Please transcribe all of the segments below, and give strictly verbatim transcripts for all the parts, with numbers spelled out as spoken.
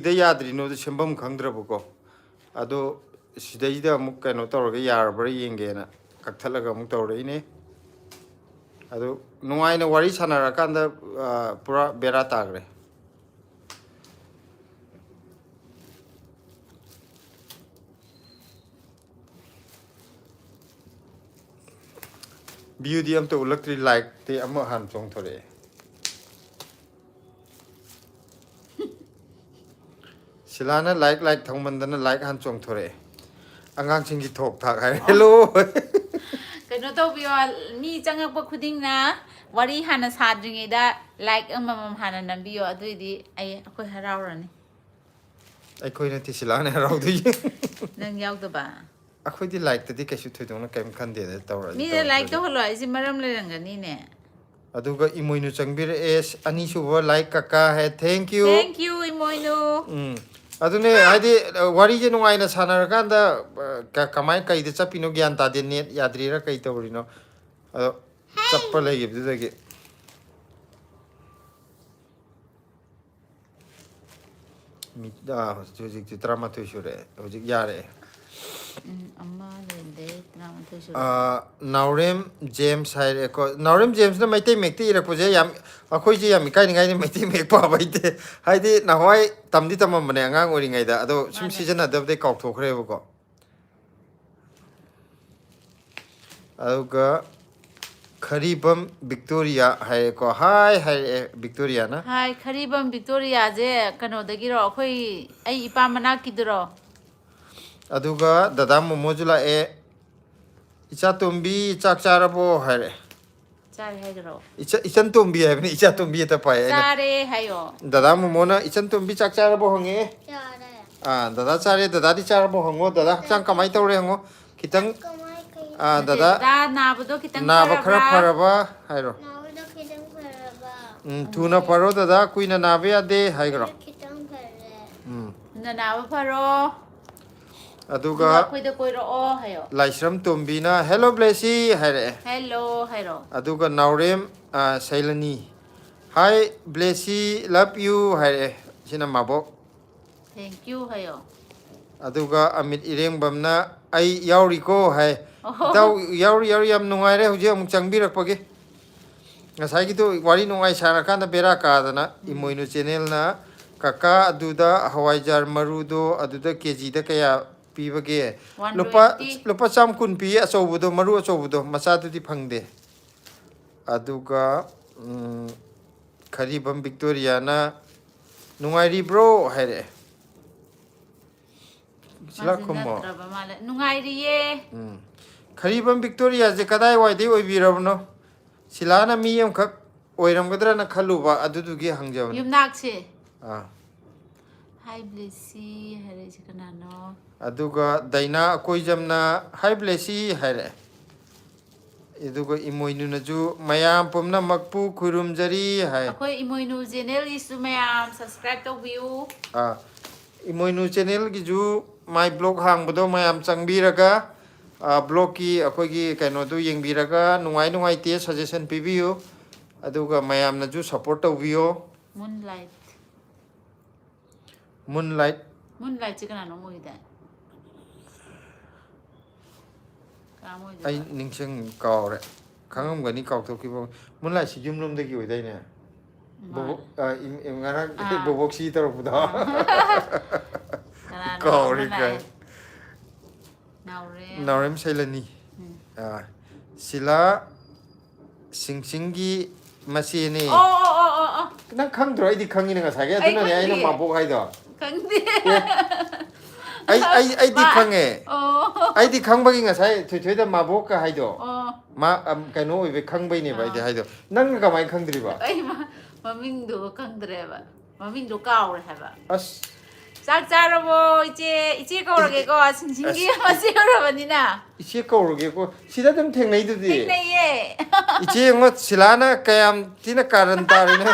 ꯀꯩꯗ ꯌꯥꯗ꯭ꯔꯤꯅꯣꯗꯣ ꯁꯦꯝꯐꯝ ꯈꯪꯗ꯭ꯔꯕꯀꯣ꯫ ꯑꯗꯣ ꯁꯤꯗꯩꯗ ꯑꯃꯨꯛ ꯀꯩꯅꯣ ꯇꯧꯔꯒ ꯌꯥꯔꯕ꯭ꯔꯥ ꯌꯦꯡꯒꯦꯅ ꯀꯛꯊꯠꯂꯒ ꯑꯃꯨꯛ ꯇꯧꯔꯛꯏꯅꯦ꯫ ꯑꯗꯨ ꯅꯨꯡꯉꯥꯏꯅ ꯋꯥꯔꯤ ꯁꯥꯟꯅꯔꯀꯥꯟꯗ, ꯑ, ꯄꯨꯔꯥ ꯕꯦꯔꯥ ꯇꯥꯈ꯭ꯔꯦ꯫ ꯚ꯭ꯌꯨꯗꯤ ꯑꯝꯇ ꯎꯠꯂꯛꯇ꯭ꯔꯤ, ꯂꯥꯏꯛꯇꯤ ꯑꯃ ꯍꯥꯟꯅ ꯆꯣꯡꯊꯣꯔꯛꯑꯦ꯫ ꯁꯤꯂꯥꯅ ꯂꯥꯏꯛ, ꯂꯥꯏꯛ ꯊꯧꯃꯟꯗꯅ ꯂꯥꯏꯛ ꯍꯥꯟꯅ ꯆꯣꯡꯊꯣꯔꯛꯑꯦ꯫ ꯑꯉꯥꯡꯁꯤꯡꯒꯤ ꯊꯣꯛ ꯊꯥꯛ ꯍꯥꯏꯔꯦ꯫ ꯍꯦꯜꯂꯣ! ꯀꯩꯅꯣ ꯇꯧꯕꯤꯌꯣ, ꯃꯤ ꯆꯪꯉꯛꯄ ꯈꯨꯗꯤꯡꯅ ꯋꯥꯔꯤ ꯍꯥꯟꯅ ꯁꯥꯗ꯭ꯔꯤꯉꯩꯗ ꯂꯥꯏꯛ ꯑꯃꯃꯝ ꯍꯥꯟꯅ ꯅꯝꯕꯤꯌꯣ, ꯑꯗꯨꯑꯣꯏꯗꯤ ꯑꯩ, ꯑꯩꯈꯣꯏ ꯍꯔꯥꯎꯔꯅꯤ꯫ ꯑꯩꯈꯣꯏ ꯅꯠꯇꯦ ꯁꯤꯂꯥꯅ ꯍꯔꯥꯎꯗꯣꯏꯁꯦ꯫ ꯅꯪ ꯌꯥꯎꯗꯕ? ꯑꯩꯈꯣꯏꯗꯤ ꯂꯥꯏꯛꯇꯗꯤ ꯀꯩꯁꯨ ꯊꯣꯏꯗꯣꯛꯅ ꯀꯔꯤꯝ ꯈꯟꯗꯦꯗ, ꯇꯧꯔꯗꯤ ꯃꯤꯅ ꯇꯧꯔꯁꯨ ꯂꯥꯏꯛ ꯑꯗꯨꯝ꯫ ꯇꯧꯍꯜꯂꯣ ꯍꯥꯏꯁꯦ ꯃꯔꯝ ꯂꯩꯔꯝꯒꯅꯤꯅꯦ꯫ ꯑꯗꯨꯒ ꯏꯃꯣꯏꯅꯨ ꯆꯪꯕꯤꯔꯛꯑꯦ, ꯑꯅꯤꯁꯨꯕ ꯂꯥꯏꯛ ꯀꯀꯥ ꯍꯥꯏ, thank you꯫ Thank you, ꯏꯃꯣꯏꯅꯨ꯫ ꯎꯝ꯫ ꯑꯗꯨꯅꯦ, ꯍꯥꯏꯗꯤ, ꯑ, ꯋꯥꯔꯤꯁꯦ ꯅꯨꯡꯉꯥꯏꯅ ꯁꯥꯟꯅꯔꯀꯥꯟꯗ, ꯑ, ꯀ-, ꯀꯃꯥꯏ, ꯀꯩꯗ ꯆꯠꯄꯤꯅꯣ ꯒ꯭ꯌꯥꯟ ꯇꯥꯗꯦ, ꯅꯦꯠ ꯌꯥꯗ꯭ꯔꯤꯔꯥ ꯀꯩ ꯇꯧꯔꯤꯅꯣ, ꯑꯗꯣ ꯆꯞꯄ ꯂꯩꯈꯤꯕꯗꯨꯗꯒꯤ꯫ ꯃꯤ-, ꯑꯥ, ꯍꯧꯖꯤꯛ, ꯍꯧꯖꯤꯛꯇꯤ ꯇꯔꯥꯃꯥꯊꯣꯏ ꯁꯨꯔꯦ, ꯍꯧꯖꯤꯛ ꯌꯥꯔꯦ꯫ ꯎꯝ, ꯑꯃ ꯂꯩꯔꯦ, ꯇꯔꯥꯃꯥꯊꯣꯏ ꯁꯨꯔꯦ꯫ ꯑꯥ, ꯅꯥꯎꯔꯦꯝ ꯖꯦꯝꯁ ꯍꯥꯏꯔꯦꯀꯣ꯫ ꯅꯥꯎꯔꯦꯝ ꯖꯦꯝꯁꯅ ꯃꯩꯇꯩ ꯃꯌꯦꯛꯇ ꯏꯔꯛꯄꯁꯦ ꯌꯥꯝ, ꯑꯩꯈꯣꯏꯁꯦ ꯌꯥꯝ ꯏꯀꯥꯏꯅꯤꯡꯉꯥꯏꯅꯤ, ꯃꯩꯇꯩ ꯃꯌꯦꯛ ꯄꯥꯕ ꯍꯩꯇꯦ꯫ ꯍꯥꯏꯗꯤ ꯅꯍꯥꯟꯋꯥꯏ ꯇꯝꯗꯤ ꯇꯝꯃꯝꯕꯅꯦ ꯑꯉꯥꯡ ꯑꯣꯏꯔꯤꯉꯩꯗ, ꯑꯗꯣ ꯁꯨꯝ ꯃꯥꯅꯦ꯫ ꯁꯤꯖꯤꯟꯅꯗꯕꯗꯩ ꯀꯥꯎꯊꯣꯛꯈ꯭ꯔꯦꯕꯀꯣ꯫ ꯑꯗꯨꯒ ꯈꯔꯤꯕꯝ ꯕꯤꯛꯇꯣꯔꯤꯌꯥ ꯍꯥꯏꯔꯦꯀꯣ꯫ ꯍꯥꯏ ꯍꯥꯏꯔꯛꯑꯦ ꯕꯤꯛꯇꯣꯔꯤꯌꯥꯅ꯫ ꯍꯥꯏ, ꯈꯔꯤꯕꯝ ꯕꯤꯛꯇꯣꯔꯤꯌꯥꯁꯦ ꯀꯩꯅꯣꯗꯒꯤꯔꯣ? ꯑꯩꯈꯣꯏ, ꯑꯩ ꯏꯄꯥꯝ ꯃꯅꯥꯛꯀꯤꯗꯨꯔꯣ? ꯑꯗꯨꯒ ꯗꯗꯥ ꯃꯣꯃꯣꯁꯨ ꯂꯥꯛꯑꯦ꯫ "ꯏꯆꯥ ꯇꯣꯝꯕꯤ, ꯆꯥꯛ ꯆꯥꯔꯕꯣ?" ꯍꯥꯏꯔꯛꯑꯦ꯫ ꯆꯥꯔꯦ ꯍꯥꯏꯒꯔꯣ? ꯏꯆ-, ꯏꯆꯟ ꯇꯣꯝꯕꯤ ꯍꯥꯏꯕꯅꯤ, ꯏꯆꯥ ꯇꯣꯝꯕꯤ ꯑꯇ ꯄꯥꯏ ꯑꯩꯅ꯫ ꯆꯥꯔꯦ ꯍꯥꯏꯌꯣ꯫ ꯗꯗꯥ ꯃꯣꯃꯣꯅ, "ꯏꯆꯟ ꯇꯣꯝꯕꯤ, ꯆꯥꯛ ꯆꯥꯔꯕꯣ?" ꯍꯪꯉꯦ꯫ ꯆꯥꯔꯦ꯫ ꯑꯥ, ꯗꯗꯥ ꯆꯥꯔꯦ꯫ ꯗꯗꯥꯗꯤ ꯆꯥꯔꯕꯣ ꯍꯪꯉꯣ꯫ ꯗꯗꯥ ꯍꯛꯆꯥꯡ ꯀꯃꯥꯏꯅ ꯇꯧꯔꯦ ꯍꯪꯉꯣ꯫ ꯈꯤꯇꯪ, ꯀꯃꯥꯏ, ꯀꯩ ꯑꯥ, ꯅꯠꯇꯦ, ꯗꯗꯥ ꯗꯗꯥ ꯅꯥꯕꯗꯣ ꯈꯤꯇꯪ ꯅꯥꯕ ꯈꯔ ꯐꯔꯕ꯭ꯔꯥ? ꯐꯔꯕ ꯍꯥꯏꯔꯣ꯫ ꯅꯥꯕꯗꯣ ꯈꯤꯇꯪ ꯐꯔꯕ? ꯎꯝ, ꯊꯨꯅ ꯐꯔꯣ ꯗꯗꯥ, ꯀꯨꯏꯅ ꯅꯥꯕ ꯌꯥꯗꯦ ꯍꯥꯏꯈ꯭ꯔꯣ꯫ ꯈꯤꯇꯪ ꯐꯔꯦ꯫ ꯎꯝ꯫ ꯊꯨꯅ ꯅꯥꯕ ꯐꯔꯣ꯫ ꯑꯗꯨꯒ ꯑꯗꯨꯒ ꯑꯩꯈꯣꯏꯗ ꯀꯣꯏꯔꯛꯑꯣ ꯍꯥꯏꯌꯣ꯫ ꯂꯥꯏꯁ꯭ꯔꯝ ꯇꯣꯝꯕꯤꯅ, "Hello ꯕ꯭ꯂꯦꯁꯤ" ꯍꯥꯏꯔꯛꯑꯦ꯫ Hello ꯍꯥꯏꯔꯣ꯫ ꯑꯗꯨꯒ ꯅꯥꯎꯔꯦꯝ, ꯑ, ꯁꯩꯂꯅꯤ, "Hi ꯕ꯭ꯂꯦꯁꯤ, love you" ꯍꯥꯏꯔꯛꯑꯦ꯫ ꯁꯤꯅ ꯃꯥꯕꯣꯛ꯫ Thank you ꯍꯥꯏꯌꯣ꯫ ꯑꯗꯨꯒ ꯑꯃꯤꯠ ꯏꯔꯦꯡꯕꯝꯅ "ꯑꯩ ꯌꯥꯎꯔꯤꯀꯣ" ꯍꯥꯏ꯫ ꯑꯣꯍꯣ꯫ "ꯏꯇꯥꯎ, ꯌꯥꯎꯔꯤ, ꯌꯥꯎꯔꯤ, ꯌꯥꯝ ꯅꯨꯡꯉꯥꯏꯔꯦ ꯍꯧꯖꯤꯛ ꯑꯃꯨꯛ ꯆꯪꯕꯤꯔꯛꯄꯒꯤ꯫ ꯉꯁꯥꯏꯒꯤꯗꯣ ꯋꯥꯔꯤ ꯅꯨꯡꯉꯥꯏ ꯁꯥꯔꯀꯥꯟꯗ ꯕꯦꯔꯥ ꯀꯥꯗꯅ", ꯏꯃꯣꯏꯅꯨ ꯆꯦꯅꯦꯜꯅ "ꯀꯀꯥ, ꯑꯗꯨꯗ ꯍꯋꯥꯏꯖꯥꯔ ꯃꯔꯨꯗꯣ ꯑꯗꯨꯗ ꯀꯦꯖꯤꯗ ꯀꯌꯥ ꯄꯤꯕꯒꯦ?" One ꯂꯨꯄꯥ twenty꯫ ꯂꯨꯄꯥ ꯆꯥꯝ ꯀꯨꯟ ꯄꯤ ꯑꯆꯧꯕꯗꯣ, ꯃꯔꯨ ꯑꯆꯧꯕꯗꯣ, ꯃꯆꯥꯗꯨꯗꯤ ꯐꯪꯗꯦ꯫ ꯑꯗꯨꯒ ꯎꯝ, ꯈꯔꯤꯕꯝ ꯕꯤꯛꯇꯣꯔꯤꯌꯥꯅ "ꯅꯨꯡꯉꯥꯏꯔꯤꯕ꯭ꯔꯣ?" ꯍꯥꯏꯔꯛꯑꯦ꯫ ꯁꯤꯂꯥ ꯃꯥꯁꯦ ꯈꯨꯝꯃꯣ꯫ ꯅꯠꯇ꯭ꯔꯕ ꯃꯥꯜꯂꯦ꯫ ꯅꯨꯡꯉꯥꯏꯔꯤꯌꯦ꯫ ꯎꯝ꯫ ꯈꯔꯤꯕꯝ ꯕꯤꯛꯇꯣꯔꯤꯌꯥꯁꯦ ꯀꯗꯥꯏꯋꯥꯏꯗꯩ ꯑꯣꯏꯕꯤꯔꯕꯅꯣ? ꯁꯤꯂꯥꯅ ꯃꯤ ꯑꯃꯈꯛ ꯑꯣꯏꯔꯝꯒꯗ꯭ꯔꯅ ꯈꯜꯂꯨꯕ, ꯑꯗꯨꯗꯨꯒꯤ ꯍꯪꯖꯕꯅꯤ꯫ ꯌꯨꯝꯅꯥꯛꯁꯦ꯫ ꯑꯥ꯫ ꯍꯥꯏ ꯕ꯭ꯂꯦꯁꯤ ꯍꯥꯏꯔꯛꯏꯁꯦ ꯀꯅꯥꯅꯣ? ꯑꯗꯨꯒ ꯗꯥꯏꯅꯥ ꯑꯀꯣꯏꯖꯝꯅ "ꯍꯥꯏ ꯕ꯭ꯂꯦꯁꯤ" ꯍꯥꯏꯔꯛꯑꯦ꯫ ꯑꯗꯨꯒ ꯏꯃꯣꯏꯅꯨꯅꯁꯨ "ꯃꯌꯥꯝ ꯄꯨꯝꯅꯃꯛꯄꯨ ꯈꯨꯔꯨꯝꯖꯔꯤ" ꯍꯥꯏ꯫ ꯑꯩꯈꯣꯏ ꯏꯃꯣꯏꯅꯨ ꯆꯦꯅꯦꯜꯒꯤꯁꯨ ꯃꯌꯥꯝ ꯁꯕꯁꯀ꯭ꯔꯥꯏꯕ ꯇꯧꯕꯤꯌꯨ꯫ ꯑꯥ, ꯏꯃꯣꯏꯅꯨ ꯆꯦꯅꯦꯜꯒꯤꯁꯨ ꯃꯥꯏ ꯕ꯭ꯂꯣꯛ ꯍꯥꯡꯕꯗꯣ ꯃꯌꯥꯝ ꯆꯪꯕꯤꯔꯒ, ꯑꯥ, ꯕ꯭ꯂꯣꯛꯀꯤ ꯑꯩꯈꯣꯏꯒꯤ ꯀꯩꯅꯣꯗꯨ ꯌꯦꯡꯕꯤꯔꯒ ꯅꯨꯡꯉꯥꯏ ꯅꯨꯡꯉꯥꯏꯇꯦ ꯁꯖꯦꯁꯟ ꯄꯤꯕꯤꯌꯨ꯫ ꯑꯗꯨꯒ ꯃꯌꯥꯝꯅꯁꯨ ꯁꯞꯄꯣꯔꯠ ꯇꯧꯕꯤꯌꯣ꯫ Moonlight. Moonlight. ꯃꯨꯟ ꯂꯥꯏꯠꯁꯦ ꯀꯅꯥꯅꯣ ꯑꯣꯏꯗꯥꯏ? ꯀꯅꯥ ꯑꯩ ꯑꯣꯏꯗꯣꯏꯕ? ꯅꯤꯡꯁꯤꯡ ꯀꯥꯎꯔꯦ꯫ ꯈꯪꯉꯝꯒꯅꯤ, ꯀꯥꯎꯊꯣꯛꯈꯤꯕ꯫ ꯃꯨꯟ ꯂꯥꯏꯠꯁꯤ ꯌꯨꯝꯂꯣꯝꯗꯒꯤ ꯑꯣꯏꯗꯥꯏꯅꯦ? ꯕꯣꯕꯣꯛ, ꯃꯥꯅꯦ꯫ ꯑ, ꯏꯝ-, ꯏꯝ-, ꯉꯔꯥꯡ ꯑꯥ꯫ ꯕꯣꯕꯣꯛꯁꯤ ꯇꯧꯔꯛꯄꯗꯣ꯫ ꯑꯥ꯫ ꯀꯅꯥꯅꯣ ꯀꯥꯎꯔꯦ ꯑꯃ ꯀꯥꯏ꯫ ꯂꯥꯛꯑꯦ꯫ ꯅꯥꯎꯔꯦꯝ꯫ ꯅꯥꯎꯔꯦꯝ ꯁꯩꯂꯅꯤ꯫ ꯎꯝ꯫ ꯑꯥ, ꯁꯤꯂꯥ ꯁꯤꯡꯁꯤꯡꯒꯤ ꯃꯆꯦꯅꯦ꯫ ꯑꯣ, ꯑꯣ, ꯑꯣ, ꯑꯣ, ꯑꯣ꯫ ꯅꯪ ꯈꯪꯗ꯭ꯔꯣ? ꯑꯩꯗꯤ ꯈꯪꯉꯤꯅꯦ ꯉꯁꯥꯏꯒꯤ꯫ ꯑꯩ ꯑꯗꯨꯅꯅꯦ ꯑꯩꯅ ꯈꯪꯗꯤꯌꯦ꯫ ꯃꯥꯕꯣꯛ ꯍꯥꯏꯗꯣ꯫ ꯈꯪꯗꯦ꯫ ꯑꯦ, ꯑꯩ, ꯑꯩꯗꯤ ꯃꯥ-, ꯈꯪꯉꯦ꯫ ꯑꯣ꯫ ꯑꯩꯗꯤ ꯈꯪꯕꯒꯤ ꯉꯁꯥꯏ ꯊꯣꯏꯊꯣꯏꯗ ꯃꯥꯕꯣꯛꯀ ꯍꯥꯏꯗꯣ꯫ ꯑꯣ꯫ ꯃꯥ, ꯑꯝ, ꯀꯩꯅꯣ ꯑꯣꯏꯕꯩ ꯈꯪꯕꯩꯅꯦꯕ ꯑꯩꯗꯤ ꯑꯥ꯫ ꯍꯥꯏꯗꯣ꯫ ꯅꯪꯅ ꯀꯃꯥꯏꯅ ꯈꯪꯗ꯭ꯔꯤꯕ? ꯑꯩ ꯃ-, ꯃꯃꯤꯡꯗꯨ ꯈꯪꯗ꯭ꯔꯦꯕ꯫ ꯃꯃꯤꯡꯗꯣ ꯀꯥꯎꯔꯦ ꯍꯥꯏꯕ꯫ ꯑꯁ꯫ ꯆꯥꯛ ꯆꯥꯔꯕꯣ, ꯏꯆꯦ? ꯏꯆꯦ ꯀꯧꯔꯒꯦꯀꯣ, ꯁꯤꯡꯁꯤꯡꯒꯤ ꯑꯁ꯫ ꯃꯆꯦ ꯑꯣꯏꯔꯕꯅꯤꯅ꯫ ꯏꯆꯦ ꯀꯧꯔꯒꯦꯀꯣ꯫ ꯁꯤꯗ ꯑꯗꯨꯝ ꯊꯦꯡꯅꯩꯗꯨꯗꯤ꯫ ꯊꯦꯡꯅꯩꯌꯦ꯫ ꯏꯆꯦ ꯌꯦꯡꯉꯣ, ꯁꯤꯂꯥꯅ ꯀꯌꯥꯝ ꯊꯤꯅ ꯀꯥꯔꯟ ꯇꯥꯔꯤꯅꯣ꯫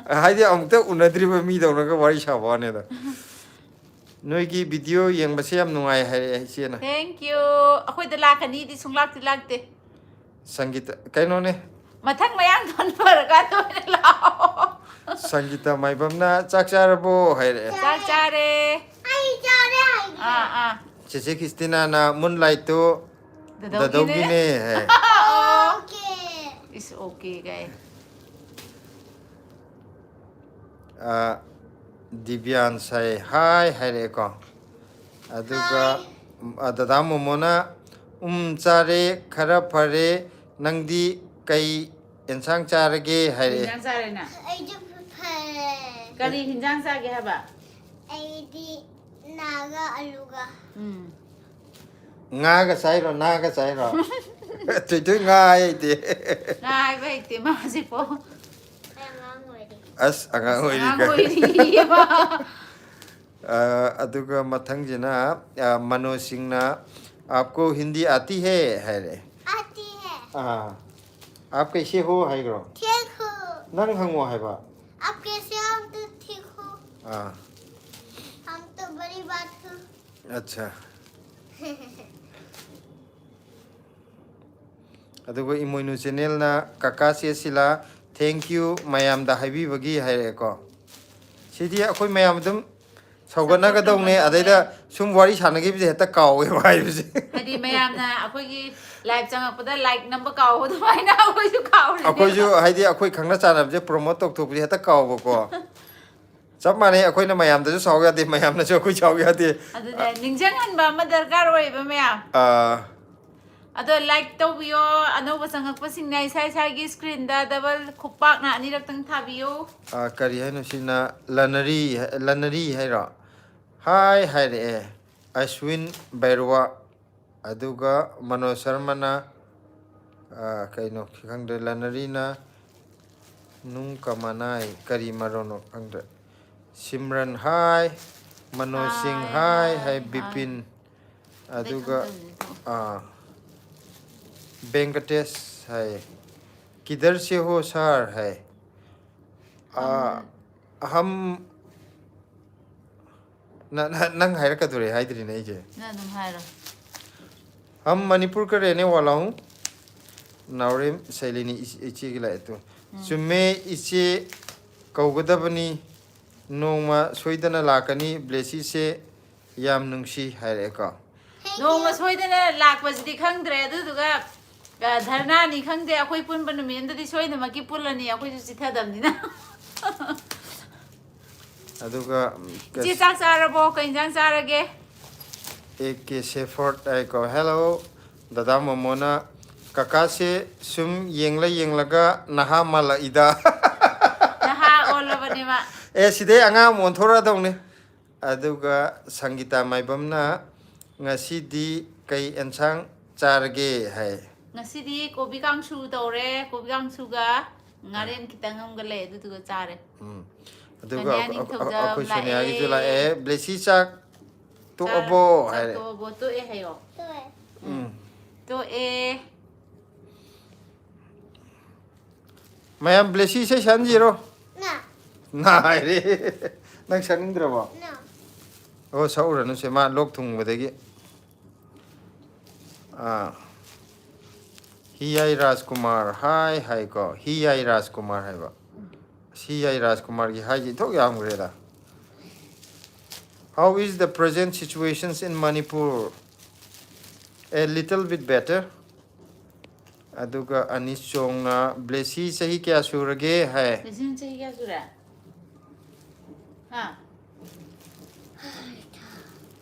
ꯍꯥꯏꯗꯤ ꯑꯃꯨꯛꯇ ꯎꯅꯗ꯭ꯔꯤꯕ ꯃꯤꯗꯧꯅꯒ ꯋꯥꯔꯤ ꯁꯥꯕ ꯋꯥꯅꯦꯗ꯫ "ꯅꯣꯏꯒꯤ ꯚꯤꯗꯤꯑꯣ ꯌꯦꯡꯕꯁꯦ ꯌꯥꯝ ꯅꯨꯡꯉꯥꯏ" ꯍꯥꯏꯔꯛꯑꯦ ꯏꯆꯦꯅ꯫ Thank you꯫ ꯑꯩꯈꯣꯏꯗ ꯂꯥꯛꯀꯅꯤꯗꯤ ꯁꯨꯡꯂꯥꯛꯇꯤ ꯂꯥꯛꯇꯦ꯫ ꯁꯪꯒꯤꯇ, ꯀꯩꯅꯣꯅꯦ꯫ ꯃꯊꯪ ꯃꯌꯥꯡ ꯊꯣꯟ ꯐꯔꯀꯥꯟꯗ ꯑꯣꯏꯅ ꯂꯥꯛꯑꯣ꯫ ꯁꯪꯒꯤꯇꯥ ꯃꯥꯏꯕꯝꯅ ꯆꯥꯛ ꯆꯥꯔꯕꯣ ꯍꯥꯏꯔꯛꯑꯦ꯫ ꯆꯥꯛ ꯆꯥꯔꯦ꯫ ꯑꯩ ꯆꯥꯔꯦ ꯍꯥꯏꯒꯦ꯫ ꯑꯥ ꯑꯥ꯫ ꯆꯦꯆꯦ ꯈ꯭ꯔꯤꯁꯇꯤꯅꯥꯅ ꯃꯨꯟ ꯂꯥꯏꯠꯇꯨ ꯗꯗꯧꯒꯤꯅꯦ꯫ ꯗꯗꯧꯒꯤꯅꯦ ꯍꯥꯏ꯫ ꯑꯣ꯫ Okay꯫ It's okay ꯀꯥꯏ꯫ ꯑ, ꯗꯤꯕ꯭ꯌꯥꯟꯁ ꯍꯥꯏ ꯍꯥꯏ ꯍꯥꯏꯔꯛꯑꯦꯀꯣ꯫ ꯑꯗꯨꯒ ꯑ, ꯗꯗꯥ ꯃꯣꯃꯣꯅ ꯎꯝ ꯆꯥꯔꯦ ꯈꯔ ꯐꯔꯦ, ꯅꯪꯗꯤ ꯀꯩ ꯑꯦꯟꯁꯥꯡ ꯆꯥꯔꯒꯦ ꯍꯥꯏꯔꯛꯑꯦ꯫ ꯏꯟꯖꯥꯡ ꯆꯥꯔꯦꯅ꯫ ꯑꯩꯁꯨ ꯐꯔꯦ꯫ ꯀꯔꯤ ꯍꯤꯟꯖꯥꯡ ꯆꯥꯒꯦ ꯍꯥꯏꯕ? ꯑꯩꯗꯤ ꯅꯥꯒ ꯑꯂꯨꯒ꯫ ꯎꯝ꯫ ꯉꯥꯒ ꯆꯥꯏꯔꯣ ꯅꯥꯒ ꯆꯥꯏꯔꯣ? ꯊꯣꯏꯊꯣꯏ ꯉꯥ ꯍꯥꯏꯗꯦ꯫ ꯉꯥ ꯍꯥꯏꯕ ꯍꯩꯇꯦ ꯃꯥꯁꯤꯀꯣ꯫ ꯑꯩ ꯑꯉꯥꯡ ꯑꯣꯏꯔꯤ꯫ ꯑꯁ ꯑꯉꯥꯡ ꯑꯣꯏꯔꯤ ꯑꯉꯥꯡ ꯀꯥꯏ꯫ ꯑꯣꯏꯔꯤꯌꯦꯕ꯫ ꯑ, ꯑꯗꯨꯒ ꯃꯊꯪꯁꯤꯅ ꯑ, ꯃꯅꯣꯖ ꯁꯤꯡꯅ ꯑꯥꯞꯀꯣ ꯍꯤꯟꯗꯤ ꯑꯥꯇꯤ ꯍꯦ ꯍꯥꯏꯔꯦ꯫ आती है। ꯑꯥ ꯑꯥꯞ ꯀꯩꯁꯦ ꯍꯣ ꯍꯥꯏꯈ꯭ꯔꯣ꯫ देखो। ꯅꯪ ꯍꯪꯉꯣ ꯍꯥꯏꯕ꯫ आप कैसे हो? हम तो ठीक हो। ꯑꯥ हम तो बड़ी बात हो। ꯑꯠꯆꯥ꯫ ꯑꯗꯨꯒ ꯏꯃꯣꯏꯅꯨ ꯆꯦꯅꯦꯜꯅ ꯀꯀꯥ ꯆꯦ ꯁꯤꯂꯥ thank you ꯃꯌꯥꯝꯗ ꯍꯥꯏꯕꯤꯕꯒꯤ ꯍꯥꯏꯔꯛꯑꯦꯀꯣ꯫ ꯁꯤꯗꯤ ꯑꯩꯈꯣꯏ ꯃꯌꯥꯝ ꯑꯗꯨꯝ ꯁꯧꯒꯠꯅꯒꯗꯧꯅꯦ꯫ Support ꯇꯧꯅꯒꯗꯧꯅꯦ꯫ ꯑꯗꯩꯗ ꯁꯨꯝ ꯋꯥꯔꯤ ꯁꯥꯟꯅꯈꯤꯕꯁꯦ ꯍꯦꯛꯇ ꯀꯥꯎꯋꯦꯕ ꯍꯥꯏꯕꯁꯦ꯫ ꯍꯥꯏꯗꯤ ꯃꯌꯥꯝꯅ ꯑꯩꯈꯣꯏꯒꯤ live ꯆꯪꯉꯛꯄꯗ like ꯅꯝꯕ ꯀꯥꯎꯕ ꯑꯗꯨꯃꯥꯏꯅ ꯑꯩꯈꯣꯏꯁꯨ ꯀꯥꯎꯔꯤꯅꯦ꯫ ꯑꯩꯈꯣꯏꯁꯨ ꯍꯥꯏꯗꯤ ꯑꯩꯈꯣꯏ ꯈꯪꯅ ꯆꯥꯟꯅꯕꯁꯦ promote ꯇꯧꯊꯣꯛꯄꯁꯦ ꯍꯦꯛꯇ ꯀꯥꯎꯕꯀꯣ꯫ ꯆꯞ ꯃꯥꯟꯅꯩ, ꯑꯩꯈꯣꯏꯅ ꯃꯌꯥꯝꯗꯁꯨ ꯁꯥꯎ ꯌꯥꯗꯦ, ꯃꯌꯥꯝꯅꯁꯨ ꯑꯩꯈꯣꯏ ꯁꯥꯎ ꯌꯥꯗꯦ꯫ ꯑꯗꯨꯅꯦ ꯅꯤꯡꯁꯤꯡꯍꯟꯕ ꯑꯃ ꯗꯔꯀꯥꯔ ꯑꯣꯏꯌꯦꯕ ꯃꯌꯥꯝ꯫ ꯑꯥ, ꯑꯗꯣ like ꯇꯧꯕꯤꯌꯣ꯫ ꯑꯅꯧꯕ ꯆꯪꯉꯛꯄꯁꯤꯡꯅ ꯏꯁꯥ ꯏꯁꯥꯒꯤ screenꯗ double ꯈꯨꯄꯥꯛꯅ ꯑꯅꯤꯔꯛꯇꯪ ꯊꯥꯕꯤꯌꯨ꯫ ꯑꯥ, ꯀꯔꯤ ꯍꯥꯏꯅꯣ ꯁꯤꯅ? ꯂꯅꯔꯤ, ꯂꯅꯔꯤ ꯍꯥꯏꯔꯣ? ꯍꯥꯏ ꯍꯥꯏꯔꯛꯑꯦ ꯑꯁ꯭ꯋꯤꯟ ꯕꯩꯔꯋꯥ꯫ ꯑꯗꯨꯒ ꯃꯅꯣꯖ ꯁꯔꯃꯅ, ꯑꯥ, ꯀꯩꯅꯣ ꯈꯪꯗ꯭ꯔꯦ, ꯂꯅꯔꯤꯅ ꯅꯨꯡ ꯀꯃꯅꯥꯏ ꯀꯔꯤ ꯃꯔꯣꯟꯅꯣ ꯈꯪꯗ꯭ꯔꯦ꯫ ꯁꯤꯝꯔꯟ ꯍꯥꯏ, ꯃꯅꯣꯖ ꯁꯤꯡ ꯍꯥꯏ, ꯍꯥꯏ, ꯕꯤꯄꯤꯟ꯫ ꯑꯗꯨꯒ, ꯑꯥ, ꯕꯦꯡꯀꯇꯦꯁ ꯍꯥꯏ꯫ ꯀꯤꯙꯔ ꯁꯦ ꯍꯣ ꯁꯥꯔ ꯍꯥꯏ꯫ ꯑꯥ, ꯑꯍꯝ, ꯅ-, ꯅ-, ꯅꯪ ꯍꯥꯏꯔꯛꯀꯗꯣꯔꯦ ꯍꯥꯏꯗ꯭ꯔꯤꯅꯦ ꯑꯩꯁꯦ꯫ ꯅꯪ ꯑꯗꯨꯝ ꯍꯥꯏꯔꯣ꯫ हम मणिपुर के रहने वाला हूँ। ꯅꯥꯎꯔꯦꯝ ꯁꯩꯂꯤꯅꯤ ꯏꯆꯦ-, ꯏꯆꯦꯒꯤ ꯂꯥꯛꯑꯦ ꯇꯨ꯫ ꯆꯨꯝꯃꯦ ꯏꯆꯦ, ꯀꯧꯒꯗꯕꯅꯤ꯫ ꯅꯣꯡꯃ ꯁꯣꯏꯗꯅ ꯂꯥꯛꯀꯅꯤ꯫ ꯕ꯭ꯂꯦꯁꯤꯁꯦ ꯌꯥꯝ ꯅꯨꯡꯁꯤ ꯍꯥꯏꯔꯛꯑꯦꯀꯣ꯫ ꯅꯣꯡꯃ ꯁꯣꯏꯗꯅ ꯂꯥꯛꯄꯁꯤꯗꯤ ꯈꯪꯗ꯭ꯔꯦ, ꯑꯗꯨꯗꯨꯒ ꯑ, ꯙꯔꯅꯥꯅꯤ ꯈꯪꯗꯦ, ꯑꯩꯈꯣꯏ ꯄꯨꯟꯕ ꯅꯨꯃꯤꯠ ꯑꯃꯗꯗꯤ ꯁꯣꯏꯗꯅꯃꯛꯀꯤ ꯄꯨꯜꯂꯅꯤ, ꯑꯩꯈꯣꯏꯁꯨ ꯆꯤꯊꯗꯕꯅꯤꯅ꯫ ꯑꯗꯨꯒ ꯏꯆꯦ, ꯆꯥꯛ ꯆꯥꯔꯕꯣ? ꯀꯩ ꯏꯟꯖꯥꯡ ꯆꯥꯔꯒꯦ? ꯑꯦ ꯀꯦ ꯁꯦꯐꯣꯔꯠ ꯍꯥꯏꯀꯣ꯫ ꯍꯦꯜꯂꯣ꯫ ꯗꯗꯥ ꯃꯣꯃꯣꯅ, "ꯀꯀꯥꯁꯦ ꯁꯨꯝ ꯌꯦꯡꯂ ꯌꯦꯡꯂꯒ ꯅꯍꯥ ꯃꯥꯜꯂꯛꯏꯗ"꯫ ꯅꯍꯥ ꯑꯣꯜꯂꯕꯅꯦ ꯃꯥ꯫ ꯑꯦ, ꯁꯤꯗꯩ ꯑꯉꯥꯡ ꯑꯃ ꯑꯣꯟꯊꯣꯔꯛꯑꯗꯧꯅꯤ꯫ ꯑꯗꯨꯒ ꯁꯪꯒꯤꯇꯥ ꯃꯥꯏꯕꯝꯅ, "ꯉꯁꯤꯗꯤ ꯀꯩ ꯑꯦꯟꯁꯥꯡ ꯆꯥꯔꯒꯦ?" ꯍꯥꯏ꯫ ꯉꯁꯤꯗꯤ ꯀꯣꯕꯤ ꯀꯥꯡꯁꯨ ꯇꯧꯔꯦ, ꯀꯣꯕꯤ ꯀꯥꯡꯁꯨꯒ ꯉꯥꯔꯦꯟ ꯈꯤꯇꯪ ꯑꯃꯒ ꯂꯩ, ꯑꯗꯨꯗꯨꯒ ꯆꯥꯔꯦ꯫ ꯎꯝ꯫ ꯑꯗꯨꯒ ꯁꯣꯅꯤꯌꯥ ꯑꯩꯈꯣꯏ, ꯅꯤꯡꯊꯧꯖꯝ ꯑꯩꯈꯣꯏ ꯁꯣꯅꯤꯌꯥꯒꯤꯁꯨ ꯂꯥꯛꯑꯦ꯫ ꯂꯥꯛꯑꯦ꯫ "ꯕ꯭ꯂꯦꯁꯤ, ꯆꯥꯛ ꯇꯣꯛꯑꯕꯣ?" ꯆꯥꯛ ꯍꯥꯏꯔꯦ꯫ ꯇꯣꯛꯑꯕꯣ? ꯇꯣꯛꯑꯦ ꯍꯥꯏꯌꯣ꯫ ꯎꯝ꯫ ꯇꯣꯛꯑꯦ꯫ ꯃꯌꯥꯝ, ꯕ꯭ꯂꯦꯁꯤ ꯏꯁꯩ ꯁꯛꯍꯟꯁꯤꯔꯣ? ꯅ ꯅꯥꯏꯔꯦ꯫ ꯅꯪ ꯁꯛꯅꯤꯡꯗ꯭ꯔꯕꯣ? ꯅ ꯑꯣ, ꯁꯛꯎꯔꯅꯨꯁꯦ, ꯃꯥ ꯂꯣꯛ ꯊꯨꯡꯕꯗꯒꯤ꯫ ꯑꯥ꯫ "ꯍꯤ ꯑꯥꯏ ꯔꯥꯖꯀꯨꯃꯥꯔ ꯍꯥꯏ" ꯍꯥꯏꯀꯣ꯫ "ꯍꯤ ꯑꯥꯏ ꯔꯥꯖꯀꯨꯃꯥꯔ" ꯍꯥꯏꯕ꯫ "ꯍꯤ ꯑꯥꯏ ꯔꯥꯖꯀꯨꯃꯥꯔꯒꯤ" ꯍꯥꯏꯁꯦ ꯏꯊꯣꯛ ꯌꯥꯝꯈ꯭ꯔꯦꯗ꯫ "How is the present situations in Manipur?" "A little bit better." ꯑꯗꯨꯒ ꯑꯅꯤꯁ ꯆꯣꯡꯅ, "ꯕ꯭ꯂꯦꯁꯤ ꯆꯍꯤ ꯀꯌꯥ ꯁꯨꯔꯒꯦ?" ꯍꯥꯏ꯫ ꯕ꯭ꯂꯦꯁꯤꯅ ꯆꯍꯤ ꯀꯌꯥ ꯁꯨꯔꯦ? ꯍꯥ?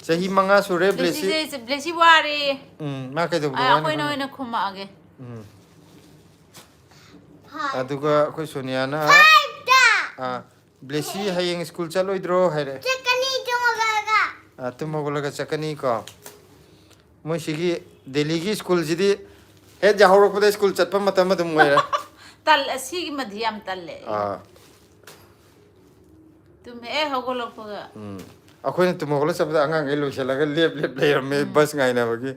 "ꯆꯍꯤ ꯃꯉꯥ ꯁꯨꯔꯦ ꯕ꯭ꯂꯦꯁꯤ"꯫ ꯕ꯭ꯂꯦꯁꯤꯁꯦ, ꯕ꯭ꯂꯦꯁꯤ ꯋꯥꯔꯦ꯫ ꯎꯝ, ꯃꯥ ꯀꯩꯗꯧꯕ ꯑ, ꯋꯥꯅꯣ ꯑꯩꯈꯣꯏꯅ ꯈꯪꯗꯦ꯫ ꯑꯣꯏꯅ ꯈꯨꯝꯃꯛꯑꯒꯦ꯫ ꯎꯝ꯫ ꯐꯥꯏꯚ ꯑꯗꯨꯒ ꯑꯩꯈꯣꯏ ꯁꯣꯅꯤꯌꯥꯅ, ꯐꯥꯏꯚꯇ ꯑꯥ, "ꯕ꯭ꯂꯦꯁꯤ ꯍꯌꯦꯡ ꯁ꯭ꯀꯨꯜ ꯆꯠꯂꯣꯏꯗ꯭ꯔꯣ?" ꯍꯥꯏꯔꯦ꯫ ꯆꯠꯀꯅꯤ ꯇꯨꯝꯃꯒ꯫ ꯑꯥ, ꯇꯨꯝ ꯍꯧꯒꯠꯂꯒ ꯆꯠꯀꯅꯤꯀꯣ꯫ ꯃꯣꯏ ꯁꯤꯒꯤ ꯗꯦꯜꯂꯤꯒꯤ ꯁ꯭ꯀꯨꯜꯁꯤꯗꯤ ꯍꯦꯛ ꯌꯥꯍꯧꯔꯛꯄꯗ ꯁ꯭ꯀꯨꯜ ꯆꯠꯄ ꯃꯇꯝ ꯑꯗꯨꯝ ꯑꯣꯏꯔꯦ꯫ ꯇꯜ-, ꯑꯁꯤꯒꯤꯃꯗꯤ ꯌꯥꯝ ꯇꯜꯂꯦ ꯑꯩ꯫ ꯑꯥ꯫ ꯇꯨꯝꯃꯦ ꯍꯦꯛ ꯍꯧꯒꯠꯂꯛꯄꯒ꯫ ꯎꯝ꯫ ꯑꯩꯈꯣꯏꯅ ꯇꯨꯝ ꯍꯧꯒꯠꯂ ꯆꯠꯄꯗ ꯑꯉꯥꯡꯈꯩ ꯂꯣꯏꯁꯤꯜꯂꯒ ꯂꯦꯞ ꯂꯦꯞ ꯂꯩꯔꯝꯃꯦ, ꯕꯁ ꯉꯥꯏꯅꯕꯒꯤ꯫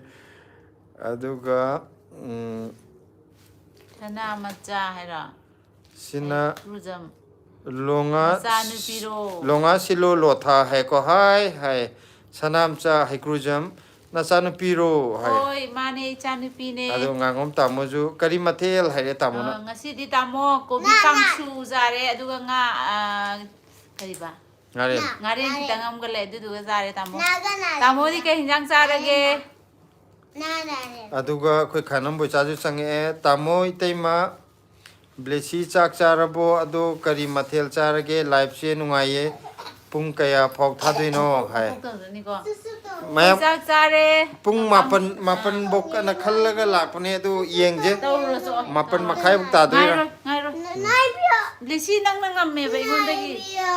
ꯑꯗꯨꯒ, ꯎꯝ, ꯁꯅꯥ ꯃꯆꯥ ꯍꯥꯏꯔꯣ? ꯁꯤꯅ ꯀ꯭ꯔꯨꯖꯝ꯫ ꯂꯣꯉꯥ, ꯃꯆꯥꯅꯨꯄꯤꯔꯣ? ꯂꯣꯉꯥ ꯁꯤꯂꯣ ꯂꯣꯊꯥ ꯍꯥꯏꯀꯣ꯫ "ꯍꯥꯏ" ꯍꯥꯏ꯫ "ꯁꯅꯥꯝꯆꯥ ꯍꯩꯀ꯭ꯔꯨꯖꯝ ꯅꯆꯥꯅꯨꯄꯤꯔꯣ ꯍꯥꯏ꯫ ꯍꯣꯏ, ꯃꯥꯅꯦ, ꯏꯆꯥꯅꯨꯄꯤꯅꯦ꯫ ꯑꯗꯣ ꯉꯥꯉꯣꯝ ꯇꯥꯃꯣꯁꯨ ꯀꯔꯤ ꯃꯊꯦꯜ ꯍꯥꯏꯔꯦ ꯇꯥꯃꯣꯅ? ꯑ, ꯉꯁꯤꯗꯤ ꯇꯥꯃꯣ ꯀꯣꯕꯤ ꯀꯥꯡꯁꯨ ꯆꯥꯔꯦ, ꯑꯗꯨꯒ ꯉꯥ, ꯑ, ꯀꯔꯤꯕ? ꯉꯥꯔꯦꯟ꯫ ꯉꯥꯔꯦꯟ ꯈꯤꯇꯪ ꯑꯃꯒ ꯂꯩ, ꯑꯗꯨꯗꯨꯒ ꯆꯥꯔꯦ ꯇꯥꯃꯣ꯫ ꯅꯥꯒ ꯅꯥꯒ ꯇꯥꯃꯣꯗꯤ ꯀꯩ ꯍꯤꯟꯖꯥꯡ ꯆꯥꯔꯒꯦ? ꯅꯥ ꯅꯥꯔꯦ꯫ ꯑꯗꯨꯒ ꯑꯩꯈꯣꯏ ꯈꯥꯅꯝꯕꯣꯏ ꯆꯥꯁꯨ ꯆꯪꯉꯛꯑꯦ꯫ ꯇꯥꯃꯣ, ꯏꯇꯩꯃ, ꯕ꯭ꯂꯦꯁꯤ ꯆꯥꯛ ꯆꯥꯔꯕꯣ? ꯑꯗꯣ ꯀꯔꯤ ꯃꯊꯦꯜ ꯆꯥꯔꯒꯦ? ꯂꯥꯏꯞꯁꯦ ꯅꯨꯡꯉꯥꯏꯌꯦ꯫ ꯄꯨꯡ ꯀꯌꯥ ꯐꯥꯎ ꯊꯥꯗꯣꯏꯅꯣ ꯍꯥꯏ꯫ ꯇꯧꯖꯅꯤꯀꯣ꯫ ꯃꯌꯥꯝ ꯆꯥꯛ ꯆꯥꯔꯦ꯫ ꯄꯨꯡ ꯃꯥꯄꯟ, ꯃꯥꯄꯟ ꯕꯣꯛ ꯑꯅ ꯈꯜꯂꯒ ꯂꯥꯛꯄꯅꯦ, ꯑꯗꯨ ꯌꯦꯡꯁꯦ꯫ ꯇꯧꯔꯨꯔꯁꯨ꯫ ꯃꯥꯄꯟ ꯃꯈꯥꯏꯕꯨꯛ ꯇꯥꯗꯣꯏꯔꯥ? ꯉꯥꯏꯔꯣ, ꯉꯥꯏꯔꯣ꯫ ꯅꯥꯏꯕꯤꯌꯣ꯫ ꯕ꯭ꯂꯦꯁꯤ, ꯅꯪꯅ ꯉꯝꯃꯦꯕ ꯑꯩꯉꯣꯟꯗꯒꯤ꯫ ꯅꯥꯏꯕꯤꯌꯣ꯫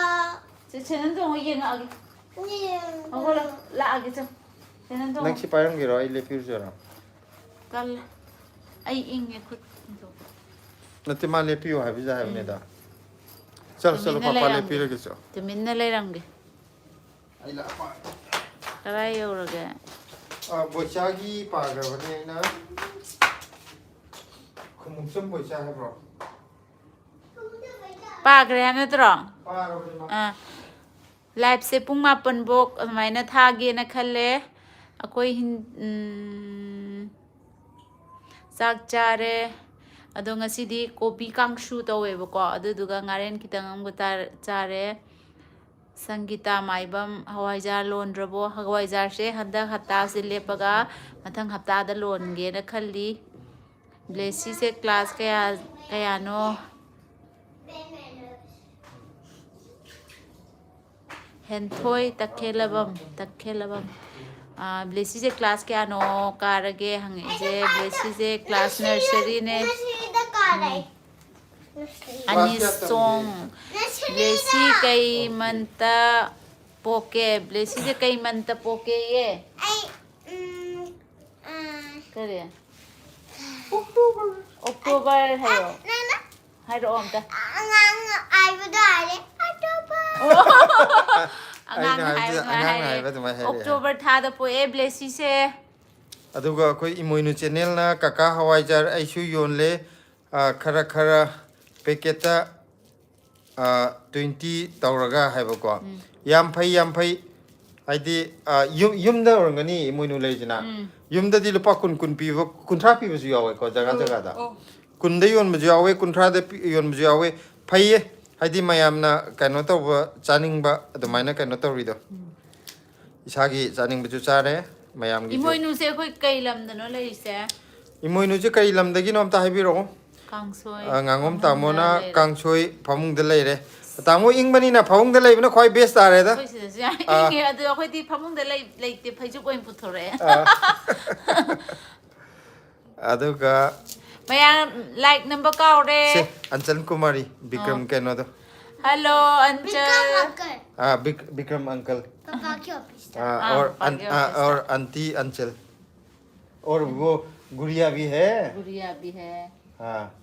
ꯁꯦ, ꯁꯦꯟꯗꯟ ꯇꯣꯡꯉ ꯌꯦꯡꯉꯛꯑꯒꯦ꯫ ꯍꯧꯒꯠꯂꯣ, ꯂꯥꯛꯑꯒꯦ, ꯆꯣ꯫ ꯁꯦꯟꯗꯟ ꯇꯣꯡꯉꯣ꯫ ꯅꯪ ꯁꯤ ꯄꯥꯏꯔꯝꯒꯦꯔꯣ? ꯑꯩ ꯂꯦꯞꯄꯤꯔꯨꯁꯤꯔꯣ? ꯇꯜꯂꯦ꯫ ꯑꯩ ꯏꯪꯉꯦ ꯈꯨꯠ꯫ ꯅꯠꯇꯦ, ꯃꯥ ꯂꯦꯞꯄꯤꯌꯣ ꯍꯥꯏꯕꯁꯤꯗ ꯍꯥꯏꯕꯅꯤꯗ꯫ ꯆꯠꯂꯣ, ꯆꯠꯂꯣ, ꯇꯨꯃꯤꯟꯅ ꯄꯥꯄꯥ ꯂꯩꯔꯝꯒꯦ꯫ ꯂꯦꯞꯄꯤꯔꯒꯦ, ꯆꯣ꯫ ꯇꯨꯃꯤꯟꯅ ꯂꯩꯔꯝꯒꯦ꯫ ꯑꯩ ꯂꯥꯛꯄ꯫ ꯀꯗꯥꯏ ꯌꯧꯔꯒꯦ? ꯑ, ꯕꯣꯏꯆꯥꯒꯤ ꯄꯥꯈ꯭ꯔꯕꯅꯦ ꯑꯩꯅ꯫ ꯈꯨꯃꯨꯛꯆꯝ ꯕꯣꯏꯆꯥ ꯍꯥꯏꯕ꯭ꯔꯣ? ꯄꯥꯈ꯭ꯔꯦ ꯍꯥꯏꯕ ꯅꯠꯇ꯭ꯔꯣ? ꯄꯥꯔꯕꯅꯦ ꯃꯥ꯫ ꯑꯥ꯫ ꯂꯥꯏꯞꯁꯦ ꯄꯨꯡ ꯃꯥꯄꯟ ꯕꯣꯛ ꯑꯗꯨꯃꯥꯏꯅ ꯊꯥꯒꯦꯅ ꯈꯜꯂꯦ꯫ ꯑꯩꯈꯣꯏ ꯍꯤꯟ-, ꯎꯝ, ꯆꯥꯛ ꯆꯥꯔꯦ꯫ ꯑꯗꯣ ꯉꯁꯤꯗꯤ ꯀꯣꯕꯤ ꯀꯥꯡꯁꯨ ꯇꯧꯋꯦꯕꯀꯣ꯫ ꯑꯗꯨꯗꯨꯒ ꯉꯥꯔꯦꯟ ꯈꯤꯇꯪ ꯑꯃꯒ ꯇꯥꯔ-, ꯆꯥꯔꯦ꯫ ꯁꯪꯒꯤꯇꯥ ꯃꯥꯏꯕꯝ, ꯍꯋꯥꯏꯖꯥꯔ ꯂꯣꯟꯗ꯭ꯔꯕꯣ? ꯍꯋꯥꯏꯖꯥꯔꯁꯦ ꯍꯟꯗꯛ ꯍꯞꯇꯥꯁꯦ ꯂꯦꯞꯄꯒ ꯃꯊꯪ ꯍꯞꯇꯥꯗ ꯂꯣꯟꯒꯦꯅ ꯈꯜꯂꯤ꯫ ꯕ꯭ꯂꯦꯁꯤꯁꯦ ꯀ꯭ꯂꯥꯁ ꯀꯌꯥ, ꯀꯌꯥꯅꯣ? ꯍꯦꯟꯊꯣꯏ ꯇꯈꯦꯜꯂꯕꯝ, ꯇꯈꯦꯜꯂꯕꯝ꯫ ꯑꯥ, ꯕ꯭ꯂꯦꯁꯤꯁꯦ ꯀ꯭ꯂꯥꯁ ꯀꯌꯥꯅꯣ ꯀꯥꯔꯒꯦ ꯍꯪꯉꯛꯏꯁꯦ? ꯕ꯭ꯂꯦꯁꯤꯁꯦ ꯀ꯭ꯂꯥꯁ ꯅꯔꯁꯔꯤꯅꯦ꯫ ꯅꯔꯁꯔꯤꯗ ꯀꯥꯔꯦ꯫ ꯑꯅꯤꯁꯣꯡ꯫ ꯕ꯭ꯂꯦꯁꯤ ꯀꯩ ꯃꯟꯇ ꯄꯣꯛꯀꯦ? ꯕ꯭ꯂꯦꯁꯤꯁꯦ ꯀꯩ ꯃꯟꯇ ꯄꯣꯛꯀꯦꯌꯦ? ꯑꯩ, ꯎꯝ, ꯑ, ꯀꯔꯤ? ꯑꯣꯛꯇꯣꯕꯔ꯫ ꯑꯣꯛꯇꯣꯕꯔ ꯍꯥꯏꯌꯣ꯫ ꯅꯪꯅ ꯍꯥꯏꯔꯛꯑꯣ ꯑꯝꯇ꯫ ꯑꯉꯥꯡ ꯍꯥꯏꯕꯗꯣ ꯍꯥꯏꯔꯦ꯫ ꯑꯇꯣꯞꯄ꯫ ꯑꯉꯥꯡꯅ ꯑꯩꯅ ꯍꯥꯏꯕꯗ-, ꯍꯥꯏꯕ ꯑꯗꯨꯃꯥꯏꯅ ꯑꯉꯥꯡꯅ ꯍꯥꯏꯔꯛꯑꯦ꯫ ꯍꯥꯏꯕ ꯑꯗꯨꯃꯥꯏꯅ ꯍꯥꯏꯔꯛꯑꯦ꯫ ꯑꯣꯛꯇꯣꯕꯔ ꯊꯥꯗ ꯄꯣꯛꯑꯦ ꯕ꯭ꯂꯦꯁꯤꯁꯦ꯫ ꯑꯗꯨꯒ ꯑꯩꯈꯣꯏ ꯏꯃꯣꯏꯅꯨ ꯆꯦꯅꯦꯜꯅ ꯀꯀꯥ ꯍꯋꯥꯏꯖꯥꯔ ꯑꯩꯁꯨ ꯌꯣꯜꯂꯦ, ꯑ, ꯈꯔ ꯈꯔ ꯄꯦꯀꯦꯠꯇ, ꯑ, ꯇ꯭ꯋꯦꯟꯇꯤ ꯇꯧꯔꯒ ꯍꯥꯏꯕꯀꯣ꯫ ꯌꯥꯝ ꯐꯩ, ꯌꯥꯝ ꯐꯩ꯫ ꯍꯥꯏꯗꯤ, ꯑ, ꯌꯨꯝ, ꯌꯨꯝꯗ ꯑꯣꯏꯔꯝꯒꯅꯤ ꯏꯃꯣꯏꯅꯨ ꯂꯩꯔꯤꯁꯤꯅ꯫ ꯎꯝ꯫ ꯌꯨꯝꯗꯗꯤ ꯂꯨꯄꯥ ꯀꯨꯟ, ꯀꯨꯟ ꯄꯤꯕ, ꯀꯨꯟꯊ꯭ꯔꯥ ꯄꯤꯕꯁꯨ ꯌꯥꯎꯋꯦꯀꯣ, ꯖꯒꯥ ꯖꯒꯥꯗ꯫ ꯑꯣ꯫ ꯀꯨꯟꯗ ꯌꯣꯟꯕꯁꯨ ꯌꯥꯎꯋꯦ, ꯀꯨꯟꯊ꯭ꯔꯥꯗ ꯄꯤ-, ꯌꯣꯟꯕꯁꯨ ꯌꯥꯎꯋꯦ꯫ ꯐꯩꯌꯦ, ꯍꯥꯏꯗꯤ ꯃꯌꯥꯝꯅ ꯀꯩꯅꯣ ꯇꯧꯕ, ꯆꯥꯅꯤꯡꯕ ꯑꯗꯨꯃꯥꯏꯅ ꯀꯩꯅꯣ ꯇꯧꯔꯤꯗꯣ꯫ ꯎꯝ꯫ ꯏꯁꯥꯒꯤ ꯆꯥꯅꯤꯡꯕꯁꯨ ꯆꯥꯔꯦ, ꯃꯌꯥꯝꯒꯤꯁꯨ꯫ ꯏꯃꯣꯏꯅꯨꯁꯦ ꯑꯩꯈꯣꯏ ꯀꯩ ꯂꯝꯗꯅꯣ ꯂꯩꯔꯤꯁꯦ? ꯏꯃꯣꯏꯅꯨꯁꯦ ꯀꯔꯤ ꯂꯝꯗꯒꯤꯅꯣ ꯑꯝꯇ ꯍꯥꯏꯕꯤꯔꯛꯑꯣ꯫ ꯀꯥꯡꯁꯣꯏ ꯑ, ꯉꯥꯉꯣꯝ ꯐꯃꯨꯡꯗ ꯇꯥꯃꯣꯅ ꯂꯩꯔꯦ꯫ ꯀꯥꯡꯁꯣꯏ ꯐꯃꯨꯡꯗ ꯂꯩꯔꯦ꯫ ꯇꯥꯃꯣ ꯏꯪꯕꯅꯤꯅ ꯐꯃꯨꯡꯗ ꯂꯩꯕꯅ ꯈ꯭ꯋꯥꯏ best ꯇꯥꯔꯦꯗ꯫ ꯑꯩꯈꯣꯏ ꯁꯤꯗꯁꯨ ꯌꯥꯝ ꯑꯥ꯫ ꯏꯪꯉꯦ, ꯑꯗꯣ ꯑꯩꯈꯣꯏꯗꯤ ꯐꯃꯨꯡꯗ ꯂꯩ-, ꯂꯩꯇꯦ, ꯐꯩꯖꯨꯞ ꯑꯣꯏꯅ ꯄꯨꯊꯣꯔꯛꯑꯦ꯫ ꯑꯥ꯫ ꯑꯗꯨꯒ ꯃꯌꯥꯝ like ꯅꯝꯕ ꯀꯥꯎꯔꯦ꯫ ꯁꯦ, ꯑꯟꯆꯜ ꯀꯨꯃꯥꯔꯤ, ꯕꯤꯀ꯭ꯔꯝ ꯑꯣ꯫ ꯀꯩꯅꯣꯗꯣ꯫ Hello, अंचल। विक्रम अंकल। ꯑꯥ, ꯕꯤꯛ-, ꯕꯤꯀ꯭ꯔꯝ uncle꯫ पापा के ऑफिस था। ꯑꯥ, ꯑꯥ, और पापा के ऑफिस था। और aunty अंचल। और वो गुड़िया भी है। गुड़िया भी है। हाँ।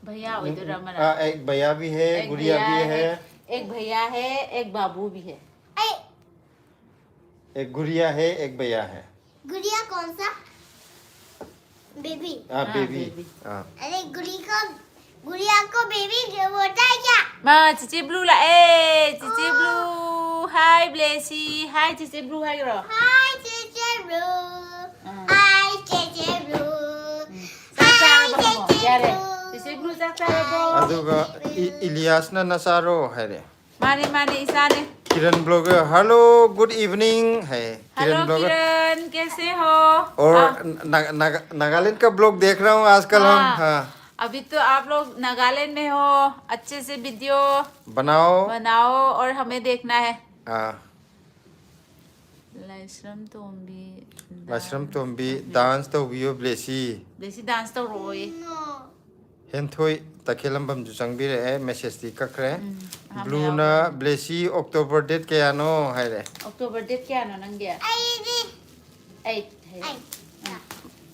भैया ꯎꯝ, उधर ꯎꯝ꯫ हमारा। हाँ, एक भैया भी है, एक गुड़िया भैया भी है, है। एक भैया है, एक बाबू भी है। एक गुड़िया है, एक भैया है। गुड़िया कौन सा? बेबी। हाँ, हाँ, बेबी। बेबी। हाँ। अरे, गुड़ी को, गुड़िया को बेबी बोलता है क्या? मा, चिची ब्लू ला, ए, चिची ब्लू। हाय, ब्लेसी। हाय, चिची ब्लू, हाय, करो। हाय, चिची ब्लू। हाँ। हाय, चिची ब्लू। ꯎꯝ꯫ ꯆꯥꯛ ꯆꯥꯔꯕꯣ ꯅꯪꯕꯣ? ꯌꯥꯔꯦ꯫ ꯆꯤꯆꯦ ꯕ꯭ꯂꯨ ꯆꯥꯛ ꯆꯥꯔꯕꯣ? ꯑꯗꯨꯒ ꯏ-, ꯏꯂꯤꯌꯥꯁꯅ ꯅꯆꯥꯔꯣ ꯍꯥꯏꯔꯦ꯫ ꯃꯥꯅꯦ, ꯃꯥꯅꯦ, ꯏꯆꯥꯅꯦ꯫ Kiran blogger, "Hello, good evening" ꯍꯥꯏ꯫ Hello, किरण blogger। किरण, कैसे हो? और आप ना-, ना-, नागालैंड का blog देख रहा हूँ आजकल हम। हाँ। हाँ। अभी तो आप लोग नागालैंड में हो, अच्छे से वीडियो बनाओ। बनाओ और हमें देखना है। हाँ। ꯂꯥꯏꯁ꯭ꯔꯝ ꯇꯣꯝꯕꯤ, ꯂꯥꯏꯁ꯭ꯔꯝ ꯇꯣꯝꯕꯤ, dance ꯇꯧꯕꯤꯌꯣ, ꯕ꯭ꯂꯦꯁꯤ꯫ ꯕ꯭ꯂꯦꯁꯤ dance ꯇꯧꯔꯛꯑꯣꯌꯦ꯫ ꯍꯦꯟꯊꯣꯏ ꯇꯈꯦꯜꯂꯝꯕꯝꯁꯨ ꯆꯪꯕꯤꯔꯛꯑꯦ, message ꯇꯤ ꯀꯛꯈ꯭ꯔꯦ꯫ ꯎꯝ, ꯑꯍꯥꯟꯕ ꯕ꯭ꯂꯨꯅ, ꯌꯥꯎꯕꯅꯦ꯫ "ꯕ꯭ꯂꯦꯁꯤ, October date ꯀꯌꯥꯅꯣ?" ꯍꯥꯏꯔꯦ꯫ October date ꯀꯌꯥꯅꯣ ꯅꯪꯒꯤ? ꯑꯩꯗꯤ eight ꯍꯥꯏꯌꯦ꯫ Eight꯫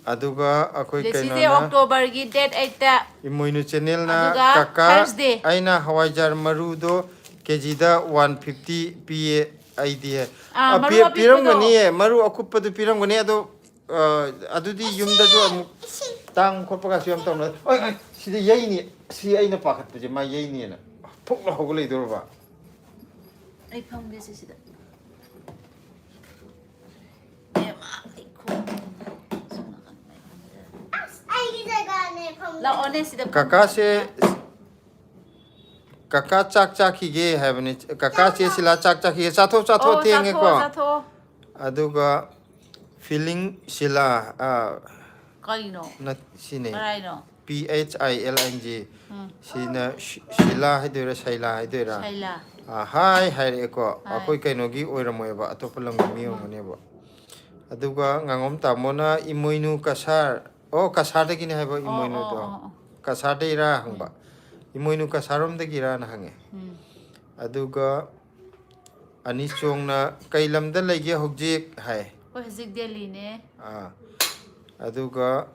ꯑꯗꯨꯒ ꯑꯩꯈꯣꯏ ꯕ꯭ꯂꯦꯁꯤꯁꯦ ꯀꯩꯅꯣꯅ October ꯒꯤ date eight ꯇ꯫ ꯏꯃꯣꯏꯅꯨ channel ꯅ ꯑꯗꯨꯒ ꯀꯀꯥ, Thursday꯫ ꯑꯩꯅ ꯍꯋꯥꯏꯖꯥꯔ ꯃꯔꯨꯗꯣ ꯀꯦꯖꯤꯗ one fifty ꯄꯤꯌꯦ ꯑꯩꯗꯤ꯫ ꯑꯥ, ꯑ, ꯃꯔꯨ ꯄꯤ-, ꯑꯄꯤꯛꯄꯗꯣ꯫ ꯄꯤꯔꯝꯒꯅꯤꯌꯦ, ꯃꯔꯨ ꯑꯀꯨꯞꯄꯗꯨ ꯄꯤꯔꯝꯒꯅꯤ, ꯑꯗꯣ, ꯑ, ꯑꯗꯨꯗꯤ ꯌꯨꯝꯗꯁꯨ ꯑꯃꯨꯛ ꯇꯥꯡ ꯈꯣꯠꯄꯒꯁꯨ ꯌꯥꯝ ꯇꯧꯅ-, ꯑꯣꯏ, ꯑꯣꯏ, ꯁꯤꯗ ꯌꯩꯅꯤ, ꯁꯤ ꯑꯩꯅ ꯄꯥꯈꯠꯄꯁꯦ ꯃꯥ ꯌꯩꯅꯤꯅ ꯐꯨꯛ ꯂꯥꯎ ꯍꯧꯒꯠꯂꯛꯏꯗꯣꯔꯕ꯫ ꯑꯩ ꯐꯝꯒꯦꯁꯦ ꯁꯤꯗ꯫ ꯂꯥꯛꯑꯣꯅꯦ ꯁꯤꯗ ꯐꯝ-, ꯀꯀꯥꯁꯦ, ꯀꯀꯥ ꯆꯥꯛ ꯆꯥꯈꯤꯒꯦ ꯍꯥꯏꯕꯅꯤ꯫ ꯀꯀꯥ ꯆꯦ ꯁꯤꯂꯥ ꯆꯥꯛ ꯆꯥꯈꯤꯒꯦ꯫ ꯆꯥꯊꯣꯛ, ꯆꯥꯊꯣꯛ꯫ ꯑꯣ, ꯊꯦꯡꯉꯦꯀꯣ꯫ ꯆꯥꯊꯣꯛꯑꯣ, ꯆꯥꯊꯣꯛꯑꯣ꯫ ꯑꯗꯨꯒ feeling ꯁꯤꯂꯥ, ꯑ, ꯀꯩꯅꯣ? ꯅꯠ-, ꯁꯤꯅꯦ꯫ ꯀꯔꯥꯏꯅꯣ? P H I L I N G꯫ ꯎꯝ꯫ ꯁꯤꯅ ꯁꯤ-, ꯁꯤꯂꯥ ꯍꯥꯏꯗꯣꯏꯔꯥ, ꯁꯩꯂꯥ ꯍꯥꯏꯗꯣꯏꯔꯥ? ꯁꯩꯂꯥ꯫ ꯑ, ꯍꯥꯏ ꯍꯥꯏꯔꯛꯑꯦꯀꯣ꯫ ꯍꯥꯏ꯫ ꯑꯩꯈꯣꯏ ꯀꯩꯅꯣꯒꯤ ꯑꯣꯏꯔꯝꯃꯣꯏꯕ, ꯑꯇꯣꯞꯄ ꯂꯝꯒꯤ ꯃꯤ ꯑꯣꯏꯔꯝꯒꯅꯦꯕ꯫ ꯑꯗꯨꯒ ꯉꯥꯉꯣꯝ ꯇꯥꯃꯣꯅ ꯏꯃꯣꯏꯅꯨ ꯀꯁꯥꯔ, ꯑꯣ, ꯀꯁꯥꯔꯗꯒꯤꯅꯦ ꯍꯥꯏꯕ ꯑꯣ, ꯏꯃꯣꯏꯅꯨꯗꯣ꯫ ꯑꯣ, ꯑꯣ, ꯑꯣ꯫ ꯀꯁꯥꯔꯗꯩꯔꯥ ꯍꯪꯕ꯫ ꯏꯃꯣꯏꯅꯨ ꯀꯁꯥꯔꯔꯣꯝꯗꯒꯤꯔꯥꯅ ꯍꯪꯉꯦ꯫ ꯎꯝ꯫ ꯑꯗꯨꯒ ꯑꯅꯤꯆꯣꯡꯅ ꯀꯩ ꯂꯝꯗ ꯂꯩꯒꯦ ꯍꯧꯖꯤꯛ ꯍꯥꯏ꯫ ꯑꯩꯈꯣꯏ ꯍꯧꯖꯤꯛ ꯗꯦꯜꯂꯤꯅꯦ꯫ ꯑꯥ꯫ ꯑꯗꯨꯒ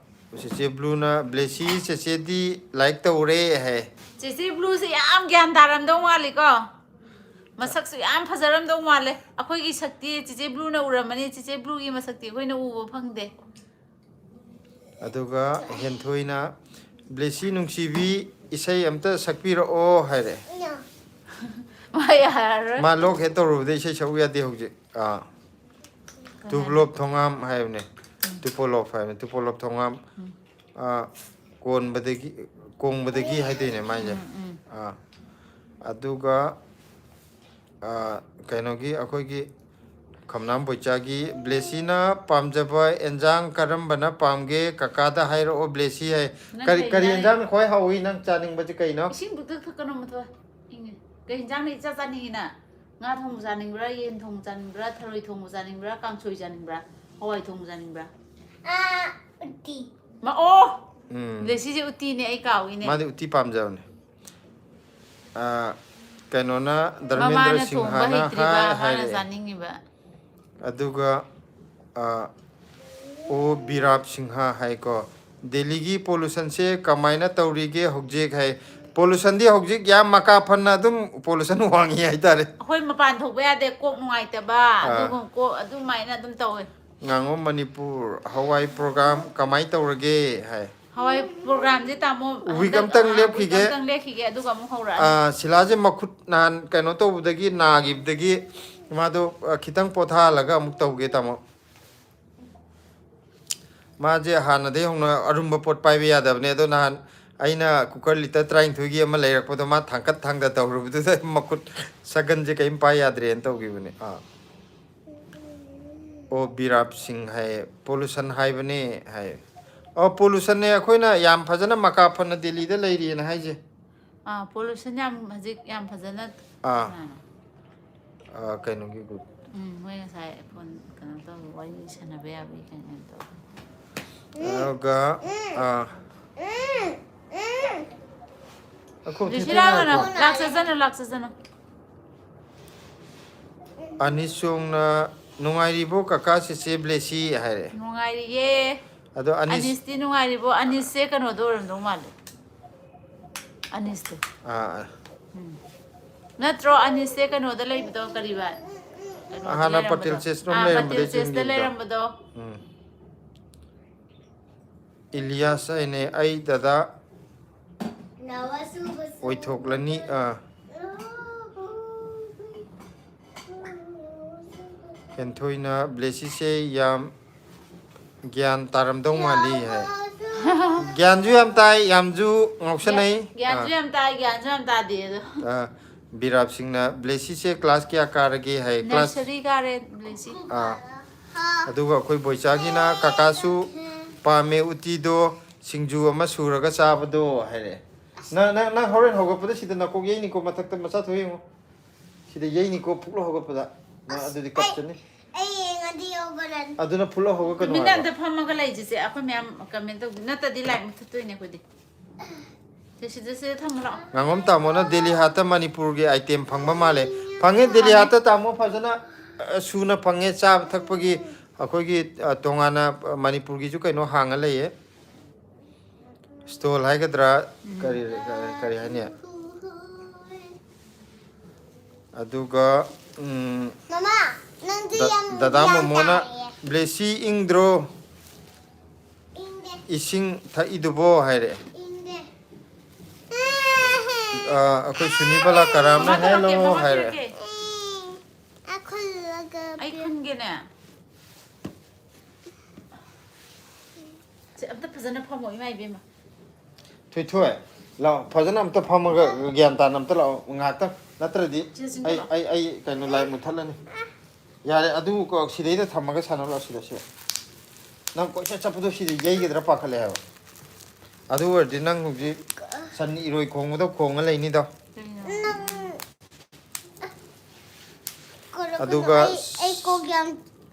ꯆꯦꯆꯦ ꯕ꯭ꯂꯨꯅ, "ꯕ꯭ꯂꯦꯁꯤ ꯆꯦꯆꯦꯗꯤ ꯂꯥꯏꯛ ꯇꯧꯔꯦ" ꯍꯥꯏ꯫ ꯆꯦꯆꯦ ꯕ꯭ꯂꯨꯁꯦ ꯌꯥꯝ ꯒ꯭ꯌꯥꯟ ꯇꯥꯔꯝꯗꯧ ꯃꯥꯜꯂꯤꯀꯣ꯫ ꯃꯁꯛꯁꯨ ꯌꯥꯝ ꯐꯖꯔꯝꯗꯧ ꯃꯥꯜꯂꯦ꯫ ꯑꯩꯈꯣꯏꯒꯤ ꯁꯛꯇꯤ ꯆꯦꯆꯦ ꯕ꯭ꯂꯨꯅ ꯎꯔꯝꯃꯅꯤ, ꯆꯦꯆꯦ ꯕ꯭ꯂꯨꯒꯤ ꯃꯁꯛꯇꯤ ꯑꯩꯈꯣꯏꯅ ꯎꯕ ꯐꯪꯗꯦ꯫ ꯑꯗꯨꯒ ꯍꯦꯟꯊꯣꯏꯅ, "ꯕ꯭ꯂꯦꯁꯤ ꯅꯨꯡꯁꯤꯕꯤ, ꯏꯁꯩ ꯑꯝꯇ ꯁꯛꯄꯤꯔꯛꯑꯣ" ꯍꯥꯏꯔꯦ꯫ ꯃꯥ ꯌꯥꯔꯔꯣꯏ꯫ ꯃꯥ ꯂꯣꯛ ꯍꯦꯠ ꯇꯧꯔꯨꯕꯗ ꯏꯁꯩ ꯁꯛꯎ ꯌꯥꯗꯦ ꯍꯧꯖꯤꯛ꯫ ꯑꯥ꯫ ꯇꯨꯄꯣꯂꯣꯞ ꯊꯣꯉꯥꯝ ꯍꯥꯏꯕꯅꯦ꯫ ꯇꯨꯄꯣꯂꯣꯞ ꯍꯥꯏꯕꯅꯦ, ꯇꯨꯄꯣꯂꯣꯞ ꯊꯣꯉꯥꯝ꯫ ꯑꯥ, ꯀꯣꯟꯕꯗꯒꯤ, ꯀꯣꯡꯕꯗꯒꯤ ꯍꯥꯏꯗꯣꯏꯅꯦ ꯃꯥꯏꯁꯦ꯫ ꯑꯥ꯫ ꯑꯗꯨꯒ, ꯑꯥ, ꯀꯩꯅꯣꯒꯤ, ꯑꯩꯈꯣꯏꯒꯤ ꯈꯝꯅꯥꯝ ꯕꯣꯏꯆꯥꯒꯤ, "ꯕ꯭ꯂꯦꯁꯤꯅ ꯄꯥꯝꯖꯕ ꯑꯦꯟꯖꯥꯡ ꯀꯔꯝꯕꯅ ꯄꯥꯝꯒꯦ? ꯀꯀꯥꯗ ꯍꯥꯏꯔꯛꯑꯣ ꯕ꯭ꯂꯦꯁꯤ" ꯍꯥꯏ꯫ ꯅꯪ "ꯀꯔꯤ, ꯀꯩ ꯀꯔꯤ ꯌꯦꯟꯖꯥꯡ? ꯑꯦꯟꯖꯥꯡꯅ ꯈ꯭ꯋꯥꯏ ꯍꯥꯎꯏ? ꯅꯪ ꯆꯥꯅꯤꯡꯕꯁꯦ ꯀꯩꯅꯣ?" ꯏꯁꯤꯡ ꯄꯨꯡꯊꯛ ꯊꯛꯀꯅꯣ, ꯃꯊꯣꯏ꯫ ꯏꯪꯉꯦ꯫ ꯀꯩ ꯌꯦꯟꯖꯥꯡꯅ ꯏꯆꯥ ꯆꯥꯅꯤꯡꯉꯤꯅ? ꯉꯥ ꯊꯣꯡꯕ ꯆꯥꯅꯤꯡꯕ꯭ꯔꯥ? ꯌꯦꯟ ꯊꯣꯡꯕ ꯆꯥꯅꯤꯡꯕ꯭ꯔꯥ? ꯊꯔꯣꯏ ꯊꯣꯡꯕ ꯆꯥꯅꯤꯡꯕ꯭ꯔꯥ? ꯀꯥꯡꯁꯣꯏ ꯆꯥꯅꯤꯡꯕ꯭ꯔꯥ? ꯍꯋꯥꯏ ꯊꯣꯡꯕ ꯆꯥꯅꯤꯡꯕ꯭ꯔꯥ? ꯑꯥ, ꯎꯇꯤ꯫ ꯃ-, ꯑꯣ! ꯎꯝ꯫ ꯕ꯭ꯂꯦꯁꯤꯁꯦ ꯎꯇꯤꯅꯦ, ꯑꯩ ꯀꯥꯎꯏꯅꯦ꯫ ꯃꯥꯗꯤ ꯎꯇꯤ ꯄꯥꯝꯖꯕꯅꯦ꯫ ꯑꯥ, ꯀꯩꯅꯣꯅ, ꯙꯔꯃꯦꯟꯗ꯭ꯔ ꯃꯃꯥꯅ ꯊꯣꯡꯕ ꯁꯤꯡꯍꯥꯅ ꯍꯩꯇ꯭ꯔꯤꯕ, ꯍꯥꯏ ꯃꯥꯅ ꯍꯥꯏꯔꯛꯑꯦ꯫ ꯆꯥꯅꯤꯡꯉꯤꯕ꯫ ꯑꯗꯨꯒ, ꯑꯥ, ꯑꯣ ꯕꯤꯔꯥꯞ ꯁꯤꯡꯍ ꯍꯥꯏꯀꯣ, "ꯗꯦꯜꯂꯤꯒꯤ ꯄꯣꯂꯨꯁꯟꯁꯦ ꯀꯃꯥꯏꯅ ꯇꯧꯔꯤꯒꯦ ꯍꯧꯖꯤꯛ?" ꯍꯥꯏ꯫ ꯄꯣꯂꯨꯁꯟꯗꯤ ꯍꯧꯖꯤꯛ ꯌꯥꯝ ꯃꯀꯥ ꯐꯅ ꯑꯗꯨꯝ ꯄꯣꯂꯨꯁꯟ ꯋꯥꯡꯉꯤ ꯍꯥꯏꯇꯥꯔꯦ꯫ ꯑꯩꯈꯣꯏ ꯃꯄꯥꯟ ꯊꯣꯛꯄ ꯌꯥꯗꯦ, ꯀꯣꯛ ꯅꯨꯡꯉꯥꯏꯇꯕ, ꯑꯥ꯫ ꯑꯗꯨꯒꯨꯝ-, ꯀꯣꯛ ꯑꯗꯨꯃꯥꯏꯅ ꯑꯗꯨꯝ ꯇꯧꯋꯦ꯫ ꯉꯥꯉꯣꯝ ꯃꯅꯤꯄꯨꯔ, "ꯍꯋꯥꯏ ꯄ꯭ꯔꯣꯒ꯭ꯔꯥꯝ ꯀꯃꯥꯏ ꯇꯧꯔꯒꯦ?" ꯍꯥꯏ꯫ ꯍꯋꯥꯏ ꯄ꯭ꯔꯣꯒ꯭ꯔꯥꯝꯁꯦ ꯇꯥꯃꯣ ꯋꯤꯛ ꯍꯟꯗꯛ, ꯑꯝꯇꯪ ꯑꯥ, ꯂꯦꯞꯈꯤꯒꯦ꯫ ꯋꯤꯛ ꯑꯝꯇꯪ ꯂꯦꯞꯈꯤꯒꯦ, ꯑꯗꯨꯒ ꯑꯃꯨꯛ ꯍꯧꯔꯛꯑꯅꯤ꯫ ꯑꯥ, ꯁꯤꯂꯥꯁꯦ ꯃꯈꯨꯠ ꯅꯍꯥꯟ ꯀꯩꯅꯣ ꯇꯧꯕꯗꯒꯤ, ꯅꯥꯈꯤꯕꯗꯒꯤ ꯃꯥꯗꯣ, ꯑꯥ, ꯈꯤꯇꯪ ꯄꯣꯊꯥꯍꯜꯂꯒ ꯑꯃꯨꯛ ꯇꯧꯒꯦ, ꯇꯥꯃꯣ꯫ ꯃꯥꯁꯦ ꯍꯥꯟꯅꯗꯒꯤ ꯍꯧꯅ ꯑꯔꯨꯝꯕ ꯄꯣꯠ ꯄꯥꯏꯕ ꯌꯥꯗꯕꯅꯦ꯫ ꯑꯗꯣ ꯅꯍꯥꯟ ꯑꯩꯅ ꯀꯨꯀꯔ ꯂꯤꯇꯔ ꯇꯔꯥꯅꯤꯊꯣꯏꯒꯤ ꯑꯃ ꯂꯩꯔꯛꯄꯗꯣ ꯃꯥ ꯊꯥꯡꯀꯠ ꯊꯥꯡꯗ ꯇꯧꯔꯨꯕꯗꯨꯗ ꯃꯈꯨꯠ ꯁꯒꯟꯁꯦ ꯀꯔꯤꯝ ꯄꯥꯏ ꯌꯥꯗ꯭ꯔꯦꯅ ꯇꯧꯈꯤꯕꯅꯦ꯫ ꯑꯥ꯫ ꯑꯣ, ꯕꯤꯔꯥꯞ ꯁꯤꯡ ꯍꯥꯏꯌꯦ, ꯄꯣꯂꯨꯁꯟ ꯍꯥꯏꯕꯅꯦ ꯍꯥꯏꯌꯦ꯫ ꯑꯣ, ꯄꯣꯂꯨꯁꯟꯅꯦ꯫ ꯑꯩꯈꯣꯏꯅ ꯌꯥꯝ ꯐꯖꯅ ꯃꯀꯥ ꯐꯅ ꯗꯦꯜꯂꯤꯗ ꯂꯩꯔꯤꯑꯅ ꯍꯥꯏꯁꯦ꯫ ꯑꯥ, ꯄꯣꯂꯨꯁꯟ ꯌꯥꯝ ꯍꯧꯖꯤꯛ ꯌꯥꯝ ꯐꯖꯅ ꯑꯥ꯫ ꯑꯥ, ꯑ, ꯀꯩꯅꯣꯒꯤ ꯒ꯭ꯔꯨꯞ꯫ ꯎꯝ, ꯃꯣꯏ ꯉꯁꯥꯏ ꯐꯣꯟ ꯀꯩꯅꯣ ꯇꯧꯕ, ꯋꯥꯔꯤ ꯁꯥꯟꯅꯕ ꯌꯥꯕꯒꯤ ꯀꯩꯅꯣ ꯇꯧꯕ꯫ ꯑꯗꯨꯒ ꯑꯥ, ꯑꯩꯈꯣꯏ ꯖꯨꯁꯤꯂꯥ ꯊꯦꯡꯊꯔꯦ ꯀꯩꯅꯣ, ꯀꯣ꯫ ꯂꯥꯛꯆꯁꯅꯨ, ꯂꯥꯛꯆꯁꯅꯨ꯫ ꯑꯅꯤꯁꯣꯡꯅ "ꯅꯨꯡꯉꯥꯏꯔꯤꯕꯣ ꯀꯀꯥ ꯆꯦꯆꯦ ꯕ꯭ꯂꯦꯁꯤ?" ꯍꯥꯏꯔꯦ꯫ ꯅꯨꯡꯉꯥꯏꯔꯤꯌꯦ꯫ ꯑꯗꯣ ꯑꯅꯤꯁ- ꯑꯅꯤꯁꯇꯤ ꯅꯨꯡꯉꯥꯏꯔꯤꯕꯣ? ꯑꯅꯤꯁꯁꯦ ꯀꯩꯅꯣꯗ ꯑꯣꯏꯔꯝꯗꯧ ꯃꯥꯜꯂꯦ꯫ ꯑꯅꯤꯁꯇꯣ꯫ ꯑꯥ, ꯑꯥ꯫ ꯎꯝ꯫ ꯅꯠꯇ꯭ꯔꯣ ꯑꯅꯤꯁꯁꯦ ꯀꯩꯅꯣꯗ ꯂꯩꯕꯗꯣ? ꯀꯔꯤꯕ? ꯀꯩꯅꯣꯗ ꯍꯥꯟꯅ ꯂꯩꯔꯝꯕꯗꯣ? ꯄꯇꯦꯜ ꯆꯦꯁ ꯔꯣꯝ ꯑꯥ, ꯂꯩꯔꯝꯕꯗ ꯄꯇꯦꯜ ꯆꯦꯁꯇ ꯆꯦꯟꯈꯤꯕꯗꯣ꯫ ꯂꯩꯔꯝꯕꯗꯣ꯫ ꯎꯝ꯫ ꯏꯂꯤꯌꯥꯁ ꯍꯥꯏꯅꯦ, "ꯑꯩ ꯗꯗꯥ ꯑꯣꯏꯊꯣꯛꯂꯅꯤ"꯫ ꯑꯥ꯫ ꯍꯦꯟꯊꯣꯏꯅ "ꯕ꯭ꯂꯦꯁꯤꯁꯦ ꯌꯥꯝ ꯒ꯭ꯌꯥꯟ ꯇꯥꯔꯝꯗꯧ ꯃꯥꯜꯂꯤ" ꯍꯥꯏ꯫ ꯒ꯭ꯌꯥꯟꯁꯨ ꯌꯥꯝ ꯇꯥꯏ, ꯌꯥꯝꯁꯨ ꯉꯥꯎꯁꯟꯅꯩ꯫ ꯒ꯭ꯌꯥꯟꯁꯨ ꯑꯥ꯫ ꯌꯥꯝ ꯇꯥꯏ, ꯒ꯭ꯌꯥꯟꯁꯨ ꯌꯥꯝ ꯇꯥꯗꯦ ꯑꯗꯣ꯫ ꯑꯥ, ꯕꯤꯔꯥꯞ ꯁꯤꯡꯅ "ꯕ꯭ꯂꯦꯁꯤꯁꯦ ꯀ꯭ꯂꯥꯁ ꯀꯌꯥ ꯀꯥꯔꯒꯦ?" ꯍꯥꯏ꯫ ꯀ꯭ꯂꯥꯁ ꯅꯔꯁꯔꯤ ꯀꯥꯔꯦ ꯕ꯭ꯂꯦꯁꯤ꯫ ꯑꯥ꯫ ꯑꯗꯨꯒ ꯑꯩꯈꯣꯏ ꯕꯣꯏꯆꯥꯒꯤꯅ "ꯀꯀꯥꯁꯨ ꯄꯥꯝꯃꯦ ꯎꯇꯤꯗꯣ, ꯁꯤꯡꯖꯨ ꯑꯃ ꯁꯨꯔꯒ ꯆꯥꯕꯗꯣ" ꯍꯥꯏꯔꯛꯑꯦ꯫ ꯅꯪ, ꯅꯪ, ꯅꯪ ꯍꯣꯔꯦꯟ ꯍꯧꯒꯠꯄꯗ ꯁꯤꯗ ꯅꯀꯣꯛ ꯌꯩꯅꯤꯀꯣ, ꯃꯊꯛꯇ ꯃꯆꯥ ꯊꯣꯛ ꯌꯦꯡꯉꯣ꯫ ꯁꯤꯗ ꯌꯩꯅꯤꯀꯣ ꯐꯨꯛꯂ ꯍꯧꯒꯠꯄꯗ꯫ ꯅꯪ ꯑꯗꯨꯗꯤ ꯀꯞꯆꯅꯤ꯫ ꯑꯩ ꯌꯦꯡꯉꯗꯤ ꯌꯧꯒꯅꯤ꯫ ꯑꯗꯨꯅ ꯐꯨꯛꯂ ꯍꯧꯒꯠꯀꯅꯨ ꯇꯨꯃꯤꯟꯅ ꯍꯥꯏꯕ꯫ ꯑꯝꯇ ꯐꯝꯃꯒ ꯂꯩꯁꯤꯁꯦ, ꯑꯩꯈꯣꯏ ꯃꯌꯥꯝ ꯀꯃꯦꯟ ꯇꯧꯗꯦ, ꯅꯠꯇ꯭ꯔꯗꯤ ꯂꯥꯏꯛ ꯃꯨꯊꯠꯇꯣꯏꯅꯦ ꯑꯩꯈꯣꯏꯗꯤ꯫ ꯁꯦ, ꯁꯤꯗ, ꯁꯤꯗ ꯊꯝꯃꯨ ꯂꯥꯛꯑꯣ꯫ ꯉꯥꯉꯣꯝ ꯇꯥꯃꯣꯅ ꯗꯦꯜꯂꯤ ꯍꯥꯠꯇ ꯃꯅꯤꯄꯨꯔꯒꯤ ꯑꯥꯏꯇꯦꯝ ꯐꯪꯕ ꯃꯥꯜꯂꯦ꯫ ꯐꯪꯉꯦ, ꯗꯦꯜꯂꯤ ꯍꯥꯠꯇ ꯇꯥꯃꯣ ꯐꯖꯅ, ꯑ, ꯁꯨꯅ ꯐꯪꯉꯦ꯫ ꯆꯥꯕ ꯊꯛꯄꯒꯤ ꯑꯩꯈꯣꯏꯒꯤ, ꯑ, ꯇꯣꯉꯥꯟꯅ, ꯑ, ꯃꯅꯤꯄꯨꯔꯒꯤꯁꯨ ꯀꯩꯅꯣ ꯍꯥꯡꯉ ꯂꯩꯌꯦ꯫ ꯁ꯭ꯇꯣꯜ ꯍꯥꯏꯒꯗ꯭ꯔꯥ? ꯀꯔꯤ, ꯀꯔꯤ, ꯀꯔꯤ ꯍꯥꯏꯅꯤ? ꯑꯗꯨꯒ, ꯎꯝ, ꯃꯃꯥ, ꯅꯪꯗꯤ ꯗ-, ꯌꯥꯝ ꯗꯗꯥ ꯒ꯭ꯌꯥꯟ ꯃꯣꯃꯣꯅ, ꯇꯥꯏꯌꯦ꯫ "ꯕ꯭ꯂꯦꯁꯤ ꯏꯪꯗ꯭ꯔꯣ? ꯏꯪꯗꯦ, ꯏꯁꯤꯡ ꯊꯛꯏꯗꯨꯕꯣ?" ꯍꯥꯏꯔꯛꯑꯦ꯫ ꯏꯪꯗꯦ꯫ ꯑ, ꯑꯩꯈꯣꯏ ꯁꯨꯅꯤ ꯕꯂꯥ ꯀꯔꯥꯝꯅ, "ꯍꯦꯜꯂꯣ" ꯍꯥꯏꯔꯛꯑꯦ꯫ ꯎꯝ, ꯑꯩ ꯈꯨꯜꯂꯒ ꯑꯩ ꯈꯨꯟꯒꯦꯅꯦ꯫ ꯑꯝꯇ ꯐꯖꯅ ꯐꯝꯃꯣ, ꯏꯃꯥ ꯏꯕꯦꯝꯃ꯫ ꯊꯣꯏꯊꯣꯏ, ꯂꯥꯛꯑꯣ, ꯐꯖꯅ ꯑꯝꯇ ꯐꯝꯃꯒ ꯒ꯭ꯌꯥꯟ ꯇꯥꯅ ꯑꯝꯇ ꯂꯥꯛꯑꯣ ꯉꯥꯏꯍꯥꯛꯇꯪ, ꯅꯠꯇ꯭ꯔꯗꯤ ꯆꯦ ꯆꯤꯡꯕ ꯑꯩ ꯂꯥꯛꯑꯣ꯫ ꯑꯩ ꯑꯩ ꯀꯩꯅꯣ, ꯂꯥꯏꯠ ꯃꯨꯠꯊꯠꯂꯅꯤ꯫ ꯌꯥꯔꯦ, ꯑꯗꯨ ꯀꯣ, ꯁꯤꯗꯩꯗ ꯊꯝꯃꯒ ꯁꯥꯟꯅꯔꯣ꯫ ꯁꯤꯗ, ꯁꯤꯗ ꯅꯪ ꯀꯣꯏꯆꯠ ꯆꯠꯄꯗꯣ ꯁꯤꯗ ꯌꯩꯒꯗ꯭ꯔꯥ ꯄꯥꯈꯠꯂꯦ ꯍꯥꯏꯕ꯫ ꯑꯗꯨ ꯑꯣꯏꯔꯗꯤ ꯅꯪ ꯍꯧꯖꯤꯛ ꯁꯟ ꯏꯔꯣꯏ ꯈꯣꯡꯕꯗ ꯈꯣꯡꯉ ꯂꯩꯅꯤꯗꯣ꯫ ꯀꯩꯅꯣ? ꯀꯣꯔꯣ ꯑꯗꯨꯒ ꯀꯣꯔꯣ, ꯑꯩ ꯑꯩ ꯀꯣꯛ ꯌꯥꯝ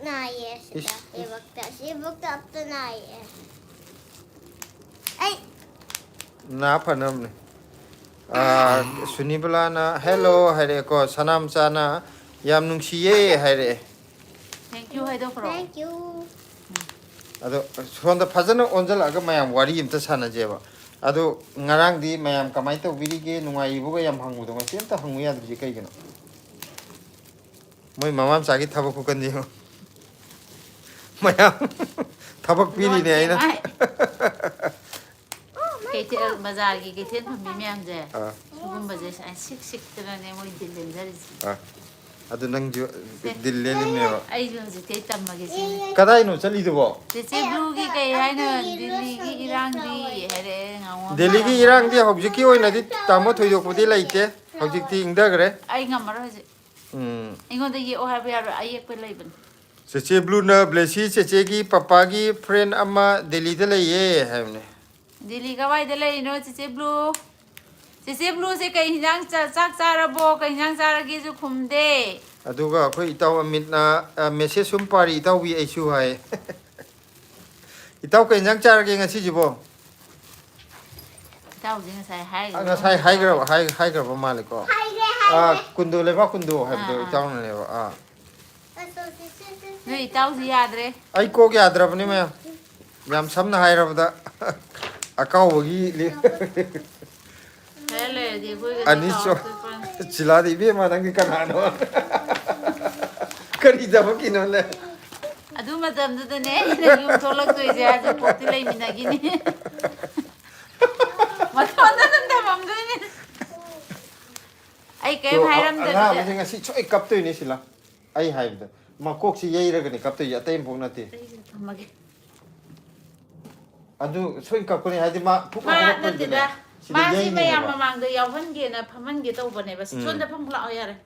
ꯅꯥꯏꯌꯦ ꯁꯤꯗ ꯏꯁ, ꯏꯁ꯫ ꯁꯤꯕꯛꯇ ꯁꯤꯕꯛꯇ ꯑꯝꯇ ꯅꯥꯏꯌꯦ꯫ ꯑꯩ ꯅꯥ ꯐꯅꯕꯅꯦ꯫ ꯑꯥ, ꯁꯨꯅꯤꯕꯂꯥꯅ "ꯍꯦꯜꯂꯣ" ꯍꯥꯏꯔꯛꯑꯦꯀꯣ, ꯁꯅꯥꯝꯆꯥꯅ "ꯌꯥꯝ ꯅꯨꯡꯁꯤꯌꯦ" ꯍꯥꯏꯔꯛꯑꯦ꯫ Thank you ꯍꯥꯏꯗꯣꯛꯈ꯭ꯔꯣ꯫ Thank you꯫ ꯑꯗꯣ ꯁꯣꯝꯗ ꯐꯖꯅ ꯑꯣꯟꯁꯤꯜꯂꯛꯑꯒ ꯃꯌꯥꯝ ꯋꯥꯔꯤ ꯑꯝꯇ ꯁꯥꯟꯅꯁꯦꯕ꯫ ꯑꯗꯣ ꯉꯔꯥꯡꯗꯤ ꯃꯌꯥꯝ ꯀꯃꯥꯏꯅ ꯇꯧꯕꯤꯔꯤꯒꯦ, ꯅꯨꯡꯉꯥꯏꯔꯤꯕꯒ ꯌꯥꯝ ꯍꯪꯕꯗꯣ ꯉꯁꯤ ꯑꯝꯇ ꯍꯪꯉꯨ ꯌꯥꯗ꯭ꯔꯤꯁꯦ ꯀꯩꯒꯤꯅꯣ? ꯃꯣꯏ ꯃꯃꯥ ꯃꯆꯥꯒꯤ ꯊꯕꯛ ꯈꯨꯀꯟꯁꯦ ꯌꯦꯡꯉꯣ꯫ ꯃꯌꯥꯝ ꯊꯕꯛ ꯄꯤꯔꯤꯅꯦ ꯑꯩꯅ꯫ ꯀꯩꯊꯦꯜ, ꯕꯖꯥꯔꯒꯤ ꯀꯩꯊꯦꯜ ꯐꯝꯕꯤ ꯃꯌꯥꯝꯁꯦ, ꯑꯥ, ꯁꯤꯒꯨꯝꯕꯁꯦ ꯁꯨꯃꯥꯏꯅ ꯁꯤꯛ ꯁꯤꯛꯇꯅꯅꯦ ꯃꯣꯏ ꯗꯤꯜ ꯂꯦꯟꯖꯔꯤꯁꯦ꯫ ꯑꯥ꯫ ꯑꯗꯨ ꯅꯪꯁꯨ ꯁꯦ꯫ ꯗꯤꯜ ꯂꯦꯜꯂꯤꯅꯦꯕ꯫ ꯑꯩꯁꯨ ꯍꯧꯖꯤꯛꯇꯩ ꯇꯝꯃꯒꯦ ꯁꯤꯅꯤ꯫ ꯀꯗꯥꯏꯅꯣ ꯆꯠꯂꯤꯗꯨꯕꯣ? ꯆꯦꯆꯦ ꯕ꯭ꯂꯨꯒꯤ ꯀꯩ ꯍꯥꯏꯅꯣ, ꯗꯤꯜꯂꯤꯒꯤ ꯏꯔꯥꯡꯗꯤ ꯍꯥꯏꯔꯛꯑꯦ ꯉꯥꯉꯣꯝ꯫ ꯗꯦꯜꯂꯤꯒꯤ ꯏꯔꯥꯡꯗꯤ ꯍꯧꯖꯤꯛꯀꯤ ꯑꯣꯏꯅꯗꯤ ꯇꯥꯃꯣ ꯊꯣꯏꯗꯣꯛꯄꯗꯤ ꯂꯩꯇꯦ꯫ ꯍꯧꯖꯤꯛꯇꯤ ꯏꯪꯊꯈ꯭ꯔꯦ꯫ ꯑꯩ ꯉꯝꯃꯔꯣꯏ ꯍꯧꯖꯤꯛ꯫ ꯎꯝ꯫ ꯑꯩꯉꯣꯟꯗ ꯌꯦꯛꯑꯣ ꯍꯥꯏꯕ ꯌꯥꯔꯣꯏ, ꯑꯌꯦꯛꯄ ꯂꯩꯕꯅꯤ꯫ ꯆꯦꯆꯦ ꯕ꯭ꯂꯨꯅ ꯕ꯭ꯂꯦꯁꯤ ꯆꯦꯆꯦꯒꯤ ꯄꯄꯥꯒꯤ ꯐ꯭ꯔꯦꯟ ꯑꯃ ꯗꯦꯜꯂꯤꯗ ꯂꯩꯌꯦ ꯍꯥꯏꯕꯅꯦ꯫ ꯗꯤꯜꯂꯤ ꯀꯋꯥꯏꯗ ꯂꯩꯔꯤꯅꯣ ꯆꯦꯆꯦ ꯕ꯭ꯂꯨ? ꯆꯦꯆꯦ ꯕ꯭ꯂꯨꯁꯦ ꯀꯩ ꯍꯤꯟꯖꯥꯡ ꯆꯥ-, ꯆꯥꯛ ꯆꯥꯔꯕꯣ? ꯀꯩ ꯍꯤꯟꯖꯥꯡ ꯆꯥꯔꯒꯦꯁꯨ ꯈꯨꯝꯗꯦ꯫ ꯑꯗꯨꯒ ꯑꯩꯈꯣꯏ ꯏꯇꯥꯎ ꯑꯃꯤꯠꯅ, ꯑ, ꯃꯦꯁꯦꯖ ꯁꯨꯝ ꯄꯥꯔꯤ, "ꯏꯇꯥꯎꯕꯤ ꯑꯩꯁꯨ" ꯍꯥꯏ꯫ ꯏꯇꯥꯎ, ꯀꯩ ꯍꯤꯟꯖꯥꯡ ꯆꯥꯔꯒꯦ ꯉꯁꯤꯁꯤꯕꯣ? ꯏꯇꯥꯎꯁꯦ ꯉꯁꯥꯏ ꯑ, ꯍꯥꯏꯈ꯭ꯔꯦ꯫ ꯉꯁꯥꯏ ꯍꯥꯏꯈ꯭ꯔꯕ, ꯍꯥꯏ-, ꯍꯥꯏꯈ꯭ꯔꯕ ꯃꯥꯜꯂꯦꯀꯣ꯫ ꯍꯥꯏꯈ꯭ꯔꯦ ꯑ, ꯍꯥꯏꯈ꯭ꯔꯦ꯫ ꯀꯨꯟꯗꯣ, ꯂꯩꯕꯥꯛ ꯀꯨꯟꯗꯣ ꯍꯥꯏꯕꯗꯣ ꯑꯥ, ꯑꯥ꯫ ꯏꯇꯥꯎꯅꯅꯦꯕ꯫ ꯑꯥ꯫ ꯅꯣꯏ ꯏꯇꯥꯎꯁꯤ ꯌꯥꯗ꯭ꯔꯦ꯫ ꯑꯩ ꯀꯣꯛ ꯌꯥꯗ꯭ꯔꯕꯅꯤ ꯃꯌꯥꯝ꯫ ꯌꯥꯝ ꯁꯝꯅ ꯍꯥꯏꯔꯕꯗ, ꯑꯀꯥꯎꯕꯒꯤ ꯂꯤ-, ꯈꯔ ꯂꯩꯔꯗꯤ ꯑꯩꯈꯣꯏꯒ ꯑꯅꯤꯁꯨ꯫ ꯆꯥꯎꯔꯛꯇꯣꯏ ꯄꯣꯠꯅꯤ꯫ ꯆꯤꯂꯥꯗ, "ꯏꯕꯦꯝꯃ, ꯅꯪꯗꯤ ꯀꯅꯥꯅꯣ? ꯀꯔꯤ ꯊꯕꯛꯀꯤꯅꯣꯅꯦ?" ꯑꯗꯨ ꯃꯇꯝꯗꯨꯗꯅꯦ ꯑꯩꯅ ꯌꯨꯝ ꯊꯣꯛꯂꯛꯇꯣꯏꯁꯦ, ꯍꯧꯖꯤꯛ ꯄꯣꯛꯇꯤ ꯂꯩꯃꯤꯟꯅꯈꯤꯅꯤ꯫ ꯃꯇꯣꯟꯗ ꯑꯗꯨꯝ ꯊꯝꯃꯝꯗꯣꯏꯅꯤ꯫ ꯑꯩ ꯀꯔꯤꯝ ꯇꯣ, ꯑ-, ꯍꯥꯏꯔꯝꯗꯕꯤꯗ꯫ ꯑꯉꯥꯡ ꯑꯃꯁꯦ ꯉꯁꯤ ꯁꯣꯏ ꯀꯞꯇꯣꯏꯅꯦ, ꯁꯤꯂꯥ꯫ ꯑꯩ ꯍꯥꯏꯕꯗ ꯃꯀꯣꯛꯁꯤ ꯌꯩꯔꯒꯅꯤ ꯀꯞꯇꯣꯏꯁꯦ, ꯑꯇꯩ ꯑꯃꯐꯥꯎ ꯅꯠꯇꯦ꯫ ꯑꯩꯁꯦ ꯊꯝꯃꯒꯦ꯫ ꯑꯗꯨ ꯁꯣꯏꯅ ꯀꯛꯄꯅꯦ, ꯍꯥꯏꯗꯤ ꯃꯥ ꯄꯨꯛ ꯃꯥ ꯍꯧꯒꯠꯂꯛꯄꯩꯗꯨꯅꯦ꯫ ꯅꯠꯇꯦꯗ, ꯁꯤꯗ ꯃꯥꯁꯤ ꯃꯌꯥꯝ ꯌꯩꯅꯦꯕ꯫ ꯃꯃꯥꯡꯗ ꯌꯥꯎꯍꯟꯒꯦꯅ ꯐꯝꯍꯟꯒꯦ ꯇꯧꯕꯅꯦꯕ꯫ ꯁꯤ ꯎꯝ꯫ ꯁꯣꯝꯗ ꯐꯝ ꯂꯥꯛꯑꯣ ꯌꯥꯔꯦ꯫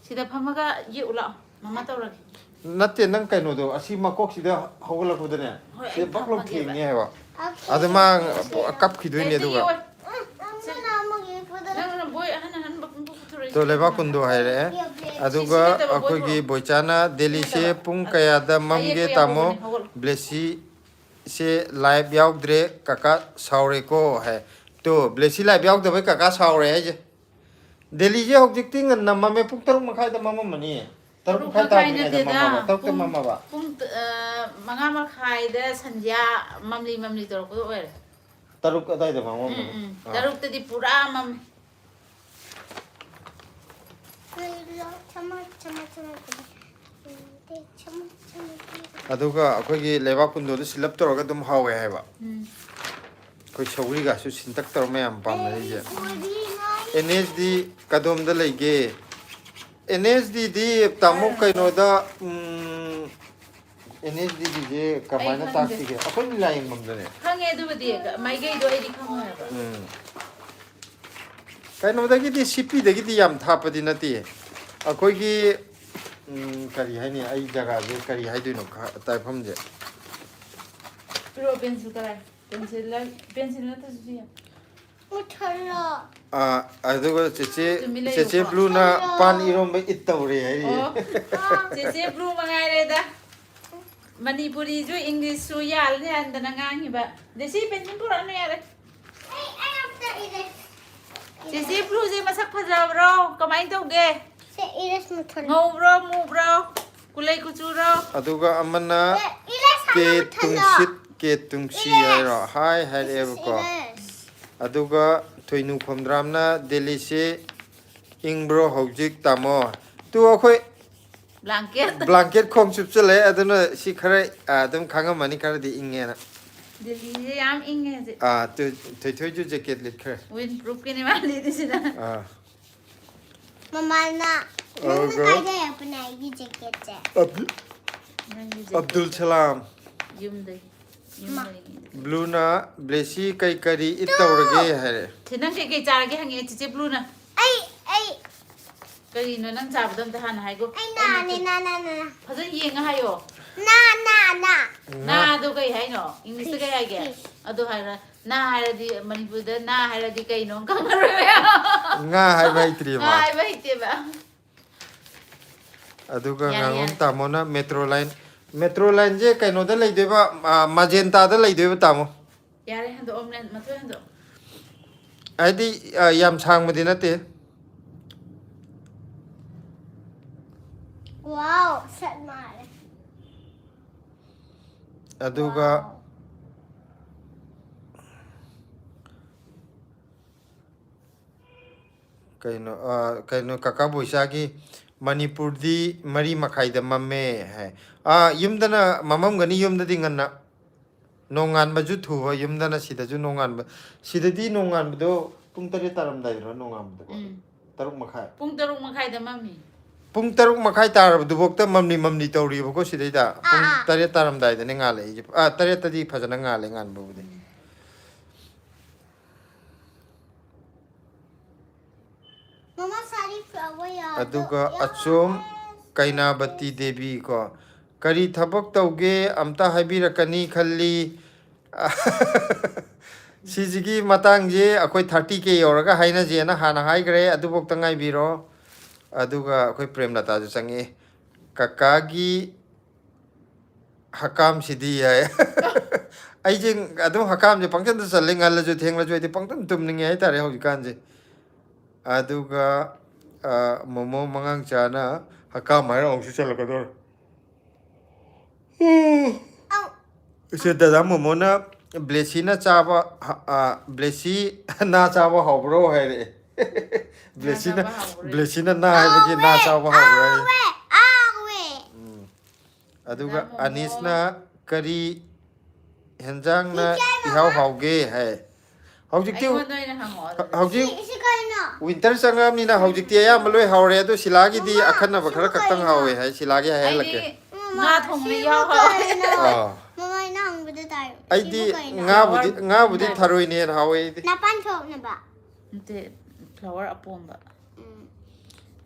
ꯁꯤꯗ ꯐꯝꯃꯒ ꯌꯦꯛꯎ ꯂꯥꯛꯑꯣ꯫ ꯃꯃꯥ ꯇꯧꯔꯒꯦ꯫ ꯅꯠꯇꯦ, ꯅꯪ ꯀꯩꯅꯣꯗꯣ, ꯑꯁꯤ ꯃꯀꯣꯛꯁꯤꯗ ꯍꯧꯒꯠꯂꯛꯄꯗꯅꯦ, ꯍꯣꯏ, ꯁꯤ ꯑꯩ ꯕꯛ ꯂꯧ ꯐꯝꯃꯒꯦꯕ꯫ ꯊꯦꯡꯅꯤ ꯍꯥꯏꯕ꯫ ꯑꯗꯨ ꯃꯥ ꯀꯞꯈꯤꯗꯣꯏꯅꯦ꯫ ꯂꯩꯇꯦ, ꯑꯗꯨꯒ ꯌꯦꯛꯑꯣ꯫ ꯅꯪꯅ ꯑꯃꯨꯛ ꯌꯦꯛꯄꯗ ꯅꯪꯅ ꯕꯣꯏ ꯑꯍꯟ ꯑꯍꯟꯕ ꯄꯨꯡꯄꯨ ꯄꯨꯊꯣꯔꯛꯏꯁꯦ ꯇꯣ, ꯂꯩꯕꯥꯛ ꯀꯩꯒꯤꯅꯣ? ꯀꯨꯟꯗꯣ ꯍꯥꯏꯔꯛꯑꯦ꯫ ꯌꯦꯛꯄ꯫ ꯑꯗꯨꯒ ꯁꯤ ꯅꯠꯇꯕ ꯕꯣꯏ ꯑꯩꯈꯣꯏꯒꯤ ꯄꯨꯔꯛꯑꯣ꯫ ꯕꯣꯏꯆꯥꯅ ꯗꯦꯜꯂꯤꯁꯦ ꯅꯠꯇꯕ꯫ ꯄꯨꯡ ꯀꯌꯥꯗ ꯃꯝꯒꯦ ꯑꯌꯦꯛꯄ ꯇꯥꯃꯣ? ꯌꯥꯎꯕꯅꯦ, ꯍꯧꯒꯠꯂꯣ꯫ ꯕ꯭ꯂꯦꯁꯤꯁꯦ ꯂꯥꯏꯚ ꯌꯥꯎꯗ꯭ꯔꯦ, ꯀꯀꯥ ꯁꯥꯎꯔꯦꯀꯣ ꯍꯥꯏ꯫ ꯇꯣ, ꯕ꯭ꯂꯦꯁꯤ ꯂꯥꯏꯚ ꯌꯥꯎꯗꯕꯩ ꯀꯀꯥ ꯁꯥꯎꯔꯦ ꯍꯥꯏꯁꯦ꯫ ꯗꯦꯜꯂꯤꯁꯦ ꯍꯧꯖꯤꯛꯇꯤ ꯉꯟꯅ ꯃꯝꯃꯦ, ꯄꯨꯡ ꯇꯔꯨꯛ ꯃꯈꯥꯏꯗ ꯃꯝꯃꯝꯃꯅꯤ꯫ ꯇꯔꯨꯛ ꯃꯈꯥꯏ ꯇꯥꯗ꯭ꯔꯤꯉꯩꯗ ꯅꯠꯇꯦꯗ, ꯃꯝꯃꯕ? ꯇꯔꯨꯛꯇ ꯄꯨꯡ, ꯃꯝꯃꯕ? ꯄꯨꯡ, ꯑ, ꯃꯉꯥ ꯃꯈꯥꯏꯗ ꯁꯟꯙ꯭ꯌꯥ ꯃꯝꯂꯤ ꯃꯝꯂꯤ ꯇꯧꯔꯛꯄꯗꯣ ꯑꯣꯏꯔꯦ꯫ ꯇꯔꯨꯛ ꯑꯗꯥꯏꯗ ꯎꯝ, ꯃꯝꯃꯝꯃꯅꯤ꯫ ꯎꯝ꯫ ꯑꯥ꯫ ꯇꯔꯨꯛꯇꯗꯤ ꯄꯨꯔꯥ ꯃꯝꯃꯦ꯫ ꯆꯃ ꯆꯃ ꯆꯃ ꯆꯃ ꯑꯗꯨꯒ ꯑꯩꯈꯣꯏꯒꯤ ꯂꯩꯕꯥꯛ ꯀꯨꯟꯗꯣꯗꯨ ꯁꯤꯜꯂꯞ ꯇꯧꯔꯒ ꯑꯗꯨꯝ ꯍꯥꯎꯋꯦ ꯍꯥꯏꯕ꯫ ꯎꯝ꯫ ꯑꯩꯈꯣꯏ ꯁꯧꯒ꯭ꯔꯤꯒꯁꯨ ꯁꯤꯟꯇꯛ ꯇꯧꯔ ꯃꯌꯥꯝ ꯄꯥꯝꯅꯔꯤꯁꯦ꯫ ꯁꯣꯏꯗꯤ ꯉꯥꯏ꯫ ꯑꯦꯟ ꯑꯦꯁ ꯗꯤ ꯀꯗꯣꯝꯗ ꯂꯩꯒꯦ? ꯑꯦꯟ ꯑꯦꯁ ꯗꯤꯗꯤ ꯇꯥꯃꯣ ꯀꯩꯅꯣꯗ, ꯎꯝ, ꯑꯦꯟ ꯑꯦꯁ ꯗꯤꯒꯤꯁꯦ ꯀꯃꯥꯏꯅ ꯑꯩ ꯈꯪꯗꯦ꯫ ꯇꯥꯛꯁꯤꯒꯦ? ꯑꯩꯈꯣꯏ ꯂꯥꯏꯌꯦꯡꯐꯝꯗꯅꯦ꯫ ꯈꯪꯉꯦ ꯑꯗꯨꯕꯨꯗꯤ, ꯃꯥꯏꯀꯩꯗꯣ ꯑꯩꯗꯤ ꯈꯪꯉꯣꯏ ꯍꯥꯏꯕ꯫ ꯎꯝ꯫ ꯀꯩꯅꯣꯗꯒꯤꯗꯤ, ꯁꯤꯄꯤꯗꯒꯤꯗꯤ ꯌꯥꯝ ꯊꯥꯞꯄꯗꯤ ꯅꯠꯇꯦ꯫ ꯑꯩꯈꯣꯏꯒꯤ, ꯎꯝ, ꯀꯔꯤ ꯍꯥꯏꯅꯤ? ꯑꯩ ꯖꯒꯥꯁꯦ ꯀꯔꯤ ꯍꯥꯏꯗꯣꯏꯅꯣ? ꯈ-, ꯇꯥꯏꯐꯝꯁꯦ꯫ ꯄꯤꯔꯛꯑꯣ, ꯄꯦꯟꯁꯤꯜ ꯀꯗꯥꯏ? ꯄꯦꯟꯁꯤꯜ ꯂ-, ꯄꯦꯟꯁꯤꯜ ꯅꯠꯇ꯭ꯔꯁꯨ ꯁꯤ ꯌꯥꯏ꯫ ꯃꯨꯊꯠꯂꯣ꯫ ꯑꯥ, ꯑꯗꯨꯒ ꯆꯦꯆꯦ, ꯇꯨꯃꯤꯟ ꯂꯩꯌꯨꯀꯣ꯫ ꯆꯦꯆꯦ ꯕ꯭ꯂꯨꯅ ꯄꯥꯟ ꯏꯔꯣꯝꯕ ꯏꯠ ꯇꯧꯔꯦ ꯍꯥꯏꯔꯤꯌꯦ꯫ ꯑꯣ꯫ ꯆꯦꯆꯦ ꯕ꯭ꯂꯨ ꯃꯉꯥꯏꯔꯦꯗ꯫ ꯃꯅꯤꯄꯨꯔꯤꯁꯨ ꯏꯪꯂꯤꯁꯁꯨ ꯌꯥꯜ ꯌꯥꯟꯗꯅ ꯉꯥꯡꯉꯤꯕ꯫ ꯗꯦꯁꯤ ꯄꯦꯟꯁꯤꯜ ꯄꯨꯔꯛꯑꯅꯨ ꯌꯥꯔꯦ꯫ ꯑꯩ, ꯑꯩ ꯑꯝꯇ ꯏꯔꯦ꯫ ꯆꯦꯆꯦ ꯕ꯭ꯂꯨꯁꯦ ꯃꯁꯛ ꯐꯖꯕ꯭ꯔꯣ? ꯀꯃꯥꯏꯅ ꯇꯧꯒꯦ? ꯁꯦ, ꯏꯔꯦꯁ ꯃꯨꯊꯠꯂꯣ꯫ ꯉꯧꯕ꯭ꯔꯣ? ꯃꯨꯕ꯭ꯔꯣ? ꯀꯨꯂꯩ ꯀꯨꯆꯨꯔꯣ? ꯑꯗꯨꯒ ꯑꯃꯅ ꯁꯦ, ꯏꯔꯦꯁ ꯀꯦ ꯍꯥꯟꯅ ꯃꯨꯊꯠꯂꯣ꯫ ꯇꯨꯡꯁꯤꯠ, ꯀꯦ ꯇꯨꯡꯁꯤ ꯏꯔꯦꯁ꯫ ꯍꯥꯏꯔꯣ, ꯍꯥꯏ This is ꯍꯥꯏꯔꯛꯑꯦꯕꯀꯣ꯫ ꯏꯔꯦꯁ꯫ ꯑꯗꯨꯒ ꯊꯣꯏꯅꯨ ꯈꯣꯝꯗ꯭ꯔꯥꯝꯅ ꯗꯦꯜꯂꯤꯁꯤ ꯏꯪꯕ꯭ꯔꯣ ꯍꯧꯖꯤꯛ, ꯇꯥꯃꯣ? ꯇꯨ, ꯑꯩꯈꯣꯏ Blanket꯫ Blanket ꯈꯣꯡ ꯆꯨꯞꯆꯜꯂꯦ, ꯑꯗꯨꯅ ꯁꯤ ꯈꯔ, ꯑ, ꯑꯗꯨꯝ ꯈꯪꯉꯝꯃꯅꯤ, ꯈꯔꯗꯤ ꯏꯪꯉꯦꯅ꯫ ꯗꯦꯜꯂꯤꯁꯦ ꯌꯥꯝ ꯏꯪꯉꯦ ꯍꯧꯖꯤꯛ꯫ ꯑꯥ, ꯇꯨ, ꯊꯣꯏꯊꯣꯏꯁꯨ jacket ꯂꯤꯠꯈ꯭ꯔꯦ꯫ Windproofꯀꯤꯅꯦ ꯃꯥ ꯂꯤꯠꯂꯤꯁꯤꯅ꯫ ꯑꯥ꯫ ꯃꯃꯥꯅ ꯑꯗꯨꯒ ꯅꯪꯅ ꯀꯥꯏꯗ ꯂꯩꯔꯛꯄꯅꯦ ꯑꯩꯒꯤ jacketꯁꯦ? ꯑꯕ-, ꯅꯪꯒꯤ ꯑꯕꯗꯨꯜ jacket꯫ ꯁꯂꯥꯝ꯫ ꯌꯨꯝꯗꯒꯤ꯫ ꯌꯨꯝ ꯂꯩꯔꯤꯉꯩꯗ꯫ ꯕ꯭ꯂꯨꯅ ꯕ꯭ꯂꯦꯁꯤ ꯀꯩ ꯀꯔꯤ ꯏꯠ ꯇꯧꯔꯒꯦ ꯍꯥꯏꯔꯦ꯫ ꯁꯤ ꯅꯪ ꯀꯩꯀꯩ ꯆꯥꯔꯒꯦ ꯍꯪꯉꯦ ꯆꯤꯆꯦ ꯕ꯭ꯂꯨꯅ꯫ ꯑꯩ ꯑꯩ ꯀꯔꯤꯅꯣ ꯅꯪ ꯆꯥꯕꯗꯣ ꯑꯝꯇ ꯍꯥꯟꯅ ꯍꯥꯏꯒꯣ꯫ ꯑꯩ ꯅꯥꯅꯦ, ꯅꯥ, ꯅꯥ, ꯅꯥ, ꯅꯥ꯫ ꯐꯖꯅ ꯌꯦꯡꯉ ꯍꯥꯏꯌꯣ꯫ ꯅꯥ, ꯅꯥ, ꯅꯥ꯫ ꯉꯥ꯫ ꯅꯥꯗꯣ ꯀꯩ ꯍꯥꯏꯅꯣ? ꯏꯪꯂꯤꯁꯇ ꯀꯩ ꯍꯥꯏꯒꯦ? Fish, fish꯫ ꯑꯗꯨ ꯍꯥꯏꯔ, ꯅꯥ ꯍꯥꯏꯔꯗꯤ, ꯃꯅꯤꯄꯨꯔꯗ ꯅꯥ ꯍꯥꯏꯔꯗꯤ ꯀꯩꯅꯣ ꯈꯪꯉꯔꯣꯏꯕ꯫ ꯉꯥ ꯍꯥꯏꯕ ꯍꯩꯇ꯭ꯔꯤꯕ꯫ ꯉꯥ ꯍꯥꯏꯕ ꯍꯩꯇꯦꯕ꯫ ꯑꯗꯨꯒ ꯌꯥꯔꯦ, ꯉꯥꯉꯣꯝ ꯌꯥꯔꯦ꯫ ꯇꯥꯃꯣꯅ ꯃꯦꯇ꯭ꯔꯣ ꯂꯥꯏꯟ, ꯃꯦꯇ꯭ꯔꯣ ꯂꯥꯏꯟꯁꯦ ꯀꯩꯅꯣꯗ ꯂꯩꯗꯣꯏꯕ, ꯑ, ꯃꯖꯦꯟꯇꯥꯗ ꯂꯩꯗꯣꯏꯕ, ꯇꯥꯃꯣ꯫ ꯌꯥꯔꯦ, ꯍꯟꯗꯣꯛꯑꯣ, ꯃꯊꯣꯏ ꯍꯟꯗꯣꯛꯑꯣ꯫ ꯍꯥꯏꯗꯤ, ꯑ, ꯌꯥꯝ ꯁꯥꯡꯕꯗꯤ ꯅꯠꯇꯦ꯫ Wow, ꯁꯠ ꯃꯥꯜꯂꯦ꯫ ꯑꯗꯨꯒ wow꯫ ꯀꯩꯅꯣ, ꯑ, ꯀꯩꯅꯣ, ꯀꯀꯥ ꯕꯣꯏꯆꯥꯒꯤ ꯃꯅꯤꯄꯨꯔꯗꯤ ꯃꯔꯤ ꯃꯈꯥꯏꯗ ꯃꯝꯃꯦ ꯍꯥꯏ꯫ ꯑ, ꯌꯨꯝꯗꯅ ꯃꯝꯃꯝꯒꯅꯤ, ꯌꯨꯝꯗꯗꯤ ꯉꯟꯅ꯫ ꯅꯣꯡꯉꯥꯟꯕꯁꯨ ꯊꯨꯕ ꯌꯨꯝꯗꯅ, ꯁꯤꯗꯁꯨ ꯅꯣꯡꯉꯥꯟꯕ꯫ ꯁꯤꯗꯗꯤ ꯅꯣꯡꯉꯥꯟꯕꯗꯣ ꯄꯨꯡ ꯇꯔꯦꯠ ꯇꯥꯔꯝꯗꯥꯏꯗꯔꯣ ꯅꯣꯡꯉꯥꯟꯕꯗꯀꯣ? ꯎꯝ꯫ ꯇꯔꯨꯛ ꯃꯈꯥꯏ꯫ ꯄꯨꯡ ꯇꯔꯨꯛ ꯃꯈꯥꯏꯗ ꯃꯝꯃꯤ꯫ ꯄꯨꯡ ꯇꯔꯨꯛ ꯃꯈꯥꯏ ꯇꯥꯔꯕꯗꯨꯐꯥꯎꯗ ꯃꯝꯂꯤ ꯃꯝꯂꯤ ꯇꯧꯔꯤꯕꯀꯣ ꯁꯤꯗꯩꯗ꯫ ꯄꯨꯡ ꯑꯥ, ꯑꯥ꯫ ꯇꯔꯦꯠ ꯇꯥꯔꯝꯗꯥꯏꯗꯅꯦ ꯉꯥꯜꯂꯛꯏꯁꯦ꯫ ꯑꯥ, ꯇꯔꯦꯠꯇꯗꯤ ꯐꯖꯅ ꯉꯥꯜꯂꯦ ꯉꯥꯟꯕꯕꯨꯗꯤ꯫ ꯎꯝ꯫ ꯃꯃꯥ, ꯁꯥꯔꯤ flower ꯌꯥꯗꯣ ꯑꯗꯨꯒ ꯌꯥꯝ ꯑꯆꯣꯝ ꯀꯩꯅꯥꯕꯇꯤ ꯗꯦꯕꯤ ꯀꯣ, "ꯀꯔꯤ ꯊꯕꯛ ꯇꯧꯒꯦ ꯑꯝꯇ ꯍꯥꯏꯕꯤꯔꯛꯀꯅꯤ ꯈꯜꯂꯤ"꯫ ꯁꯤꯁꯤꯒꯤ ꯃꯇꯥꯡꯁꯦ ꯑꯩꯈꯣꯏ thirty K ꯌꯧꯔꯒ ꯍꯥꯏꯅꯁꯦꯅ ꯍꯥꯟꯅ ꯍꯥꯏꯈ꯭ꯔꯦ, ꯑꯗꯨꯐꯥꯎꯗ ꯉꯥꯏꯕꯤꯔꯣ꯫ ꯑꯗꯨꯒ ꯑꯩꯈꯣꯏ ꯄ꯭ꯔꯦꯝꯂꯇꯥꯁꯨ ꯆꯪꯉꯛꯑꯦ꯫ "ꯀꯀꯥꯒꯤ ꯍꯀꯥꯝꯁꯤꯗꯤ" ꯍꯥꯏ꯫ ꯑꯩꯁꯦ ꯑꯗꯨꯝ ꯍꯀꯥꯝꯁꯦ ꯄꯪꯆꯟꯗ ꯆꯜꯂꯦ, ꯉꯜꯂꯁꯨ ꯊꯦꯡꯂꯁꯨ ꯑꯩꯗꯤ ꯄꯪꯇꯨꯝ ꯇꯨꯝꯅꯤꯡꯉꯦ ꯍꯥꯏꯇꯥꯔꯦ ꯍꯧꯖꯤꯛꯀꯥꯟꯁꯦ꯫ ꯑꯗꯨꯒ, ꯑ, ꯃꯣꯃꯣ ꯃꯉꯥꯡꯆꯥꯅ ꯍꯀꯥꯝ ꯍꯥꯏꯔ ꯑꯃꯨꯛꯁꯨ ꯆꯜꯂꯛꯀꯗꯧꯔꯦ꯫ ꯑꯧ꯫ ꯏꯆꯦ, ꯗꯗꯥ ꯃꯣꯃꯣꯅ ꯕ꯭ꯂꯦꯁꯤꯅ ꯆꯥꯕ ꯍ-, ꯑ, "ꯕ꯭ꯂꯦꯁꯤ ꯅꯥ ꯆꯥꯕ ꯍꯥꯎꯕ꯭ꯔꯣ?" ꯍꯥꯏꯔꯛꯑꯦ꯫ ꯉꯥ ꯕ꯭ꯂꯦꯁꯤꯅ, ꯆꯥꯕ ꯍꯥꯎꯕ꯭ꯔꯣ? ꯕ꯭ꯂꯦꯁꯤꯅ ꯅꯥ ꯍꯥꯏꯕꯒꯤ ꯅꯥ ꯍꯥꯎꯋꯦ, ꯆꯥꯕ ꯍꯥꯎꯕ꯭ꯔꯣ ꯍꯥꯏꯌꯦ꯫ ꯍꯥꯎꯋꯦ, ꯍꯥꯎꯋꯦ꯫ ꯎꯝ꯫ ꯑꯗꯨꯒ ꯗꯗꯥ ꯃꯣꯃꯣ꯫ ꯑꯅꯤꯁꯅ ꯀꯔꯤ ꯍꯦꯟꯖꯥꯡꯅ ꯁꯤ ꯀꯩꯅꯣ? ꯏꯍꯥꯎ ꯍꯥꯎꯒꯦ ꯍꯥꯏ꯫ ꯍꯧꯖꯤꯛꯇꯤ ꯑꯩꯉꯣꯟꯗ ꯑꯣꯏꯅ ꯍꯪꯉꯛꯑꯣ ꯑꯗꯨꯗꯤ꯫ ꯍꯧꯖꯤꯛ ꯁꯤ, ꯁꯤ ꯀꯩꯅꯣ? ꯋꯤꯟꯇꯔ ꯆꯪꯉꯛꯑꯕꯅꯤꯅ ꯍꯧꯖꯤꯛꯇꯤ ꯑꯌꯥꯝꯕ ꯂꯣꯏ ꯍꯥꯎꯔꯦ, ꯑꯗꯣ ꯁꯤꯂꯥꯒꯤꯗꯤ ꯃꯃꯥ, ꯑꯈꯟꯅꯕ ꯁꯤꯕꯨ ꯈꯔ ꯈꯛꯇꯪ ꯀꯩꯅꯣ? ꯍꯥꯎꯋꯦ ꯍꯥꯏ, ꯁꯤꯂꯥꯒꯤ ꯍꯥꯏꯍꯜꯂꯛꯀꯦ꯫ ꯑꯩꯗꯤ ꯃꯃꯥ, ꯉꯥ ꯊꯣꯡꯕꯅ ꯁꯤꯕꯨ ꯏꯍꯥꯎ ꯍꯥꯎꯋꯦ꯫ ꯀꯩꯅꯣ? ꯑꯥ꯫ ꯃꯃꯥ, ꯑꯩꯅ ꯍꯪꯕ ꯑꯗꯨ ꯇꯥꯔꯦ꯫ ꯑꯩꯗꯤ ꯁꯤꯕꯨ ꯀꯩꯅꯣ? ꯉꯥꯕꯨꯗꯤ Flower. ꯉꯥꯕꯨꯗꯤ ꯊꯔꯣꯏꯅ ꯍꯦꯟꯅ ꯍꯥꯎꯋꯦ ꯑꯩꯗꯤ꯫ ꯅꯄꯥꯟ ꯊꯣꯛꯅꯕ꯫ ꯅꯠꯇꯦ, flower ꯑꯄꯣꯝꯕ꯫ ꯎꯝ꯫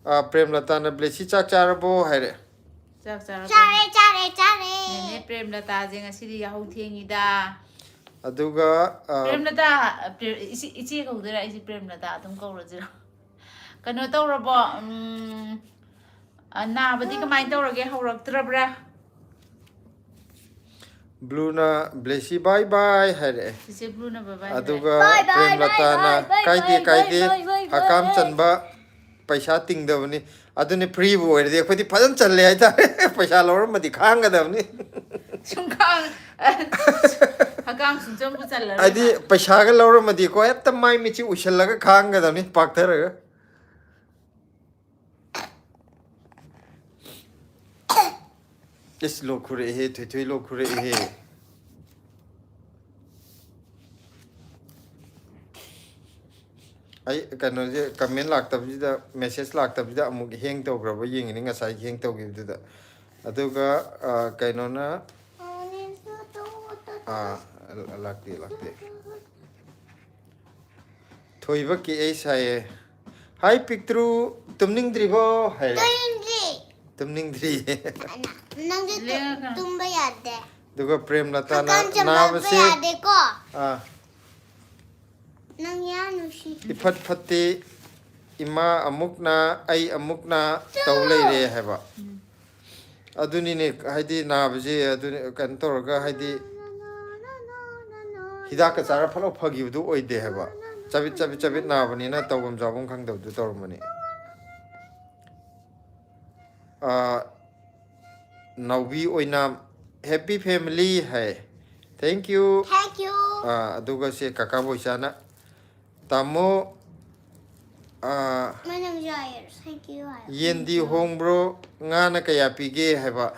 ꯑꯥ, ꯄ꯭ꯔꯦꯝꯂꯇꯥꯅ, "ꯕ꯭ꯂꯦꯁꯤ ꯆꯥꯛ ꯆꯥꯔꯕꯣ?" ꯍꯥꯏꯔꯦ꯫ ꯆꯥꯛ ꯆꯥꯔꯕꯣ? ꯆꯥꯔꯦ, ꯆꯥꯔꯦ, ꯆꯥꯔꯦ꯫ ꯅꯦꯅꯦ ꯄ꯭ꯔꯦꯝꯂꯇꯥꯁꯦ ꯉꯁꯤꯗꯤ ꯌꯥꯍꯧ ꯊꯦꯡꯉꯤꯗ꯫ ꯑꯗꯨꯒ ꯑꯥ, ꯄ꯭ꯔꯦꯝꯂꯇꯥ, ꯄ꯭ꯔꯦ-, ꯏꯆꯦ, ꯏꯆꯦ ꯀꯧꯗꯣꯏꯔꯥ? ꯑꯩꯁꯦ ꯄ꯭ꯔꯦꯝꯂꯇꯥ ꯑꯗꯨꯝ ꯀꯧꯔꯁꯤꯔꯣ? ꯀꯩꯅꯣ ꯇꯧꯔꯕꯣ? ꯎꯝ, ꯑ, ꯅꯥꯕꯗꯤ ꯀꯃꯥꯏꯅ ꯇꯧꯔꯒꯦ? ꯍꯧꯔꯛꯇ꯭ꯔꯕ꯭ꯔꯥ? ꯕ꯭ꯂꯨꯅ, "ꯕ꯭ꯂꯦꯁꯤ ꯕꯥꯏ ꯕꯥꯏ" ꯍꯥꯏꯔꯛꯑꯦ꯫ ꯆꯤꯆꯦ ꯕ꯭ꯂꯨꯅ bye bye ꯑꯗꯨꯒ Bye bye, ꯄ꯭ꯔꯦꯝꯂꯇꯥꯅ, bye bye, bye "ꯀꯥꯏꯗꯦ, bye, ꯀꯥꯏꯗꯦ, bye, bye, bye, ꯍꯀꯥꯝ bye." ꯆꯟꯕ ꯄꯩꯁꯥ ꯇꯤꯡꯗꯕꯅꯤ꯫ ꯑꯗꯨꯅꯤ, ꯐ꯭ꯔꯤꯕꯨ ꯑꯣꯏꯔꯗꯤ ꯑꯩꯈꯣꯏꯗꯤ ꯐꯖꯅ ꯆꯜꯂꯦ ꯍꯥꯏꯇꯥꯔꯦ꯫ ꯄꯩꯁꯥ ꯂꯧꯔꯝꯃꯗꯤ ꯈꯥꯡꯒꯗꯕꯅꯤ꯫ ꯁꯨꯝ ꯈꯥꯡ-, ꯍꯀꯥꯝ ꯁꯨꯡꯆꯟꯕꯨ ꯆꯜꯂꯔꯣꯏ꯫ ꯍꯥꯏꯗꯤ, ꯄꯩꯁꯥꯒ ꯂꯧꯔꯝꯃꯗꯤꯀꯣ, ꯍꯦꯛꯇ ꯃꯥꯏ ꯃꯤꯠꯁꯤ ꯎꯏꯁꯜꯂꯒ ꯈꯥꯡꯒꯗꯕꯅꯤ, ꯄꯥꯛꯊꯔꯒ꯫ ꯏꯁ, ꯂꯣꯛ ꯈꯨꯔꯛꯑꯦꯍꯦ, ꯊꯣꯏꯊꯣꯏ ꯂꯣꯛ ꯈꯨꯔꯛꯑꯦꯍꯦ꯫ ꯑꯩ ꯀꯩꯅꯣꯁꯦ, comment ꯂꯥꯛꯇꯕꯁꯤꯗ, message ꯂꯥꯛꯇꯕꯁꯤꯗ ꯑꯃꯨꯛ hang ꯇꯧꯈ꯭ꯔꯕ ꯌꯦꯡꯉꯤꯅꯤ, ꯉꯁꯥꯏ hang ꯇꯧꯈꯤꯕꯗꯨꯗ꯫ ꯑꯗꯨꯒ, ꯑ, ꯀꯩꯅꯣꯅ, ꯑ, ꯂꯥꯛꯇꯦ, ꯂꯥꯛꯇꯦ꯫ ꯊꯣꯏꯕ ꯀꯦ ꯑꯩꯁ ꯍꯥꯏꯌꯦ꯫ "ꯍꯥꯏ ꯄꯤꯛꯇ꯭ꯔꯨ, ꯇꯨꯝꯅꯤꯡꯗ꯭ꯔꯤꯕꯣ?" ꯍꯥꯏꯔꯦ꯫ ꯇꯨꯝꯗ꯭ꯔꯤ꯫ ꯇꯨꯝꯅꯤꯡꯗ꯭ꯔꯤ꯫ ꯅꯪꯗꯤ ꯇꯨ-, ꯂꯦꯡꯉꯛꯀꯅꯨ꯫ ꯇꯨꯝꯕ ꯌꯥꯗꯦ꯫ ꯑꯗꯨꯒ ꯄ꯭ꯔꯦꯝꯂꯇꯥꯅ, ꯍꯀꯥꯝ ꯆꯟꯕ "ꯅꯥꯕꯁꯦ, ꯌꯥꯗꯦꯀꯣ꯫ ꯑꯥ, ꯅꯪ ꯌꯥꯝ ꯅꯨꯡꯁꯤ꯫ ꯏꯐꯠ ꯐꯠꯇꯦ, ꯏꯃꯥ ꯑꯃꯨꯛꯅ, ꯑꯩ ꯑꯃꯨꯛꯅ ꯇꯧ ꯂꯩꯔꯦ" ꯍꯥꯏꯕ꯫ ꯑꯗꯨꯅꯤꯅꯦ, ꯍꯥꯏꯗꯤ ꯅꯥꯕꯁꯦ, ꯑꯗꯨꯅꯤ, ꯀꯩꯅꯣ ꯇꯧꯔꯒ, ꯍꯥꯏꯗꯤ ꯍꯤꯗꯥꯛꯀ ꯆꯥꯔ ꯐꯠ ꯂꯥꯎ ꯐꯈꯤꯕꯗꯨ ꯑꯣꯏꯗꯦ ꯍꯥꯏꯕ꯫ ꯆꯕꯤꯠ ꯆꯕꯤꯠ ꯆꯕꯤꯠ ꯅꯥꯕꯅꯤꯅ ꯇꯧꯐꯝ ꯆꯥꯐꯝ ꯈꯪꯗꯕꯗꯨ ꯇꯧꯔꯝꯕꯅꯤ꯫ ꯑꯥ, ꯅꯥꯎꯕꯤ ꯑꯣꯏꯅ, "Happy family" high. Thank you꯫ Thank you. ꯑꯥ, ꯑꯗꯨꯒ ꯁꯦ ꯀꯀꯥ ꯕꯣꯏꯆꯥꯅ, "ꯇꯥꯃꯣ, ꯑꯥ, ꯃꯅꯝ ꯌꯥꯏꯌꯦ, thank you ꯍꯥꯏꯌꯣ꯫ ꯌꯦꯟꯗꯤ ꯍꯣꯡꯕ꯭ꯔꯣ? ꯉꯥꯅ ꯀꯌꯥ ꯄꯤꯒꯦ?" ꯍꯥꯏꯕ꯫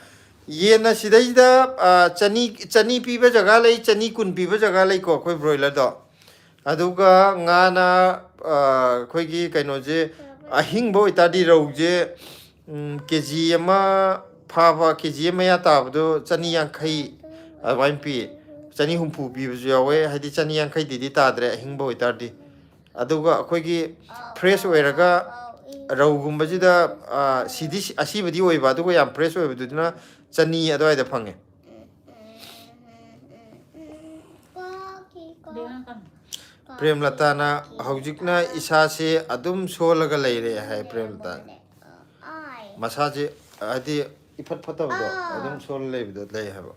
ꯌꯦꯟꯅ ꯁꯤꯗꯩꯁꯤꯗ, ꯑꯥ, ꯆꯅꯤ, ꯆꯅꯤ ꯄꯤꯕ ꯖꯒꯥ ꯂꯩ, ꯆꯅꯤ ꯀꯨꯟ ꯄꯤꯕ ꯖꯒꯥ ꯂꯩꯀꯣ, ꯑꯩꯈꯣꯏ broiler ꯗꯣ꯫ ꯑꯗꯨꯒ ꯉꯥꯅ, ꯑꯥ, ꯑꯩꯈꯣꯏꯒꯤ ꯀꯩꯅꯣꯁꯦ, ꯑꯍꯤꯡꯕ ꯑꯣꯏꯇꯥꯔꯗꯤ ꯔꯧꯁꯦ, ꯎꯝ, ꯀꯦ ꯖꯤ ꯑꯃ ꯐꯥꯕ, ꯀꯦ ꯖꯤ ꯑꯃ ꯃꯌꯥ ꯇꯥꯕꯗꯣ ꯆꯅꯤ ꯌꯥꯡꯈꯩ ꯑꯗꯨꯃꯥꯏꯅ ꯄꯤ꯫ ꯆꯅꯤ ꯍꯨꯝꯐꯨ ꯄꯤꯕꯁꯨ ꯌꯥꯎꯋꯦ, ꯍꯥꯏꯗꯤ ꯆꯅꯤ ꯌꯥꯡꯈꯩꯗꯤꯗꯤ ꯇꯥꯗ꯭ꯔꯦ ꯑꯍꯤꯡꯕ ꯑꯣꯏꯇꯥꯔꯗꯤ꯫ ꯑꯗꯨꯒ ꯑꯩꯈꯣꯏꯒꯤ fresh ꯑꯣꯏꯔꯒ ꯔꯧꯒꯨꯝꯕꯁꯤꯗ, ꯑ, ꯁꯤꯗꯤ ꯁꯤ-, ꯑꯁꯤꯕꯗꯤ ꯑꯣꯏꯕ, ꯑꯗꯨꯒ ꯌꯥꯝ fresh ꯑꯣꯏꯕꯗꯨꯗꯨꯅ ꯆꯅꯤ ꯑꯗꯨꯋꯥꯏꯗ ꯐꯪꯉꯦ꯫ ꯄ꯭ꯔꯦꯝꯂꯇꯥꯅ ꯍꯧꯖꯤꯛꯅ ꯏꯁꯥꯁꯦ ꯑꯗꯨꯝ ꯁꯣꯜꯂꯒ ꯂꯩꯔꯦ ꯍꯥꯏ꯫ ꯄ꯭ꯔꯦꯝꯂꯇꯥꯅ ꯃꯁꯥꯁꯦ, ꯍꯥꯏꯗꯤ, ꯏꯐꯠ ꯐꯠꯇꯕꯗꯣ ꯑꯗꯨꯝ ꯁꯣꯜꯂ ꯂꯩꯕꯗꯣ ꯂꯩ ꯍꯥꯏꯕ꯫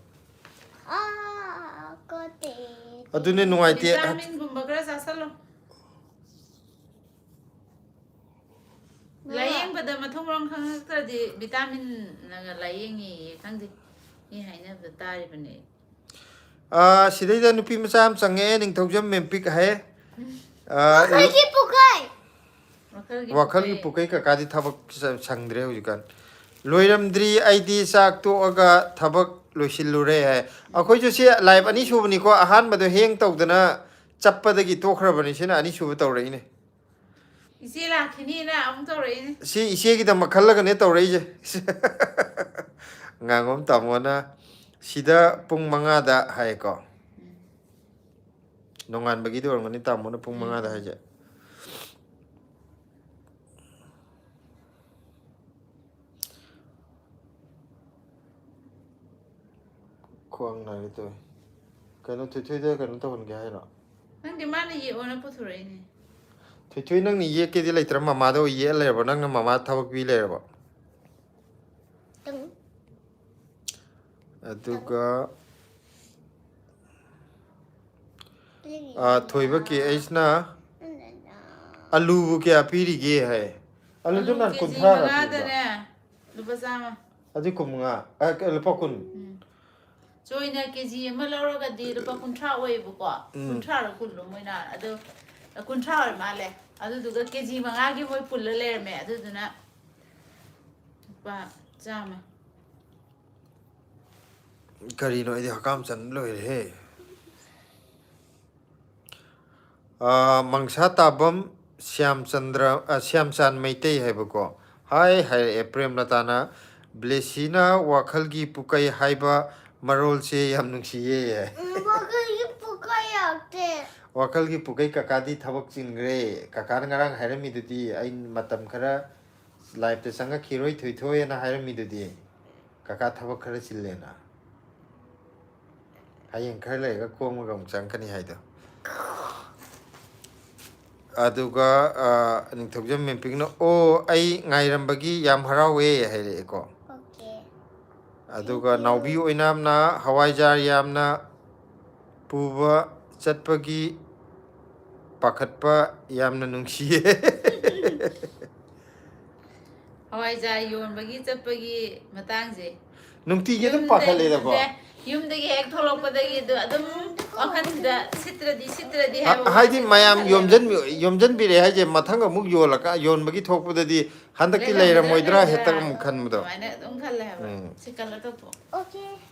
ꯑꯗꯨꯅꯦ ꯅꯨꯡꯉꯥꯏꯇꯦ꯫ ꯚꯤꯇꯥꯃꯤꯟꯒꯨꯝꯕ ꯈꯔ ꯆꯥꯁꯜꯂꯣ꯫ ꯂꯥꯏꯌꯦꯡꯕꯗ ꯃꯊꯣꯡ ꯃꯔꯝ ꯈꯪꯉꯛꯇ꯭ꯔꯗꯤ ꯚꯤꯇꯥꯃꯤꯟꯅꯒ ꯂꯥꯏꯌꯦꯡꯉꯦꯌꯦ, ꯈꯪꯗꯦ꯫ ꯃꯤ ꯍꯥꯏꯅꯕꯗ ꯇꯥꯔꯤꯕꯅꯦ꯫ ꯑꯥ, ꯁꯤꯗꯩꯗ ꯅꯨꯄꯤ ꯃꯆꯥ ꯑꯃ ꯆꯪꯉꯛꯑꯦ, ꯅꯤꯡꯊꯧꯖꯝ ꯃꯦꯝꯄꯤꯛ ꯍꯥꯏ꯫ ꯑꯥ, ꯋꯥꯈꯜꯒꯤ ꯄꯨꯈꯩ꯫ ꯋꯥꯈꯜꯒꯤ ꯋꯥꯈꯜꯒꯤ ꯄꯨꯈꯩ꯫ ꯄꯨꯈꯩ ꯀꯀꯥꯗꯤ ꯊꯕꯛ ꯁ-, ꯁꯪꯗ꯭ꯔꯦ ꯍꯧꯖꯤꯛꯀꯥꯟ꯫ ꯂꯣꯏꯔꯝꯗ꯭ꯔꯤ, ꯑꯩꯗꯤ ꯆꯥꯛ ꯇꯣꯛꯑꯒ ꯊꯕꯛ ꯂꯣꯏꯁꯤꯜꯂꯨꯔꯦ ꯍꯥꯏ꯫ ꯑꯩꯈꯣꯏꯁꯨ ꯁꯤ live ꯑꯅꯤꯁꯨꯕꯅꯤꯀꯣ, ꯑꯍꯥꯟꯕꯗꯣ hang ꯇꯧꯗꯅ ꯆꯞꯄꯗꯒꯤ ꯇꯣꯛꯈ꯭ꯔꯕꯅꯤ, ꯁꯤꯅ ꯑꯅꯤꯁꯨꯕ ꯇꯧꯔꯛꯏꯅꯦ꯫ ꯏꯆꯦ ꯂꯥꯛꯈꯤꯅꯤꯅ ꯑꯃꯨꯛ ꯇꯧꯔꯛꯏꯅꯦ꯫ ꯁꯤ ꯏꯆꯦꯒꯤꯗꯃꯛ ꯈꯜꯂꯒꯅꯦ ꯇꯧꯔꯛꯏꯁꯦ꯫ ꯉꯥꯉꯣꯝ ꯇꯥꯃꯣꯅ ꯁꯤꯗ ꯄꯨꯡ ꯃꯉꯥꯗ ꯍꯥꯏꯌꯦꯀꯣ꯫ ꯎꯝ꯫ ꯅꯣꯡꯉꯥꯟꯕꯒꯤꯗꯤ ꯑꯣꯏꯔꯝꯒꯅꯤ ꯇꯥꯃꯣꯅ ꯄꯨꯡ ꯎꯝ, ꯃꯉꯥꯗ ꯎꯝ꯫ ꯍꯥꯏꯁꯦ꯫ ꯈ꯭ꯋꯥꯡ ꯅꯥꯒꯦ ꯇꯧꯋꯦ꯫ ꯀꯩꯅꯣ, ꯊꯣꯏꯊꯣꯏꯗ ꯀꯩꯅꯣ ꯇꯧꯍꯟꯒꯦ ꯍꯥꯏꯔꯣ? ꯅꯪꯗꯤ ꯃꯥꯅ ꯌꯦꯛꯑꯣꯅ ꯄꯨꯊꯣꯔꯛꯏꯅꯦ꯫ ꯊꯣꯏꯊꯣꯏ, ꯅꯪꯅ ꯌꯦꯛꯀꯦꯗꯤ ꯂꯩꯇ꯭ꯔ? ꯃꯃꯥꯗ ꯑꯣꯏ ꯌꯦꯛꯑ ꯂꯩꯔꯕ? ꯅꯪꯅ ꯃꯃꯥ ꯊꯕꯛ ꯄꯤ ꯂꯩꯔꯕ? ꯇꯪ꯫ ꯑꯗꯨꯒ, ꯄꯤꯔꯤꯕ꯫ ꯑꯥ, ꯊꯣꯏꯕ ꯀꯦ ꯑꯩꯆꯅ ꯑꯂꯨꯕꯨ ꯀꯌꯥ ꯄꯤꯔꯤꯒꯦ ꯍꯥꯏ꯫ ꯑꯂꯨꯗꯨ ꯑꯂꯨ ꯅꯍꯥꯟ ꯀꯦꯖꯤ ꯀꯨꯟꯊ꯭ꯔꯥꯔ ꯄꯤꯕ? ꯃꯉꯥꯗꯅꯦ ꯂꯨꯄꯥ ꯆꯥꯝꯃ꯫ ꯑꯗꯨꯗꯤ ꯀꯨꯟꯃꯉꯥ, ꯑ, ꯀ-, ꯂꯨꯄꯥ ꯀꯨꯟ꯫ ꯎꯝ꯫ ꯆꯣꯏꯅ ꯀꯦꯖꯤ ꯑꯃ ꯂꯧꯔꯒꯗꯤ ꯂꯨꯄꯥ ꯀꯨꯟꯊ꯭ꯔꯥ ꯑꯣꯏꯌꯦꯕꯀꯣ꯫ ꯎꯝ꯫ ꯀꯨꯟꯊ꯭ꯔꯥꯔ ꯀꯨꯟꯂꯣ ꯃꯣꯏꯅ? ꯑꯗꯣ ꯀꯨꯟꯊ꯭ꯔꯥ ꯑꯣꯏꯔ ꯃꯥꯜꯂꯦ꯫ ꯑꯗꯨꯗꯨꯒ ꯀꯦꯖꯤ ꯃꯉꯥꯒꯤ ꯃꯣꯏ ꯄꯨꯜꯂ ꯂꯩꯔꯝꯃꯦ꯫ ꯑꯗꯨꯗꯨꯅ ꯂꯨꯄꯥ ꯆꯥꯝꯃ꯫ ꯀꯔꯤꯅꯣ, ꯑꯩꯗꯤ ꯍꯀꯥꯝ ꯆꯟ ꯂꯣꯏꯔꯦꯍꯦ꯫ ꯑꯥ, ꯃꯪꯁꯥ ꯇꯥꯕꯝ ꯁ꯭ꯌꯥꯝꯆꯟꯗ꯭ꯔ, ꯑ, ꯁ꯭ꯌꯥꯝꯆꯥꯟ ꯃꯩꯇꯩ ꯍꯥꯏꯕꯀꯣ꯫ ꯍꯥꯏ ꯍꯥꯏꯔꯛꯑꯦ ꯄ꯭ꯔꯦꯝꯂꯇꯥꯅ, ꯕ꯭ꯂꯦꯁꯤꯅ ꯋꯥꯈꯜꯒꯤ ꯄꯨꯀꯩ ꯍꯥꯏꯕ ꯃꯔꯣꯜꯁꯦ ꯌꯥꯝ ꯅꯨꯡꯁꯤꯌꯦ꯫ ꯎꯝ, ꯋꯥꯈꯜꯒꯤ ꯄꯨꯀꯥꯏ ꯌꯥꯛꯇꯦ꯫ ꯋꯥꯈꯜꯒꯤ ꯄꯨꯀꯩ ꯀꯀꯥꯗꯤ ꯊꯕꯛ ꯆꯤꯟꯈ꯭ꯔꯦ꯫ ꯀꯀꯥꯅ ꯉꯔꯥꯡ ꯍꯥꯏꯔꯝꯃꯤꯗꯨꯗꯤ, ꯑꯩ ꯃꯇꯝ ꯈꯔ ꯂꯥꯏꯞꯇ ꯆꯪꯉꯛꯈꯤꯔꯣꯏ ꯊꯣꯏꯊꯣꯏꯅ ꯍꯥꯏꯔꯝꯃꯤꯗꯨꯗꯤ꯫ ꯀꯀꯥ ꯊꯕꯛ ꯈꯔ ꯆꯤꯜꯂꯦꯅ꯫ ꯍꯌꯦꯡ ꯈꯔ ꯂꯩꯔꯒ ꯀꯣꯝꯃꯒ ꯑꯃꯨꯛ ꯆꯪꯉꯛꯀꯅꯤ ꯍꯥꯏꯗꯣ꯫ ꯑꯗꯨꯒ ꯑ, ꯅꯤꯡꯊꯧꯖꯝ ꯃꯦꯝꯄꯤꯡꯅ, "ꯑꯣ, ꯑꯩ ꯉꯥꯏꯔꯝꯕꯒꯤ ꯌꯥꯝ ꯍꯔꯥꯎꯋꯦ" ꯍꯥꯏꯔꯛꯑꯦꯀꯣ꯫ ꯑꯣꯀꯦ꯫ ꯑꯗꯨꯒ ꯅꯥꯎꯕꯤ ꯑꯣꯏꯅꯥꯝꯅ, "ꯍꯋꯥꯏꯖꯥꯔ ꯌꯥꯝꯅ ꯄꯨꯕ ꯆꯠꯄꯒꯤ ꯄꯥꯈꯠꯄ ꯌꯥꯝꯅ ꯅꯨꯡꯁꯤꯌꯦ"꯫ ꯍꯋꯥꯏꯖꯥꯔ ꯌꯣꯟꯕꯒꯤ ꯆꯠꯄꯒꯤ ꯃꯇꯥꯡꯁꯦ꯫ ꯅꯨꯡꯇꯤꯒꯤ ꯑꯗꯨꯝ ꯌꯨꯝꯗ- ꯄꯥꯈꯠꯂꯦꯗꯀꯣ꯫ ꯅꯠꯇꯦ, ꯌꯨꯝꯗꯒꯤ ꯍꯦꯛ ꯊꯣꯛꯂꯛꯄꯗꯒꯤ ꯑꯗꯨ ꯑꯗꯨꯝ ꯋꯥꯈꯜꯁꯤꯗ ꯁꯤꯠꯇ꯭ꯔꯗꯤ ꯁꯤꯠꯇ꯭ꯔꯗꯤ ꯍꯥ- ꯍꯥꯏꯕ ꯍꯥꯏꯗꯤ ꯋꯥꯈꯜꯁꯦ ꯃꯌꯥꯝ ꯑꯗꯨꯝ ꯌꯣꯝꯖꯟ ꯈꯜꯂꯦꯕ꯫ ꯌꯣꯝꯖꯟꯕꯤꯔꯦ ꯍꯥꯏꯁꯦ, ꯃꯊꯪ ꯑꯃꯨꯛ ꯌꯣꯜꯂꯀ ꯌꯣꯟꯕꯒꯤ ꯊꯣꯛꯄꯗꯗꯤ ꯍꯟꯗꯛꯇꯤ ꯂꯩꯔꯝꯒꯗ꯭ꯔꯥ ꯂꯩꯔꯝꯃꯣꯏꯗ꯭ꯔꯥ ꯂꯩꯔꯣꯏꯗ꯭ꯔꯥ? ꯍꯦꯛꯇ ꯑꯃꯨꯛ ꯈꯟꯕꯗꯣ꯫ ꯑꯗꯨꯃꯥꯏꯅ ꯑꯗꯨꯝ ꯈꯜꯂꯦ ꯍꯥꯏꯕ꯫ ꯎꯝ꯫ ꯁꯤ ꯀꯂꯔ ꯇꯧꯊꯣꯛ꯫ ꯑꯣꯀꯦ꯫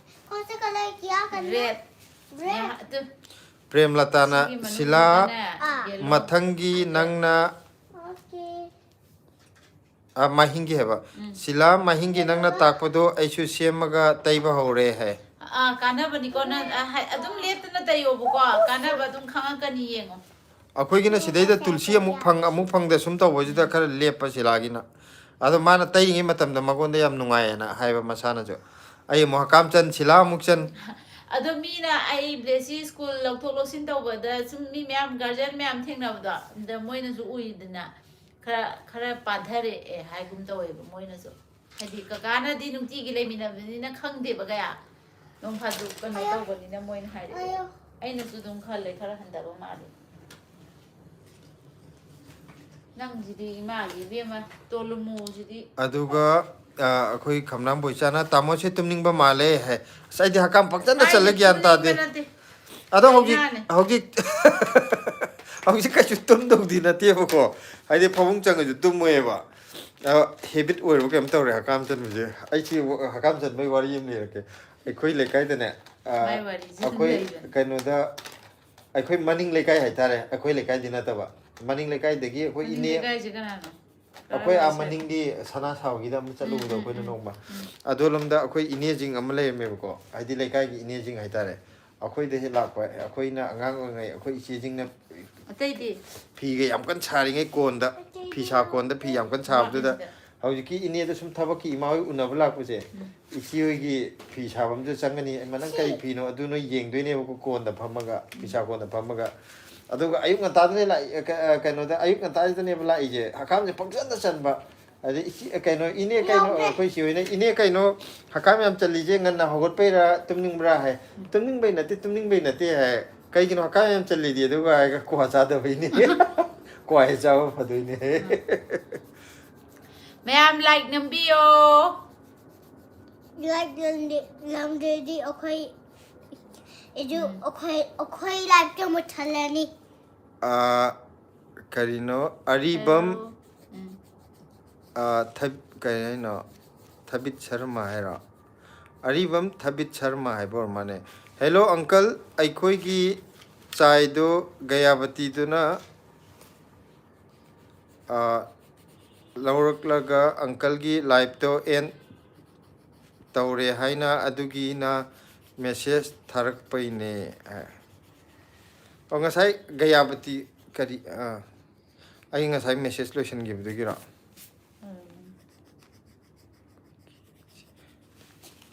ꯀꯣꯟꯁꯦ ꯀꯂꯔ ꯀꯌꯥ ꯀꯟꯅ? ꯔꯦꯠ꯫ ꯔꯦꯠ꯫ ꯑꯗꯨ ꯄ꯭ꯔꯦꯝꯂꯇꯥꯅ, ꯁꯤꯒꯤ "ꯁꯤꯂꯥ, ꯃꯅꯨꯡꯗꯅꯦ ꯑꯥ꯫ ꯌꯦꯜꯂꯣ꯫ ꯃꯊꯪꯒꯤ ꯅꯪꯅ" ꯑꯣꯀꯦ꯫ ꯑ, ꯃꯍꯤꯡꯒꯤ ꯍꯥꯏꯕ꯫ "ꯁꯤꯂꯥ, ꯃꯍꯤꯡꯒꯤ ꯅꯪꯅ ꯇꯥꯛꯄꯗꯣ ꯑꯩꯁꯨ ꯁꯦꯝꯃꯒ ꯇꯩꯕ ꯍꯧꯔꯦ" ꯍꯥꯏ꯫ ꯑꯥ, ꯀꯥꯟꯅꯕꯅꯤꯀꯣ ꯅꯪ, ꯑ, ꯍꯥꯏ- ꯑꯗꯨꯝ ꯂꯦꯞꯇꯅ ꯇꯩꯌꯣꯕꯀꯣ, ꯀꯥꯟꯅꯕ ꯑꯗꯨꯝ ꯈꯪꯉꯛꯀꯅꯤ, ꯌꯦꯡꯉꯣ꯫ ꯑꯩꯈꯣꯏꯒꯤꯅ ꯁꯤꯗꯩꯗ ꯇꯨꯜꯁꯤ ꯑꯃꯨꯛ ꯐꯪ ꯑꯃꯨꯛ ꯐꯪꯗ ꯁꯨꯝ ꯇꯧꯕꯁꯤꯗ ꯈꯔ ꯂꯦꯞꯄ ꯁꯤꯂꯥꯒꯤꯅ꯫ ꯑꯗꯣ ꯃꯥꯅ ꯇꯩꯔꯤꯉꯩ ꯃꯇꯝꯗ ꯃꯉꯣꯟꯗ ꯌꯥꯝ ꯅꯨꯡꯉꯥꯏꯌꯦꯅ ꯍꯥꯏꯕ ꯃꯁꯥꯅꯁꯨ꯫ ꯑꯩ ꯑꯃꯨꯛ ꯍꯀꯥꯝ ꯆꯟ, ꯁꯤꯂꯥ ꯑꯃꯨꯛ ꯆꯟ꯫ ꯑꯗꯣ ꯃꯤꯅ ꯑꯩ ꯕ꯭ꯂꯦꯁꯤ ꯁ꯭ꯀꯨꯜ ꯂꯧꯊꯣꯛ ꯂꯧꯁꯤꯟ ꯇꯧꯕꯗ ꯁꯨꯝ ꯃꯤ ꯃꯌꯥꯝ ꯒꯥꯔꯖꯤꯌꯟ ꯃꯌꯥꯝ ꯊꯦꯡꯅꯕꯗꯣ, ꯑꯗ ꯃꯣꯏꯅꯁꯨ ꯎꯏꯗꯅ ꯈꯔ ꯈꯔ ꯄꯥꯊꯔꯛꯑꯦ ꯍꯥꯏꯒꯨꯝ ꯇꯧꯋꯦꯕ ꯃꯣꯏꯅꯁꯨ꯫ ꯍꯥꯏꯗꯤ ꯀꯀꯥꯅꯗꯤ ꯅꯨꯡꯇꯤꯒꯤ ꯂꯩꯃꯤꯟꯅꯕꯅꯤꯅ ꯈꯪꯗꯦꯕ ꯀꯌꯥ, ꯅꯣꯡ ꯐꯥꯗꯣꯛ ꯀꯩꯅꯣ ꯑꯌꯥ꯫ ꯇꯧꯕꯅꯤꯅ ꯃꯣꯏꯅ ꯍꯥꯏꯔꯛꯑꯦ꯫ ꯑꯌꯥ꯫ ꯑꯩꯅꯁꯨ ꯑꯗꯨꯝ ꯈꯜꯂꯦ ꯈꯔ ꯍꯟꯊꯕ ꯃꯥꯜꯂꯦ꯫ ꯅꯪꯁꯤꯗꯤ ꯏꯃꯥꯒꯤ ꯏꯕꯦꯝꯃ ꯇꯣꯂꯨꯃꯨꯁꯤꯗꯤ꯫ ꯑꯗꯨꯒ ꯑ, ꯑꯩꯈꯣꯏ ꯈꯝꯂꯥꯡꯕꯣꯏ ꯆꯥꯅ, "ꯇꯥꯃꯣꯁꯦ ꯇꯨꯝꯅꯤꯡꯕ ꯃꯥꯜꯂꯦ" ꯍꯥꯏ꯫ ꯑꯁ, ꯑꯩꯗꯤ ꯍꯀꯥꯝ ꯄꯪꯆꯟꯗ ꯆꯜꯂꯦ, ꯑꯩꯗꯤ ꯒ꯭ꯌꯥꯟ ꯇꯥꯗꯦ꯫ ꯇꯨꯝꯅꯤꯡꯕ ꯅꯠꯇꯦ꯫ ꯑꯗꯣ ꯍꯧꯖꯤꯛ ꯂꯥꯏꯅꯥꯅꯦ꯫ ꯍꯧꯖꯤꯛ ꯍꯧꯖꯤꯛ ꯀꯩꯁꯨ ꯇꯨꯝꯗꯧꯗꯤ ꯅꯠꯇꯦꯕꯀꯣ꯫ ꯍꯥꯏꯗꯤ ꯐꯃꯨꯡ ꯆꯪꯉꯁꯨ ꯇꯨꯝꯃꯣꯏꯕ꯫ ꯑ, ꯍꯦꯕꯤꯠ ꯑꯣꯏꯔꯕ ꯀꯩꯅꯣꯝ ꯇꯧꯔꯦ ꯍꯀꯥꯝ ꯆꯟꯕꯁꯦ꯫ ꯑꯩꯁꯤ ꯍꯀꯥꯝ ꯆꯟꯕꯒꯤ ꯋꯥꯔꯤ ꯑꯃ ꯂꯤꯔꯛꯀꯦ꯫ ꯑꯩꯈꯣꯏ ꯂꯩꯀꯥꯏꯗꯅꯦ, ꯑ, ꯃꯥꯏ ꯋꯥꯔꯤꯁꯦ ꯑꯗꯨꯝ ꯑꯩꯈꯣꯏ ꯂꯩꯕꯅꯦ꯫ ꯀꯩꯅꯣꯗ, ꯑꯩꯈꯣꯏ ꯃꯅꯤꯡ ꯂꯩꯀꯥꯏ ꯍꯥꯏꯇꯥꯔꯦ, ꯑꯩꯈꯣꯏ ꯂꯩꯀꯥꯏꯗꯤ ꯅꯠꯇꯕ, ꯃꯅꯤꯡ ꯂꯩꯀꯥꯏꯗꯒꯤ ꯑꯩꯈꯣꯏ ꯃꯅꯤꯡ ꯏꯅꯦ, ꯂꯩꯀꯥꯏꯁꯦ ꯀꯅꯥꯅꯣ? ꯑꯩꯈꯣꯏ ꯑꯥ ꯃꯅꯤꯡꯒꯤ ꯁꯅꯥ ꯁꯥꯕꯒꯤꯗ ꯑꯃ ꯆꯠꯂꯨꯕꯗꯣ, ꯑꯩꯈꯣꯏꯅ ꯅꯣꯡꯃ꯫ ꯑꯗꯣꯂꯣꯝꯗ ꯑꯩꯈꯣꯏ ꯏꯅꯦꯁꯤꯡ ꯑꯃ ꯂꯩꯔꯝꯃꯦꯕꯀꯣ, ꯍꯥꯏꯗꯤ ꯂꯩꯀꯥꯏꯒꯤ ꯏꯅꯦꯁꯤꯡ ꯍꯥꯏꯇꯥꯔꯦ꯫ ꯑꯩꯈꯣꯏꯗ ꯍꯦꯛ ꯂꯥꯛꯄ, ꯑꯩꯈꯣꯏꯅ ꯑꯉꯥꯡ ꯑꯣꯏꯔꯤꯉꯩ ꯑꯩꯈꯣꯏ ꯏꯆꯦꯁꯤꯡꯅ ꯑꯇꯩꯗꯤ? ꯐꯤꯒ ꯌꯥꯝ ꯀꯟꯅ ꯁꯥꯔꯤꯉꯩ ꯀꯣꯟꯗ, ꯐꯤ ꯁꯥ ꯀꯣꯟꯗ ꯐꯤ ꯌꯥꯝ ꯀꯟꯅ ꯁꯥꯕꯗꯨꯗ, ꯋꯥꯠꯂꯤꯉꯩꯗ꯫ ꯍꯧꯖꯤꯛꯀꯤ ꯏꯅꯦꯗ ꯁꯨꯝ ꯊꯕꯛꯀꯤ ꯏꯃꯥ ꯍꯣꯏ ꯎꯅꯕ ꯂꯥꯛꯄꯁꯦ, ꯎꯝ꯫ ꯏꯆꯦ ꯍꯣꯏꯒꯤ ꯐꯤ ꯁꯥꯐꯝꯗꯨꯗ ꯆꯪꯒꯅꯤ, "ꯑꯩ ꯃꯅꯪ ꯀꯔꯤ ꯐꯤꯅꯣ?" ꯑꯗꯨ ꯅꯣꯏ ꯌꯦꯡꯗꯣꯏꯅꯦꯕꯀꯣ, ꯀꯣꯟꯗ ꯐꯝꯃꯒ, ꯐꯤ ꯁꯥ ꯀꯣꯟꯗ ꯐꯝꯃꯒ꯫ ꯑꯗꯨꯒ ꯑꯌꯨꯛ ꯉꯟꯇꯥꯗꯅꯦ ꯂꯥꯛꯏ, ꯑ, ꯀ-, ꯑ, ꯀꯩꯅꯣꯗ, ꯑꯌꯨꯛ ꯉꯟꯇꯥꯁꯤꯗꯅꯦꯕ ꯂꯥꯛꯏꯁꯦ, ꯍꯀꯥꯝꯁꯦ ꯄꯪꯆꯟꯗ ꯆꯟꯕ꯫ ꯑꯗꯩ ꯏꯆꯦ, ꯀꯩꯅꯣ, "ꯏꯅꯦ ꯀꯩꯅꯣ?" ꯑꯩꯈꯣꯏ ꯏꯆꯦ ꯍꯣꯏꯅ, "ꯏꯅꯦ ꯀꯩꯅꯣ ꯍꯀꯥꯝ ꯌꯥꯝ ꯆꯜꯂꯤꯁꯦ, ꯉꯟꯅ ꯍꯧꯒꯠꯄꯩꯔꯥ ꯇꯨꯝꯅꯤꯡꯕ꯭ꯔꯥ?" ꯍꯥꯏ꯫ "ꯇꯨꯝꯅꯤꯡꯕꯩ ꯅꯠꯇꯦ, ꯇꯨꯝꯅꯤꯡꯕꯩ ꯅꯠꯇꯦ" ꯍꯥꯏ꯫ "ꯀꯩꯒꯤꯅꯣ ꯍꯀꯥꯝ ꯌꯥꯝ ꯆꯜꯂꯤꯗꯤ?" ꯑꯗꯨꯒ ꯍꯥꯏꯔꯒ ꯀ꯭ꯋꯥ ꯆꯥꯗꯕꯩꯅꯦ꯫ ꯀ꯭ꯋꯥ ꯍꯦꯛ ꯆꯥꯕ ꯐꯗꯣꯏꯅꯦ꯫ ꯃꯌꯥꯝ like ꯅꯝꯕꯤꯌꯣ꯫ Like ꯅꯝꯗꯦ-, ꯅꯝꯗ꯭ꯔꯗꯤ ꯑꯩꯈꯣꯏ, ꯑꯩꯈꯣꯏ, ꯑꯩꯈꯣꯏ live ꯇꯣ ꯃꯨꯠꯊꯠꯂꯅꯤ꯫ ꯑꯥ, ꯀꯔꯤꯅꯣ? ꯑꯔꯤꯕꯝ, ꯑꯥ, ꯊ-, ꯀꯔꯤ ꯍꯥꯏꯅꯣ? ꯊꯕꯤꯠ ꯁꯔꯃ ꯍꯥꯏꯔꯣ? ꯑꯔꯤꯕꯝ ꯊꯕꯤꯠ ꯁꯔꯃ ꯍꯥꯏꯕ ꯑꯣꯏꯔ ꯃꯥꯜꯂꯦ꯫ "Hello uncle, ꯑꯩꯈꯣꯏꯒꯤ ꯆꯥꯏꯗꯣ ꯒꯌꯥꯕꯇꯤꯗꯨꯅ, ꯑꯥ, ꯂꯧꯔꯛꯂꯒ uncle ꯒꯤ live ꯇꯣ end ꯇꯧꯔꯦ ꯍꯥꯏꯅ ꯑꯗꯨꯒꯤꯅ message ꯊꯥꯔꯛꯄꯩꯅꯦ" ꯍꯥꯏ꯫ ꯑꯣ, ꯉꯁꯥꯏ ꯒꯌꯥꯕꯇꯤ ꯀꯔꯤ, ꯑꯥ, ꯑꯩ ꯉꯁꯥꯏ message ꯂꯣꯏꯁꯤꯟꯈꯤꯕꯗꯨꯒꯤꯔꯣ?